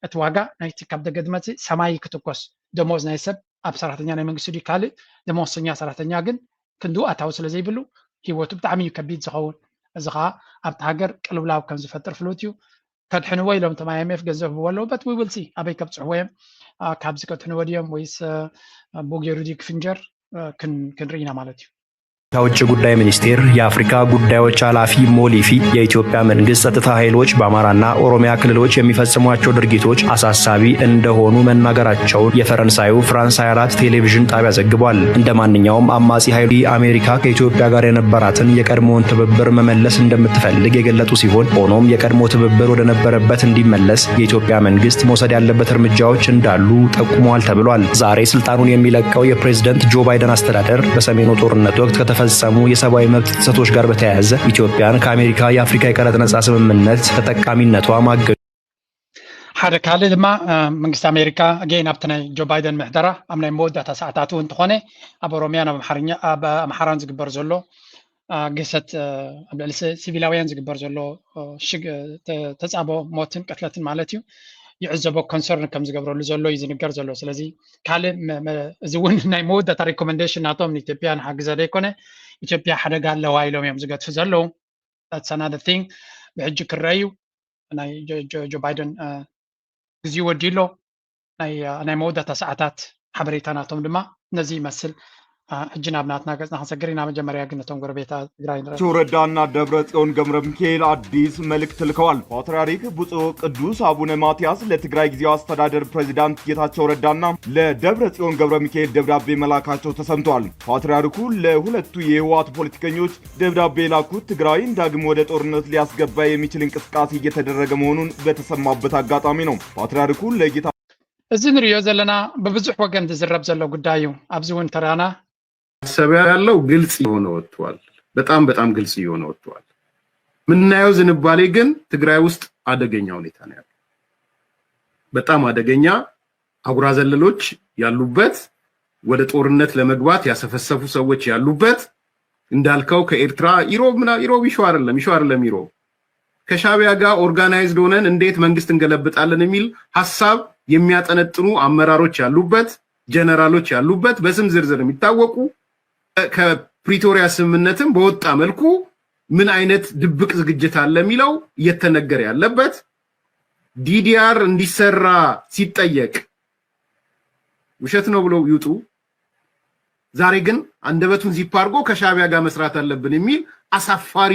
እቲ ዋጋ ናይቲ ካብ ደገ ዝመፅእ ሰማይ ክትኮስ ደሞዝ ናይ ሰብ ኣብ ሰራሕተኛ ናይ መንግስቲ ድዩ ካልእ ደሞዝተኛ ሰራሕተኛ ግን ክንድኡ ኣታዊ ስለ ዘይብሉ ህይወቱ ብጣዕሚ እዩ ከቢድ ዝኸውን። እዚ ከዓ ኣብቲ ሃገር ቅልውላው ከም ዝፈጥር ፍሉጥ እዩ። ከድሕንዎ ኢሎም እቶም ኣይኤምኤፍ ገንዘብ ህብዎ ኣለዉ። But we will see ኣበይ ከብፅሕዎ እዮም። ካብዚ ከድሕንዎ ድዮም ወይስ ብኡ ገይሩ ድዩ ክፍንጀር ክንርኢ ኢና ማለት እዩ። ከውጭ ጉዳይ ሚኒስቴር የአፍሪካ ጉዳዮች ኃላፊ ሞሊፊ የኢትዮጵያ መንግስት ጸጥታ ኃይሎች በአማራና ኦሮሚያ ክልሎች የሚፈጽሟቸው ድርጊቶች አሳሳቢ እንደሆኑ መናገራቸውን የፈረንሳዩ ፍራንስ ሃያ አራት ቴሌቪዥን ጣቢያ ዘግቧል። እንደ ማንኛውም አማጺ ኃይል አሜሪካ ከኢትዮጵያ ጋር የነበራትን የቀድሞውን ትብብር መመለስ እንደምትፈልግ የገለጹ ሲሆን፣ ሆኖም የቀድሞ ትብብር ወደ ነበረበት እንዲመለስ የኢትዮጵያ መንግስት መውሰድ ያለበት እርምጃዎች እንዳሉ ጠቁመዋል ተብሏል። ዛሬ ስልጣኑን የሚለቀው የፕሬዝደንት ጆ ባይደን አስተዳደር በሰሜኑ ጦርነት ወቅት ከተፈጸሙ የሰብአዊ መብት ጥሰቶች ጋር በተያያዘ ኢትዮጵያን ከአሜሪካ የአፍሪካ የቀረጥ ነጻ ስምምነት ተጠቃሚነቷ ማገዱ። ሓደ ካልእ ድማ መንግስቲ ኣሜሪካ ኣገይን ኣብቲ ናይ ጆ ባይደን ምሕደራ ኣብ ናይ መወዳእታ ሰዓታት እውን እንተኾነ ኣብ ኦሮሚያን ኣብ ኣምሓራን ዝግበር ዘሎ ግህሰት ኣብ ልዕሊ ሲቪላውያን ዝግበር ዘሎ ተፃቦ ሞትን ቅትለትን ማለት እዩ ይዕዘቦ ኮንሰርን ከም ዝገብረሉ ዘሎ እዩ ዝንገር ዘሎ። ስለዚ ካልእ እዚ እውን ናይ መወዳእታ ሪኮመንዴሽን ናቶም ንኢትዮጵያ ንሓግዘ ዘይኮነ ኢትዮጵያ ሓደጋ ኣለዋ ኢሎም እዮም ዝገድፉ ዘለዉ። That's another thing። ብሕጂ ክረአ እዩ። ናይ ጆ ባይደን ግዜኡ ወዲኡ ኣሎ። ናይ መወዳእታ ሰዓታት ሓበሬታ ናቶም ድማ ነዚ ይመስል። ሕጂ ናብ ናትና ገጽና ክንሰግር ኢና። መጀመርያ ግን ነቶም ጎረቤታ ትግራይ ንረኢ። ጌታቸው ረዳና ደብረ ጽዮን ገብረ ሚካኤል ኣዲስ መልእክት ልከዋል። ፓትርያርክ ብፁዕ ቅዱስ አቡነ ማትያስ ለትግራይ ጊዜያዊ አስተዳደር ፕሬዚዳንት ጌታቸው ረዳና ለደብረ ጽዮን ገብረ ሚካኤል ደብዳቤ መላካቸው ተሰምቷል። ፓትርያርኩ ለሁለቱ የህወሓት ፖለቲከኞች ደብዳቤ የላኩት ትግራይን ዳግም ወደ ጦርነት ሊያስገባ የሚችል እንቅስቃሴ እየተደረገ መሆኑን በተሰማበት አጋጣሚ ነው። ፓትርያርኩ ለጌታ እዚ ንሪኦ ዘለና ብብዙሕ ወገን ዝዝረብ ዘሎ ጉዳይ እዩ። ኣብዚ እውን ተራና ሰበያ ያለው ግልጽ የሆነ ወጥቷል። በጣም በጣም ግልጽ እየሆነ ወጥቷል። ምናየው ዝንባሌ ግን ትግራይ ውስጥ አደገኛ ሁኔታ ነው ያለው። በጣም አደገኛ አጉራ ዘለሎች ያሉበት፣ ወደ ጦርነት ለመግባት ያሰፈሰፉ ሰዎች ያሉበት፣ እንዳልከው ከኤርትራ ኢሮብ ምና ኢሮብ ኢሹ አይደለም ኢሹ አይደለም ኢሮብ ከሻቢያ ጋር ኦርጋናይዝድ ሆነን እንዴት መንግስት እንገለብጣለን የሚል ሀሳብ የሚያጠነጥኑ አመራሮች ያሉበት፣ ጀነራሎች ያሉበት፣ በስም ዝርዝር የሚታወቁ፣ ከፕሪቶሪያ ስምምነትም በወጣ መልኩ ምን አይነት ድብቅ ዝግጅት አለ የሚለው እየተነገረ ያለበት፣ ዲዲአር እንዲሰራ ሲጠየቅ ውሸት ነው ብለው ይውጡ። ዛሬ ግን አንደበቱን ዚፕ አድርጎ ከሻቢያ ጋር መስራት አለብን የሚል አሳፋሪ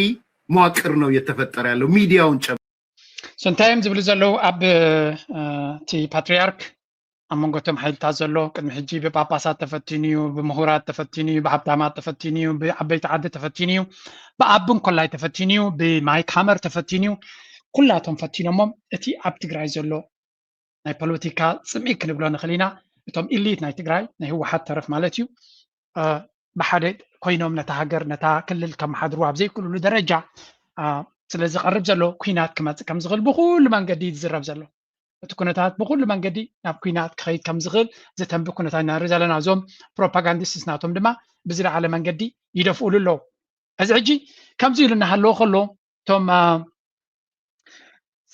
መዋቅር ነው እየተፈጠረ ያለው፣ ሚዲያውን ጨምሮ። እንታይ እዮም ዝብሉ ዘለዉ ኣብ እቲ ፓትሪያርክ ኣብ መንጎ እቶም ሓይልታት ዘሎ? ቅድሚ ሕጂ ብጳጳሳት ተፈቲኑ እዩ፣ ብምሁራት ተፈቲኑ እዩ፣ ብሃብታማት ተፈቲኑ እዩ፣ ብዓበይቲ ዓዲ ተፈቲኑ እዩ፣ ብኣብ እንኮላይ ተፈቲኑ እዩ፣ ብማይክ ሃመር ተፈቲኑ እዩ። ኩላቶም ፈቲኖሞም። እቲ ኣብ ትግራይ ዘሎ ናይ ፖለቲካ ፅምኢ ክንብሎ ንኽእል ኢና። እቶም ኢሊት ናይ ትግራይ ናይ ህወሓት ተረፍ ማለት እዩ ብሓደ ኮይኖም ነታ ሃገር ነታ ክልል ከመሓድሩ ኣብ ዘይክእልሉ ደረጃ ስለ ዝቐርብ ዘሎ ኩናት ክመፅእ ከም ዝኽእል ብኩሉ መንገዲ እዩ ዝዝረብ ዘሎ። እቲ ኩነታት ብኩሉ መንገዲ ናብ ኩናት ክኸይድ ከም ዝኽእል ዘተንቢ ኩነታት ኢና ንርኢ ዘለና። እዞም ፕሮፓጋንዲስትስ ናቶም ድማ ብዝለዓለ መንገዲ ይደፍኡሉ ኣለዉ። እዚ ሕጂ ከምዚ ኢሉ እናሃለወ ከሎ እቶም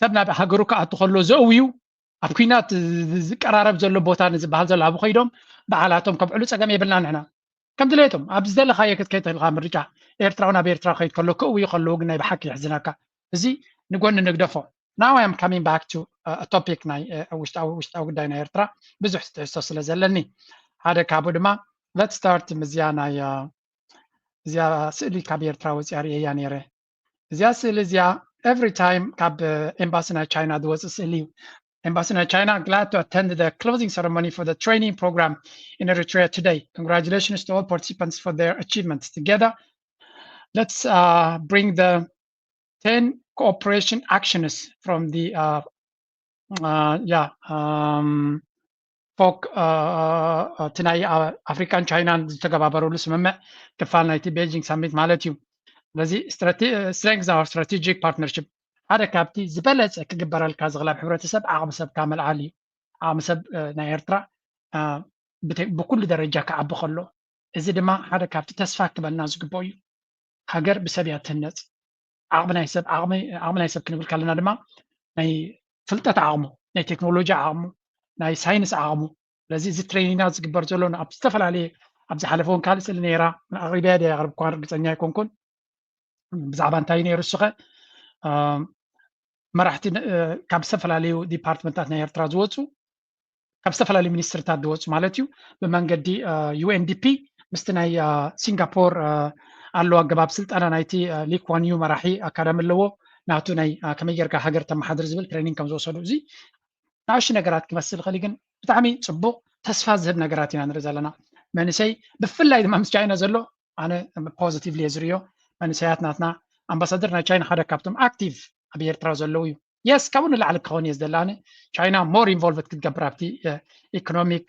ሰብ ናብ ሃገሩ ክኣቱ ከሎ ዘእውዩ ኣብ ኩናት ዝቀራረብ ዘሎ ቦታ ንዝበሃል ዘሎ ኣብ ኮይዶም በዓላቶም ከብዕሉ ፀገም የብልና ንሕና ከም ድሌቶም ኣብ ዝደለካዮ ክትከይድ ትኽእልካ ምርጫ ኤርትራዊ ናብ ኤርትራ ከይድ ከሎ ክእውዩ ከለዉ ግን ናይ ብሓቂ የሕዝነካ። እዚ ንጎኒ ንግደፎ። Now I am coming back to topic ናይ ውሽጣዊ ውሽጣዊ ጉዳይ ናይ ኤርትራ ብዙሕ ትሕዝቶ ስለ ዘለኒ ሓደ ካብኡ ድማ let's start ምዝያ ናይ እዚኣ ስእሊ ካብ ኤርትራ ወፂኣ ርእየያ ነይረ። እዚኣ ስእሊ እዚኣ every time ካብ ኤምባሲ ናይ ቻይና ዝወፅእ ስእሊ እዩ። Embassy of China glad to attend the closing ceremony for the training program in Eritrea today. Congratulations to all participants for their achievements. Together, let's uh, bring the ten cooperation actions from the uh, uh, yeah, um, ፎክ እቲ ናይ ኣፍሪካን ቻይናን ዝተገባበረሉ ስምምዕ ክፋል ናይቲ ቤጂንግ ሳሚት ማለት እዩ። ስለዚ strength our strategic partnership ሓደ ካብቲ ዝበለፀ ክግበረልካ ዝኽእል ኣብ ሕብረተሰብ ዓቕሚ ሰብካ ምልዓል እዩ። ዓቕሚ ሰብ ናይ ኤርትራ ብኩሉ ደረጃ ክዓቢ ከሎ እዚ ድማ ሓደ ካብቲ ተስፋ ክበልና ዝግበኦ እዩ። ሃገር ብሰብ እያ ትህነፅ። ዓቕሚ ናይ ሰብ ዓቕሚ ናይ ሰብ ክንብል ከለና ድማ ናይ ፍልጠት ዓቕሙ ናይ ቴክኖሎጂ ዓቕሙ ናይ ሳይንስ ዓቕሙ ስለዚ እዚ ትሬኒንጋት ዝግበር ዘሎ ኣብ ዝተፈላለየ ኣብ ዝሓለፈ እውን ካልእ ስእሊ ነይራ ኣቕሪበያ ደ ኣቕርብኳ ርግፀኛ ኣይኮንኩን ብዛዕባ እንታይ ነይሩ እስኸ መራሕቲ ካብ ዝተፈላለዩ ዲፓርትመንታት ናይ ኤርትራ ዝወፁ ካብ ዝተፈላለዩ ሚኒስትርታት ዝወፁ ማለት እዩ ብመንገዲ ዩኤንዲፒ ምስቲ ናይ ሲንጋፖር ኣሎ ኣገባብ ስልጠና ናይቲ ሊኳንዩ መራሒ ኣካዳሚ ኣለዎ። ናቱ ናይ ከመይ ጌርካ ሃገር ተመሓድር ዝብል ትሬኒንግ ከም ዝወሰዱ፣ እዚ ንኣሽቱ ነገራት ክመስል ይኽእል ግን ብጣዕሚ ፅቡቕ ተስፋ ዝህብ ነገራት ኢና ንርኢ ዘለና። መንእሰይ ብፍላይ ድማ ምስ ቻይና ዘሎ ኣነ ፖዚቲቭሊ እየ ዝርእዮ። መንእሰያት ናትና፣ ኣምባሳደር ናይ ቻይና ሓደ ካብቶም ኣክቲቭ ኣብ ኤርትራ ዘለዉ እዩ። የስ ካብኡ ንላዕሊ ክኸውን እየ ዝደሊ ኣነ። ቻይና ሞር ኢንቮልቭድ ክትገብር ኣብቲ ኢኮኖሚክ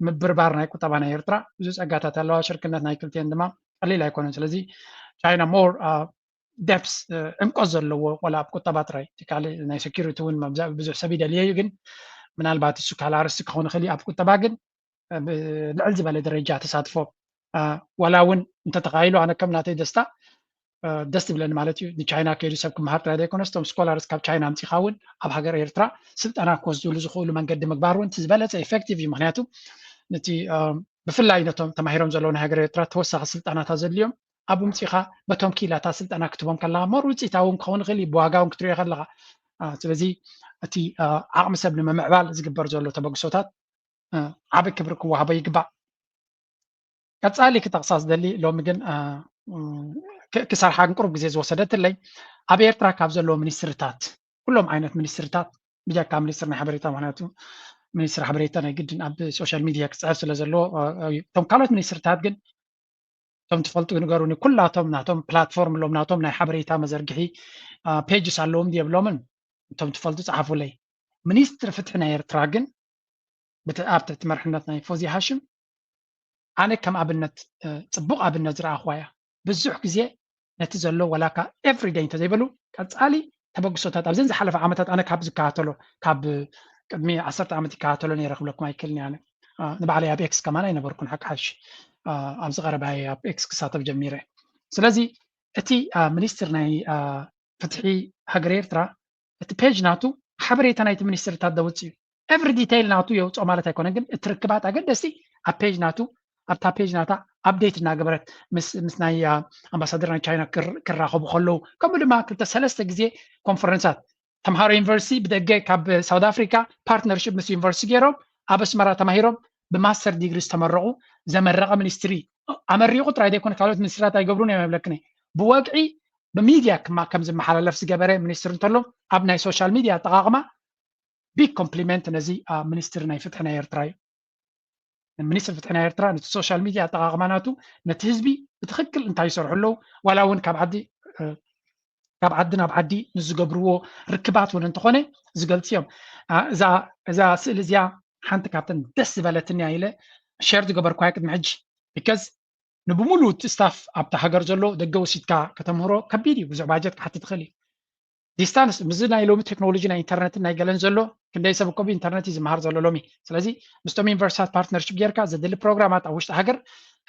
ምብርባር ናይ ቁጠባ ናይ ኤርትራ ብዙ ጸጋታት ኣለዋ። ሽርክነት ናይ ክልቲኤን ድማ ቀሊል ኣይኮነን። ስለዚ ቻይና ሞር ደፕስ ዕምቆት ዘለዎ ዋላ ኣብ ቁጠባ ጥራይ ካልእ ናይ ሴኪሪቲ እውን ብዙሕ ሰብ ይደልየ እዩ። ግን ምናልባት እሱ ካልእ ኣርእስቲ ክኸውን ይኽእል እዩ። ኣብ ቁጠባ ግን ልዕል ዝበለ ደረጃ ተሳትፎ ዋላ እውን እንተተኻኢሉ ኣነ ከም ናተይ ደስታ ደስ ትብለኒ ማለት እዩ። ንቻይና ከይዱ ሰብ ክመሃር ጥራይ ዘይኮነስ እቶም ስኮላርስ ካብ ቻይና ኣምፂኻ እውን ኣብ ሃገር ኤርትራ ስልጠና ክወስድሉ ዝኽእሉ መንገዲ ምግባር እውን እቲ ዝበለፀ ኢፌክቲቭ እዩ። ምክንያቱ ነቲ ብፍላይ ነቶም ተማሂሮም ዘለዉ ናይ ሃገር ኤርትራ ተወሳኺ ስልጠናታት ዘድልዮም ኣብ ምፅኻ በቶም ክኢላታት ስልጠና ክትቦም ከለካ ሞር ውፅኢታዊ እውን ክኸውን ይኽእል እዩ። ብዋጋ እውን ክትሪኦ ከለካ ስለዚ እቲ ዓቕሚ ሰብ ንምምዕባል ዝግበር ዘሎ ተበግሶታት ዓቢ ክብሪ ክወሃቦ ይግባእ። ቀጻሊ ክጠቕሳ ዝደሊ ሎሚ ግን ክሰርሓ ግን ቅሩብ ግዜ ዝወሰደትለይ ኣብ ኤርትራ ካብ ዘለዉ ሚኒስትርታት ኩሎም ዓይነት ሚኒስትርታት ብጀካ ሚኒስትር ናይ ሓበሬታ ምክንያቱ ሚኒስትር ሓበሬታ ናይ ግድን ኣብ ሶሻል ሚድያ ክፅሕፍ ስለ ዘለዎ እቶም ካልኦት ሚኒስትርታት ግን እቶም ትፈልጡ ንገሩኒ። ኩላቶም ናቶም ፕላትፎርም ኣለዎም፣ ናቶም ናይ ሓበሬታ መዘርግሒ ፔጅስ ኣለዎም ድየብሎምን? እቶም ትፈልጡ ጸሓፉለይ። ሚኒስትሪ ፍትሒ ናይ ኤርትራ ግን ኣብ ትሕቲ መርሕነት ናይ ፎዚ ሃሽም ኣነ ከም ኣብነት ጽቡቕ ኣብነት ዝረኣኽዋ እያ። ብዙሕ ግዜ ነቲ ዘሎ ወላካ ኤቭሪደይ እንተዘይበሉ ቀጻሊ ተበግሶታት ኣብዘን ዝሓለፈ ዓመታት ኣነ ካብ ዝከታተሎ ካብ ቅድሚ ዓሰርተ ዓመት ይከታተሎ ነይረ ክብለኩም ኣይክእልን እየ ኣነ። ንባዕለይ ኣብ ኤክስ ከማን ኣይነበርኩን ሓቂ ሓሽ ኣብዚ ቀረባ ኣብ ኤክስ ክሳተፍ ጀሚረ። ስለዚ እቲ ሚኒስትር ናይ ፍትሒ ሃገር ኤርትራ እቲ ፔጅ ናቱ ሓበሬታ ናይቲ ሚኒስትርታት ዘውፅእ እዩ። ኤቭሪ ዲቴይል ናቱ የውፅኦ ማለት ኣይኮነን፣ ግን እቲ ርክባት ኣገደስቲ ኣብ ፔጅ ናቱ ኣብታ ፔጅ ናታ ኣፕዴት እናገበረት ምስ ናይ ኣምባሳደር ናይ ቻይና ክራኸቡ ከለዉ ከምኡ ድማ ክልተ ሰለስተ ግዜ ኮንፈረንሳት ተምሃሮ ዩኒቨርሲቲ ብደገ ካብ ሳውት ኣፍሪካ ፓርትነርሽፕ ምስ ዩኒቨርሲቲ ገይሮም ኣብ ኣስመራ ተማሂሮም ብማስተር ዲግሪ ዝተመረቑ ዘመረቐ ሚኒስትሪ ኣመሪቑ ጥራይ ዘይኮነ ካልኦት ሚኒስትሪታት ኣይገብሩን እዮም ይብለክኒ ብወግዒ ብሚድያ ክማ ከም ዝመሓላለፍ ዝገበረ ሚኒስትር እንተሎ ኣብ ናይ ሶሻል ሚድያ ኣጠቓቕማ ቢግ ኮምፕሊመንት ነዚ ሚኒስትሪ ናይ ፍትሒ ናይ ኤርትራ እዩ። ሚኒስትሪ ፍትሒ ናይ ኤርትራ ነቲ ሶሻል ሚድያ ኣጠቓቕማ ናቱ ነቲ ህዝቢ ብትኽክል እንታይ ይሰርሑ ኣለዉ ዋላ እውን ካብ ዓዲ ካብ ዓዲ ናብ ዓዲ ንዝገብርዎ ርክባት እውን እንተኾነ ዝገልፅ እዮም። እዛ ስእሊ እዚኣ ሓንቲ ካብተን ደስ ዝበለትኒ ኢለ ሸር ዝገበርኳ ቅድሚ ሕጂ because ንብሙሉ እቲ ስታፍ ኣብቲ ሃገር ዘሎ ደገ ወሲድካ ከተምህሮ ከቢድ እዩ። ብዙሕ ባጀት ክሓትት ይኽእል እዩ። ዲስታንስ ምስዚ ናይ ሎሚ ቴክኖሎጂ ናይ ኢንተርነትን ናይ ገለን ዘሎ ክንደይ ሰብ እኮ ብኢንተርነት እዩ ዝመሃር ዘሎ ሎሚ። ስለዚ ምስቶም ዩኒቨርሲታት ፓርትነርሽፕ ጌርካ ዘድሊ ፕሮግራማት ኣብ ውሽጢ ሃገር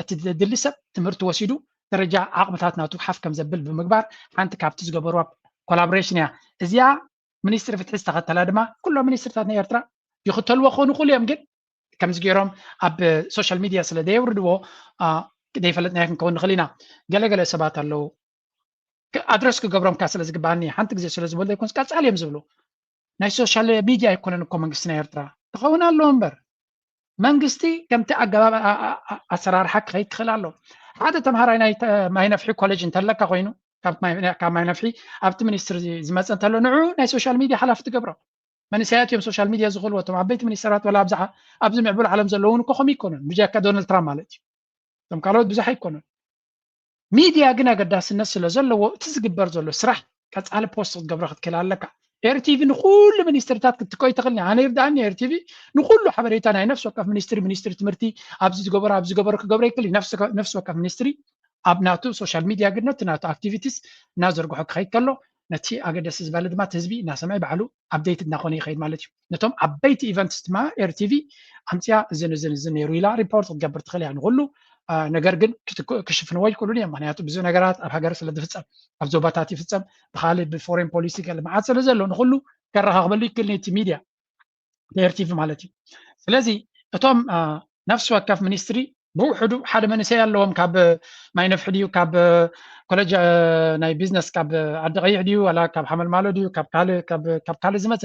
እቲ ዘድሊ ሰብ ትምህርቲ ወሲዱ ደረጃ ዓቕምታት ናቱ ሓፍ ከም ዘብል ብምግባር ሓንቲ ካብቲ ዝገበርዋ ኮላቦሬሽን እያ። እዚኣ ሚኒስትሪ ፍትሒ ዝተኸተላ ድማ ኩሎም ሚኒስትርታት ናይ ኤርትራ ይኽተልዎ ክኾኑ ይኽእሉ እዮም፣ ግን ከምዚ ገይሮም ኣብ ሶሻል ሚድያ ስለ ዘየውርድዎ ዘይፈለጥናዮ ክንከውን ንኽእል ኢና። ገለገለ ሰባት ኣለዉ ኣድረስ ክገብሮም ካ ስለ ዝግባኣኒ ሓንቲ ግዜ ስለ ዝበሉ ዘይኮንስ ቀጻሊ እዮም ዝብሉ። ናይ ሶሻል ሚድያ ኣይኮነን እኮ መንግስቲ ናይ ኤርትራ ክኸውን ኣለዎ እምበር መንግስቲ ከምቲ ኣገባብ ኣሰራርሓ ክኸይድ ክኽእል ኣሎ። ሓደ ተምሃራይ ናይ ማይ ነፍሒ ኮሌጅ እንተለካ ኮይኑ ካብ ማይ ነፍሒ ኣብቲ ሚኒስትሪ ዝመፀ እንተሎ ንዑ ናይ ሶሻል ሚድያ ሓላፊ ትገብሮ። መንእሰያት እዮም ሶሻል ሚድያ ዝኽእልዎ። እቶም ዓበይቲ ሚኒስተራት ወላ ኣብዝሓ ኣብዚ ምዕቡል ዓለም ዘለዉ እውን እኮ ከምኡ ይኮኑን ብጀካ ዶናልድ ትራምፕ ማለት እዩ። እቶም ካልኦት ብዙሕ ኣይኮኑን። ሚድያ ግን ኣገዳስነት ስለ ዘለዎ እቲ ዝግበር ዘሎ ስራሕ ቀፃሊ ፖስት ክትገብሮ ክትክእል ኣለካ። ኤርቲቪ ንኩሉ ሚኒስትርታት ክትትኮ ይትኽእል። ኣነ ይርድኣኒ ኤርቲቪ ንኩሉ ሓበሬታ ናይ ነፍሲ ወከፍ ሚኒስትሪ ሚኒስትሪ ትምህርቲ ኣብዚ ዝገበሮ ኣብዚ ዝገበሮ ክገብሮ ይክእል። ነፍሲ ወከፍ ሚኒስትሪ ኣብ ናቱ ሶሻል ሚድያ ግን ነቲ ናቱ ኣክቲቪቲስ እናዘርግሖ ክኸይድ ከሎ ነቲ ኣገደሲ ዝበለ ድማ እቲ ህዝቢ እናሰምዐ ባዕሉ ኣፕዴት እናኾነ ይኸይድ ማለት እዩ። ነቶም ዓበይቲ ኢቨንትስ ድማ ኤርቲቪ ኣምፅያ እዝን እዝን እዝን ነይሩ ኢላ ሪፖርት ክትገብር ትኽእል እያ ንኩሉ። ነገር ግን ክሽፍንዎ ይክእሉን እዮም። ምክንያቱ ብዙ ነገራት ኣብ ሃገር ስለ ዝፍፀም ኣብ ዞባታት ይፍፀም ብካልእ ብፎሬን ፖሊሲ ገለ መዓት ስለ ዘሎ ንኩሉ ከረኻኽበሉ ይክእል ነቲ ሚድያ ኤርቲቪ ማለት እዩ። ስለዚ እቶም ነፍሲ ወከፍ ሚኒስትሪ ብውሕዱ ሓደ መንእሰይ ኣለዎም። ካብ ማይ ነፍሒ ድዩ፣ ካብ ኮሌጅ ናይ ቢዝነስ፣ ካብ ዓዲ ቀይሕ ድዩ፣ ዋላ ካብ ሓመልማሎ ድዩ፣ ካብ ካልእ ዝመፀ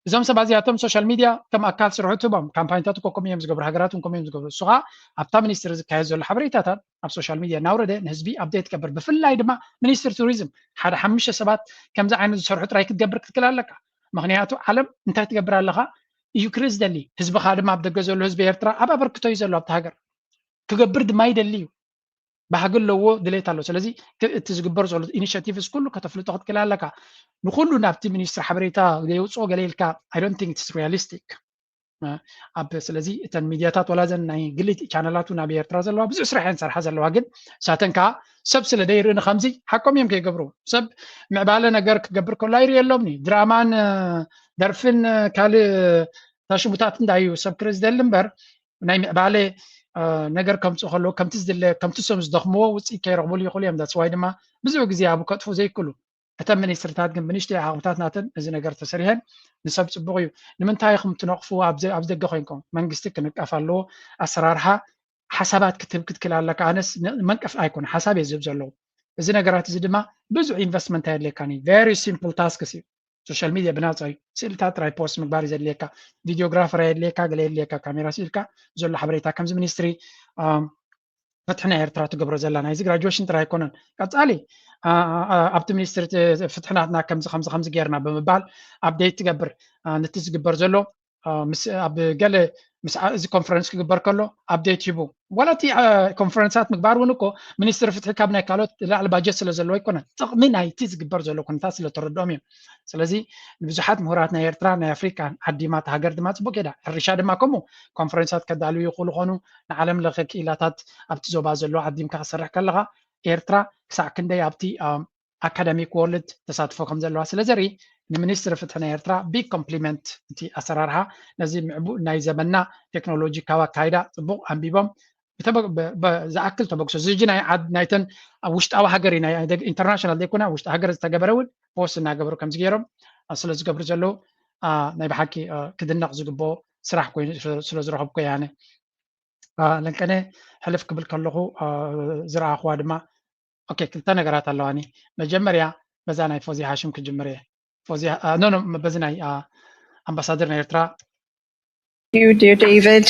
እዞም ሰባት እዚኣቶም ሶሻል ሚድያ ከም ኣካል ስርሑ ትህቦም። ካምፓኒታት እኮ ከምኡ እዮም ዝገብሩ፣ ሃገራት እውን ከምኡ እዮም ዝገብሩ። እሱ ከዓ ኣብታ ሚኒስትሪ ዝካየድ ዘሎ ሓበሬታታት ኣብ ሶሻል ሚድያ እናውረደ ንህዝቢ ኣፕዴት ትገብር። ብፍላይ ድማ ሚኒስትሪ ቱሪዝም ሓደ ሓሙሽተ ሰባት ከምዚ ዓይነት ዝሰርሑ ጥራይ ክትገብር ክትክእል ኣለካ። ምክንያቱ ዓለም እንታይ ትገብር ኣለኻ እዩ ክርኢ ዝደሊ። ህዝብኻ ድማ ኣብ ደገ ዘሎ ህዝቢ ኤርትራ ኣብ ኣበርክቶ እዩ ዘሎ ኣብቲ ሃገር። ክገብር ድማ ይደሊ እዩ። ባህጊ ኣለዎ፣ ድሌት ኣለዎ። ስለዚ እቲ ዝግበር ዘሎ ኢኒሽቲቭስ ኩሉ ከተፍልጦ ክትክእል ኣለካ። ንኩሉ ናብቲ ሚኒስትሪ ሓበሬታ ዘየውፅኦ ገለ ኢልካ I don't think it's realistic። ኣብ ስለዚ እተን ሚድያታት ዋላ ዘን ናይ ግሊ ቻነላት እውን ኣብ ኤርትራ ዘለዋ ብዙሕ ስራሕ እየን ሰርሓ ዘለዋ፣ ግን ሳተን ከዓ ሰብ ስለ ደይርኢ ንከምዚ ሓቆም እዮም ከይገብሩ። ሰብ ምዕባለ ነገር ክገብር ከሎ ኣይርእየሎም። ድራማን ደርፍን ካልእ ታሽሙታት እንዳዩ ሰብ ክርኢ ዝደሊ እምበር ናይ ምዕባለ ነገር ከምፅኡ ከለዉ ከምቲ ዝድለ ከምቲ እሶም ዝደኽምዎ ውፅኢት ከይረኽብሉ ይኽእሉ እዮም። ዳትስ ዋይ ድማ ብዙሕ ግዜ ኣብ ከጥፉ ዘይክእሉ። እተን ሚኒስትሪታት ግን ብንእሽተይ ዓቕምታት ናተን እዚ ነገር ተሰሪሐን ንሰብ ፅቡቕ እዩ። ንምንታይ ኢኹም ትነቕፉ? ኣብዚ ደገ ኮይንኩም መንግስቲ ክንቀፍ ኣለዎ። ኣሰራርሓ ሓሳባት ክትህብ ክትክእል ኣለካ። ኣነስ መንቀፍ ኣይኮነ ሓሳብ እየ ዝህብ ዘለዉ። እዚ ነገራት እዚ ድማ ብዙሕ ኢንቨስትመንት ኣየድልየካን እዩ። ቨሪ ሲምፕል ታስክስ እዩ። ሶሻል ሚድያ ብናፃ እዩ። ስእልታት ጥራይ ፖስት ምግባር እዩ ዘድልየካ። ቪዲዮግራፈር ኣየድልየካ፣ ገለ የድልየካ። ካሜራ ስኢልካ ዘሎ ሓበሬታ ከምዚ ሚኒስትሪ ፍትሒ ናይ ኤርትራ ትገብሮ ዘላ ናይዚ ግራጁዌሽን ጥራይ ኣይኮነን። ቀጻሊ ኣብቲ ሚኒስትሪ ፍትሒ ናትና ከምዚ ከምዚ ከምዚ ጌርና ብምባል ኣፕዴት ትገብር። ነቲ ዝግበር ዘሎ ኣብ ገለ ምስ እዚ ኮንፈረንስ ክግበር ከሎ ኣፕዴት ሂቡ። ዋላ እቲ ኮንፈረንሳት ምግባር እውን እኮ ሚኒስትሪ ፍትሒ ካብ ናይ ካልኦት ላዕሊ ባጀት ስለ ዘለዎ ኣይኮነን፣ ጥቕሚ ናይቲ ዝግበር ዘሎ ኩነታት ስለ ተረድኦም እዮም። ስለዚ ንብዙሓት ምሁራት ናይ ኤርትራ ናይ ኣፍሪቃ ዓዲማ እታ ሃገር ድማ ጽቡቅ ጌዳ። ሕርሻ ድማ ከምኡ ኮንፈረንሳት ከዳልዩ ይኽእሉ ኾኑ፣ ንዓለም ለኸ ክኢላታት ኣብቲ ዞባ ዘሎ ዓዲምካ ክሰርሕ ከለኻ ኤርትራ ክሳዕ ክንደይ ኣብቲ ኣካዳሚክ ወርልድ ተሳትፎ ከም ዘለዋ ስለ ዘርኢ ንሚኒስትሪ ፍትሒ ናይ ኤርትራ ቢግ ኮምፕሊመንት። እቲ ኣሰራርሓ ነዚ ምዕቡእ ናይ ዘመንና ቴክኖሎጂ ካብ ኣካይዳ ጽቡቕ ኣንቢቦም ዝኣክል ተበግሶ ዝጂ ናይ ዓድ ናይተን ውሽጣዊ ሃገር ኢንተርናሽናል ዘይኮነ ውሽጢ ሃገር ዝተገበረ እውን ፖስት እናገበሩ ከምዚ ገይሮም ስለ ዝገብሩ ዘለዉ ናይ ብሓቂ ክድነቕ ዝግብኦ ስራሕ ኮይኑ ስለ ዝረኸብኩ እየ ኣነ። ለንቀነ ሕልፍ ክብል ከለኹ ዝረኣኽዋ ድማ ኦኬ ክልተ ነገራት ኣለዋኒ። መጀመርያ በዛ ናይ ፎዚ ሃሽም ክጅምር እየ። ፎዚ ኖ ኖ በዚ ናይ ኣምባሳደር ናይ ኤርትራ you, dear David.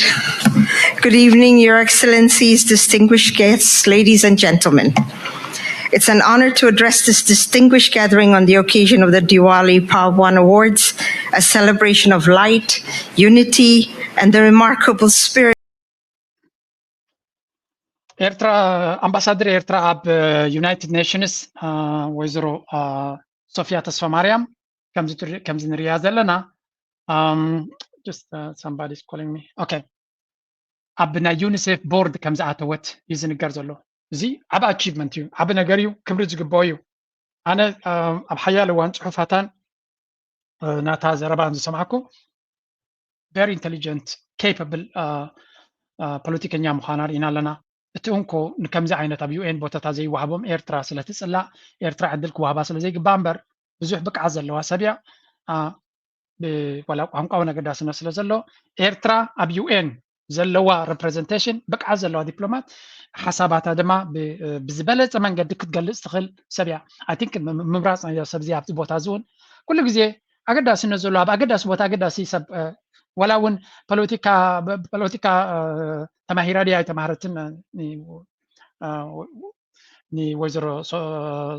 Good evening, Your Excellencies, distinguished guests, ladies and gentlemen. It's an honor to address this distinguished gathering on the occasion of the Diwali Parvan Awards, a celebration of light, unity, and the remarkable spirit. ኤርትራ ኣምባሳደር ኤርትራ ኣብ ዩናይትድ ኔሽንስ ወይዘሮ ሶፊያ ተስፋ ማርያም ከምዚ ንሪያ ዘለና somebody calling me okay ኣብ ናይ ዩኒሴፍ ቦርድ ከም ዝኣተወት እዩ ዝንገር ዘሎ። እዚ ዓብ ኣቺቭመንት እዩ፣ ዓብ ነገር እዩ፣ ክብሪ ዝግብኦ እዩ። ኣነ ኣብ ሓያለ እዋን ፅሑፋታን ናታ ዘረባን ዝሰማዕኩ very intelligent capable ፖለቲከኛ ምዃና ርኢና ኣለና። እቲ እንኮ ንከምዚ ዓይነት ኣብ ዩኤን ቦታታት ዘይወሃቦም ኤርትራ ስለ ትፅላእ ኤርትራ ዕድል ክወሃባ ስለ ዘይግባእ እምበር ብዙሕ ብቅዓት ዘለዋ ሰብ እያ። ዋላ ቋንቋ እውን ኣገዳስነት ስለ ዘሎ ኤርትራ ኣብ ዩኤን ዘለዋ ሬፕሬዘንቴሽን ብቅዓት ዘለዋ ዲፕሎማት ሓሳባታ ድማ ብዝበለፀ መንገዲ ክትገልፅ ትኽእል ሰብ እያ። I think ምምራፅ ናይዛ ሰብ እዚኣ ኣብዚ ቦታ እዚ እውን ኩሉ ግዜ ኣገዳስነት ዘለዎ ኣብ ኣገዳሲ ቦታ ኣገዳሲ ሰብ ዋላ እውን ፖለቲካ ፖለቲካ ተማሂራ ድያ ኣይተማሃረትን ንወይዘሮ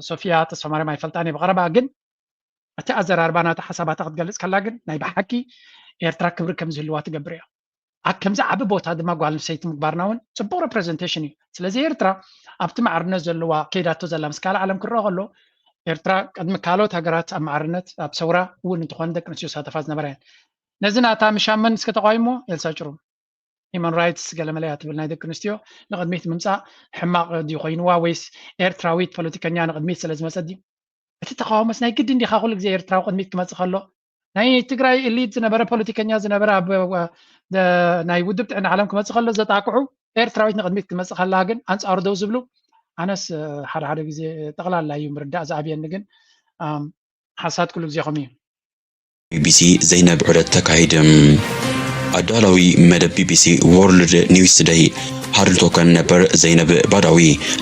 ሶፊያ ተስፋማርያም ኣይፈልጣን እየ ብቐረባ ግን እቲ ኣዘራርባ ናታ ሓሳባታ ክትገልፅ ከላ ግን ናይ ብሓቂ ኤርትራ ክብሪ ከም ዝህልዋ ትገብር እያ። ኣብ ከምዚ ዓቢ ቦታ ድማ ጓል ኣንስተይቲ ምግባርና እውን ፅቡቅ ሬፕሬዘንቴሽን እዩ። ስለዚ ኤርትራ ኣብቲ ማዕርነት ዘለዋ ከይዳቶ ዘላ ምስ ካልእ ዓለም ክረአ ከሎ ኤርትራ ቅድሚ ካልኦት ሃገራት ኣብ ማዕርነት ኣብ ሰውራ እውን እንተኾነ ደቂ ኣንስትዮ ዝሳተፋ ዝነበራ እየን። ነዚ ናታ ምሻመን እስከ ተቃዊሞ ኤልሳ ጭሩም ሂማን ራይትስ ገለመለ እያ ትብል ናይ ደቂ ኣንስትዮ ንቅድሚት ምምፃእ ሕማቅ ድዩ ኮይንዋ ወይስ ኤርትራዊት ፖለቲከኛ ንቅድሚት ስለ ዝመፀት ድዩ? እቲ ተቃውሞስ ናይ ግድን ዲኻ ኩሉ ግዜ ኤርትራዊ ቅድሚት ክመፅእ ከሎ ናይ ትግራይ ኢሊት ዝነበረ ፖለቲከኛ ዝነበረ ኣብ ናይ ውድብ ጥዕና ዓለም ክመፅእ ከሎ ዘጣቅዑ ኤርትራዊት ንቅድሚት ክመፅእ ከላ ግን ኣንፃሩ ደው ዝብሉ ኣነስ ሓደ ሓደ ግዜ ጠቅላላ እዩ ምርዳእ ዝኣብየኒ ግን ሓሳድ ኩሉ ግዜ ከምኡ እዩ። ቢቢሲ ዘይነብ ዑደት ተካሂድ። ኣዳላዊ መደብ ቢቢሲ ወርልድ ኒውስ ቱደይ ሃርል ቶከን ነበር ዘይነብ ባዳዊ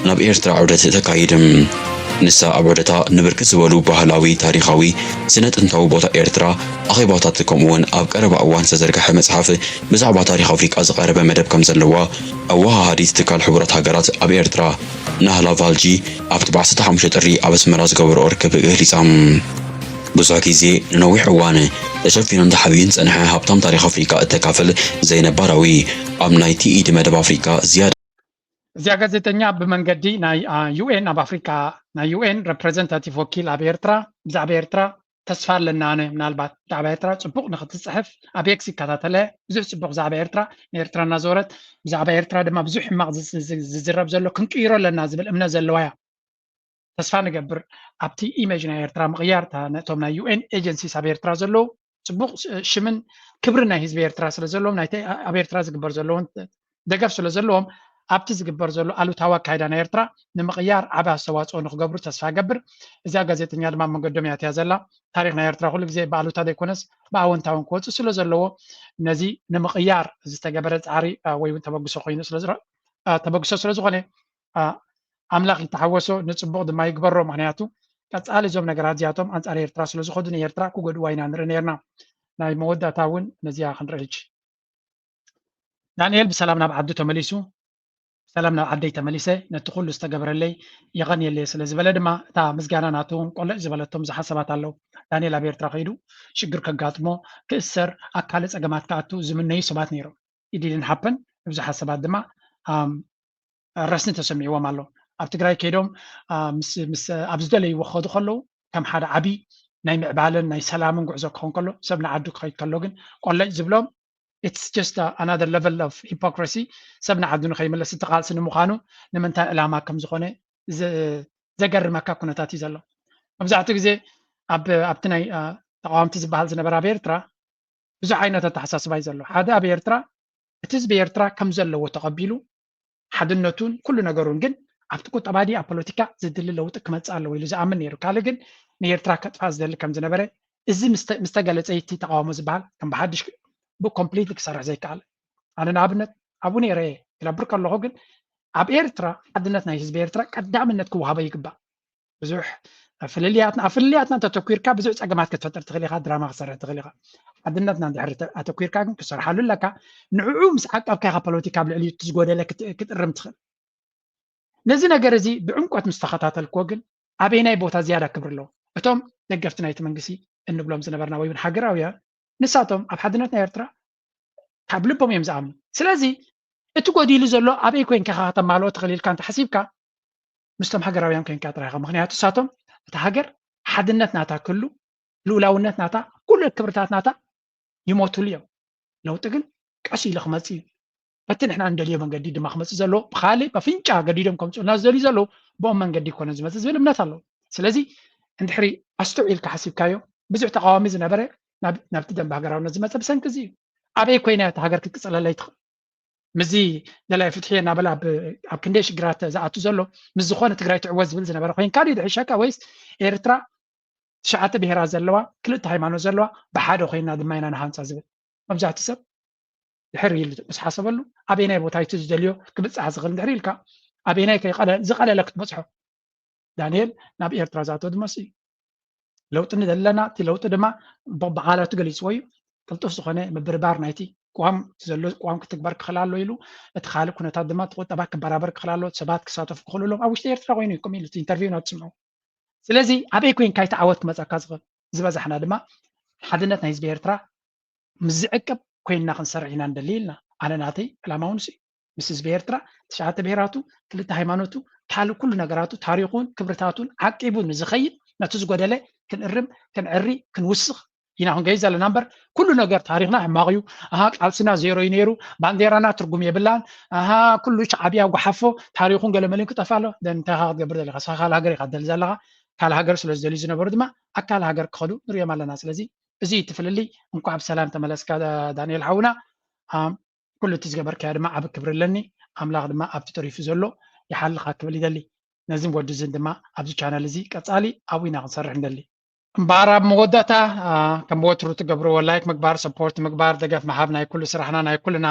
ናብ ኤርትራ ዑደት ተካሂድ። ንሳ ኣብ ዑደታ ንብርክት ዝበሉ ባህላዊ፣ ታሪኻዊ፣ ስነ ጥንታዊ ቦታ ኤርትራ፣ ኣኼባታት ከምኡ እውን ኣብ ቀረባ እዋን ዝተዘርግሐ መጽሓፍ ብዛዕባ ታሪኽ ኣፍሪቃ ዝቐረበ መደብ ከም ዘለዋ ኣወሃሃዲት ትካል ሕቡራት ሃገራት ኣብ ኤርትራ ናህላ ቫልጂ ኣብቲ ብ ዓሰርተ ሓሙሽተ ጥሪ ኣብ ኣስመራ ዝገበርኦ ርክብ ገሊጻ። ብዙሕ ግዜ ንነዊሕ እዋን ተሸፊኑን ተሓቢኡን ዝጸንሐ ሃብታም ታሪኽ ኣፍሪቃ እተካፍል ዘይነባራዊ ኣብ ናይቲ ኢድ መደብ ኣፍሪቃ ዝያዳ እዚኣ ጋዜጠኛ ብመንገዲ ናይ ዩኤን ኣብ ኣፍሪካ ናይ ዩኤን ረፕሬዘንታቲቭ ወኪል ኣብ ኤርትራ ብዛዕባ ኤርትራ ተስፋ ኣለና ኣነ ምናልባት ብዛዕባ ኤርትራ ፅቡቅ ንክትፅሕፍ ኣብ ኤክስ ይከታተለ ብዙሕ ፅቡቅ ብዛዕባ ኤርትራ ንኤርትራ እናዞረት ብዛዕባ ኤርትራ ድማ ብዙሕ ሕማቅ ዝዝረብ ዘሎ ክንቅይሮ ኣለና ዝብል እምነት ዘለዋ እያ። ተስፋ ንገብር ኣብቲ ኢሜጅ ናይ ኤርትራ ምቕያር ነቶም ናይ ዩኤን ኤጀንሲስ ኣብ ኤርትራ ዘለዉ ፅቡቕ ሽምን ክብርን ናይ ህዝቢ ኤርትራ ስለ ዘለዎም ናይቲ ኣብ ኤርትራ ዝግበር ዘለውን ደገፍ ስለ ዘለዎም ኣብቲ ዝግበር ዘሎ ኣሉታዊ ኣካይዳ ናይ ኤርትራ ንምቕያር ዓቢ ኣስተዋፅኦ ንክገብሩ ተስፋ ገብር። እዚኣ ጋዜጠኛ ድማ ኣብ መንገዶም እያ እትያ ዘላ። ታሪኽ ናይ ኤርትራ ኩሉ ግዜ ብኣሉታ ዘይኮነስ ብኣወንታውን ክወፅእ ስለ ዘለዎ ነዚ ንምቕያር ዝተገበረ ፃዕሪ ወይ እውን ተበግሶ ኮይኑ ተበግሶ ስለ ዝኾነ ኣምላኽ ይተሓወሶ ንፅቡቕ ድማ ይግበሮ። ምክንያቱ ቀፃሊ እዞም ነገራት እዚኣቶም ኣንፃር ኤርትራ ስለዝኸዱ ንኤርትራ ክጎድዋ ኢና ንርኢ ነርና። ናይ መወዳእታ እውን ነዚኣ ክንርኢ ሕጂ። ዳንኤል ብሰላም ናብ ዓዱ ተመሊሱ። ብሰላም ናብ ዓደይ ተመሊሰ ነቲ ኩሉ ዝተገበረለይ የቐንየለይ ስለ ዝበለ ድማ እታ ምስጋና ናቱ እውን ቆልዕ ዝበለቶም ብዙሓት ሰባት ኣለዉ። ዳንኤል ኣብ ኤርትራ ከይዱ ሽግር ከጋጥሞ ክእሰር ኣካለ ፀገማት ክኣቱ ዝምነዩ ሰባት ነይሮም። ኢዲልን ሓፐን ብዙሓት ሰባት ድማ ረስኒ ተሰሚዕዎም ኣሎ። ኣብ ትግራይ ከይዶም ኣብ ዝደለይዎ ክኸዱ ከለዉ ከም ሓደ ዓብዪ ናይ ምዕባለን ናይ ሰላምን ጉዕዞ ክኸውን ከሎ ሰብ ንዓዱ ክኸይድ ከሎ ግን ቆለጭ ዝብሎም it's just another level of hypocrisy። ሰብ ንዓዱ ንኸይምለስ እቲ ቃልሲ ንምዃኑ ንምንታይ ዕላማ ከም ዝኾነ ዘገርመካ ኩነታት እዩ ዘሎ። መብዛሕትኡ ግዜ ኣብቲ ናይ ተቃዋምቲ ዝበሃል ዝነበረ ኣብ ኤርትራ ብዙሕ ዓይነት ኣተሓሳስባ እዩ ዘሎ። ሓደ ኣብ ኤርትራ እቲ ህዝቢ ኤርትራ ከም ዘለዎ ተቐቢሉ ሓድነቱን ኩሉ ነገሩን ግን ኣብቲ ቁጠባ ድዩ ኣብ ፖለቲካ ዝድሊ ለውጢ ክመፅእ ኣለዎ ኢሉ ዝኣምን ነይሩ። ካልእ ግን ንኤርትራ ከጥፋ ዝደሊ ከም ዝነበረ እዚ ምስተገለፀ እቲ ተቃውሞ ዝበሃል ከም ብሓድሽ ብኮምፕሊትሊ ክሰርሕ ዘይከኣለ። ኣነ ንኣብነት ኣብኡ ነይረ እየ ክነብር ከለኹ ግን ኣብ ኤርትራ ሓድነት ናይ ህዝቢ ኤርትራ ቀዳምነት ክወሃቦ ይግባእ። ብዙሕ ፍልልያትና ኣብ ፍልልያትና እንተተኩርካ ብዙሕ ፀገማት ክትፈጥር ትኽእል ኢኻ፣ ድራማ ክትሰርሕ ትኽእል ኢኻ። ሓድነትና እንድሕር ኣተኩርካ ግን ክሰርሓሉ ኣለካ። ንዕኡ ምስ ዓቀብካ ኢኻ ፖለቲካ ኣብ ልዕሊኡ እቲ ዝጎደለ ክትእርም ትኽእል። ነዚ ነገር እዚ ብዕምቆት ምስ ተኸታተልክዎ ግን ኣበየናይ ቦታ ዝያዳ ክብሪ ኣለዎ? እቶም ደገፍቲ ናይቲ መንግስቲ እንብሎም ዝነበርና ወይ እውን ሃገራውያን ንሳቶም ኣብ ሓድነት ናይ ኤርትራ ካብ ልቦም እዮም ዝኣምኑ። ስለዚ እቲ ጎዲሉ ዘሎ ኣበይ ኮይንካ ኢኻ ከተማልኦ ትኽእል ኢልካ እንተሓሲብካ ምስቶም ሃገራውያን ኮይንካ ጥራይ ኢኻ። ምኽንያቱ ንሳቶም እታ ሃገር ሓድነት ናታ ክህሉ ልኡላውነት ናታ ኩሉ ክብርታት ናታ ይሞትሉ እዮም። ለውጢ ግን ቀስ ኢሉ ክመፅእ እዩ። በቲ ንሕና እንደልዮ መንገዲ ድማ ክመፅእ ዘለዎ ብካሊእ በፍንጫ ገዲዶም ከምፅኡልና ዝደልዩ ዘለዉ ብኦም መንገዲ ይኮነ ዝመፅእ ዝብል እምነት ኣለዎ። ስለዚ እንድሕሪ ኣስተውዒልካ ሓሲብካዮ ብዙሕ ተቃዋሚ ዝነበረ ናብቲ ደንበ ሃገራውነት ዝመፀ ብሰንኪ እዚ እዩ። ኣበይ ኮይና እታ ሃገር ክትቅፅለለይ ትኽእል? ምስዚ ደላይ ፍትሒ እናበለ ኣብ ክንደይ ሽግራት ዝኣቱ ዘሎ ምስ ዝኾነ ትግራይ ትዕወት ዝብል ዝነበረ ኮይንካ ድዩ ድሕሻካ ወይስ ኤርትራ ትሽዓተ ብሄራት ዘለዋ ክልተ ሃይማኖት ዘለዋ ብሓደ ኮይና ድማ ኢና ንሃንፃ ዝብል መብዛሕትኡ ሰብ ድሕር ኢሉ ምስ ሓሰበሉ ኣበየናይ ቦታ እቲ ዝደልዮ ክብፃሕ ዝኽእል ድሕር ኢልካ ኣበየናይ ዝቐለለ ክትበፅሖ ዳንኤል ናብ ኤርትራ ዝኣተወ ድማ እሱ እዩ። ለውጢ ንደሊ ኣለና። እቲ ለውጢ ድማ ብቓላቱ ገሊፅዎ እዩ። ቅልጡፍ ዝኾነ ምብርባር ናይቲ ቅዋም ዘሎ ቅዋም ክትግበር ክኽእል ኣሎ ኢሉ እቲ ካልእ ኩነታት ድማ እቲ ቁጠባ ክበራበር ክኽእል ኣሎ ሰባት ክሳተፉ ክኽእሉ ኣለዎም ኣብ ውሽጢ ኤርትራ ኮይኑ እዩ ከምኡ ኢሉ ኢንተርቪው ኢና ትስምዑ። ስለዚ ኣበይ ኮይንካ እቲ ዓወት ክመፀካ ዝኽእል ዝበዛሕና ድማ ሓድነት ናይ ህዝቢ ኤርትራ ምስ ዝዕቅብ ኮይንና ክንሰርሕ ኢና ንደሊ ኢልና ኣነ ናተይ ዕላማ እውን እሱ እዩ። ምስ ህዝቢ ኤርትራ ትሽዓተ ብሄራቱ ክልተ ሃይማኖቱ ካልእ ኩሉ ነገራቱ ታሪኹን ክብርታቱን ዓቂቡ ንዝኸይድ ነቲ ዝጎደለ ክንእርም ክንዕሪ ክንውስኽ ኢና ክንገይ ዘለና እምበር ኩሉ ነገር ታሪኽና ሕማቕ እዩ ኣሃ ቃልስና ዜሮ እዩ ነይሩ ባንዴራና ትርጉም የብላን ኣሃ ኩሉ ሻዕብያ ጓሓፎ ታሪኹን ገለመልን ክጠፍእ ኣሎ እንታይ ኢኻ ክትገብር ዘለኻ እስኻ ካልእ ሃገር ኢኻ ትደሊ ዘለኻ ካልእ ሃገር ስለ ዝደልዩ ዝነበሩ ድማ ኣብ ካልእ ሃገር ክኸዱ ንሪኦም ኣለና ስለዚ እዚ እቲ ፍልልይ እንኳዕ ብሰላም ተመለስካ ዳንኤል ሓውና ኩሉ እቲ ዝገበርካዮ ድማ ዓቢ ክብሪ ኣለኒ ኣምላኽ ድማ ኣብቲ ተሪፉ ዘሎ ይሓልኻ ክብል ይደሊ ነዚን ወዲ እዝን ድማ ኣብዚ ቻነል እዚ ቀጻሊ ኣብኡ ኢና ክንሰርሕ ንደሊ እምበኣር ኣብ መወዳእታ ከም ወትሩ ትገብርዎ ላይክ ምግባር ሰፖርት ምግባር ደገፍ ምሃብ ናይ ኩሉ ስራሕና ናይ ኩልና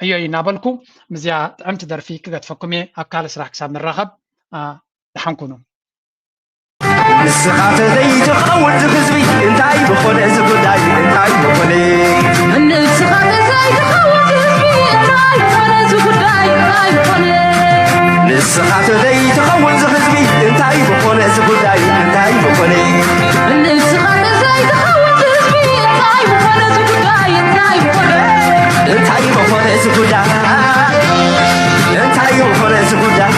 ዕዮ እዩ እናበልኩ ምስዚኣ ጥዕምቲ ደርፊ ክገድፈኩም እየ ኣብ ካልእ ስራሕ ክሳብ ንራኸብ ደሓን ኩኑ ንስኻ ተዘይትኸውን ዝህዝቢ እንታይ ብኾነ ዝጉዳይ እንታይ ብኾነ ንስኻ ተዘይትኸውን ዝህዝቢ እንታይ ብኾነ ዝጉዳይ እንታይ ብኾነ ንስኻ ተዘይትኸውን ዝህዝቢ እንታይ ብኾነ ዝጉዳይ እንታይ ብኾነ ንስኻ ተዘይትኸውን ዝህዝቢ እንታይ ብኾነ ዝጉዳይ እንታይ ብኾነ እንታይ ብኾነ ዝጉዳይ እንታይ ብኾነ ዝጉዳይ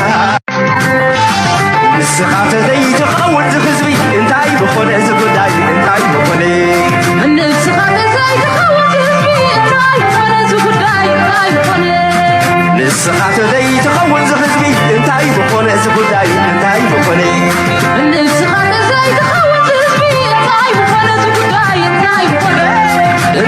ንስኻ ተዘይትኸውን ዝህዝቢ እንታይ ብኾነ ዝጉዳይ እንታይ ብኾነ ንስኻ ተዘይትኸውን ዝህዝቢ እንታይ ብኾነ ዝጉዳይ እንታይ ብኾነ ንስኻ ተዘይትኸውን ዝህዝቢ እንታይ ብኾነ ዝጉዳይ እንታይ ብኾነ ንስኻ ተዘይትኸውን ዝህዝቢ እንታይ ብኾነ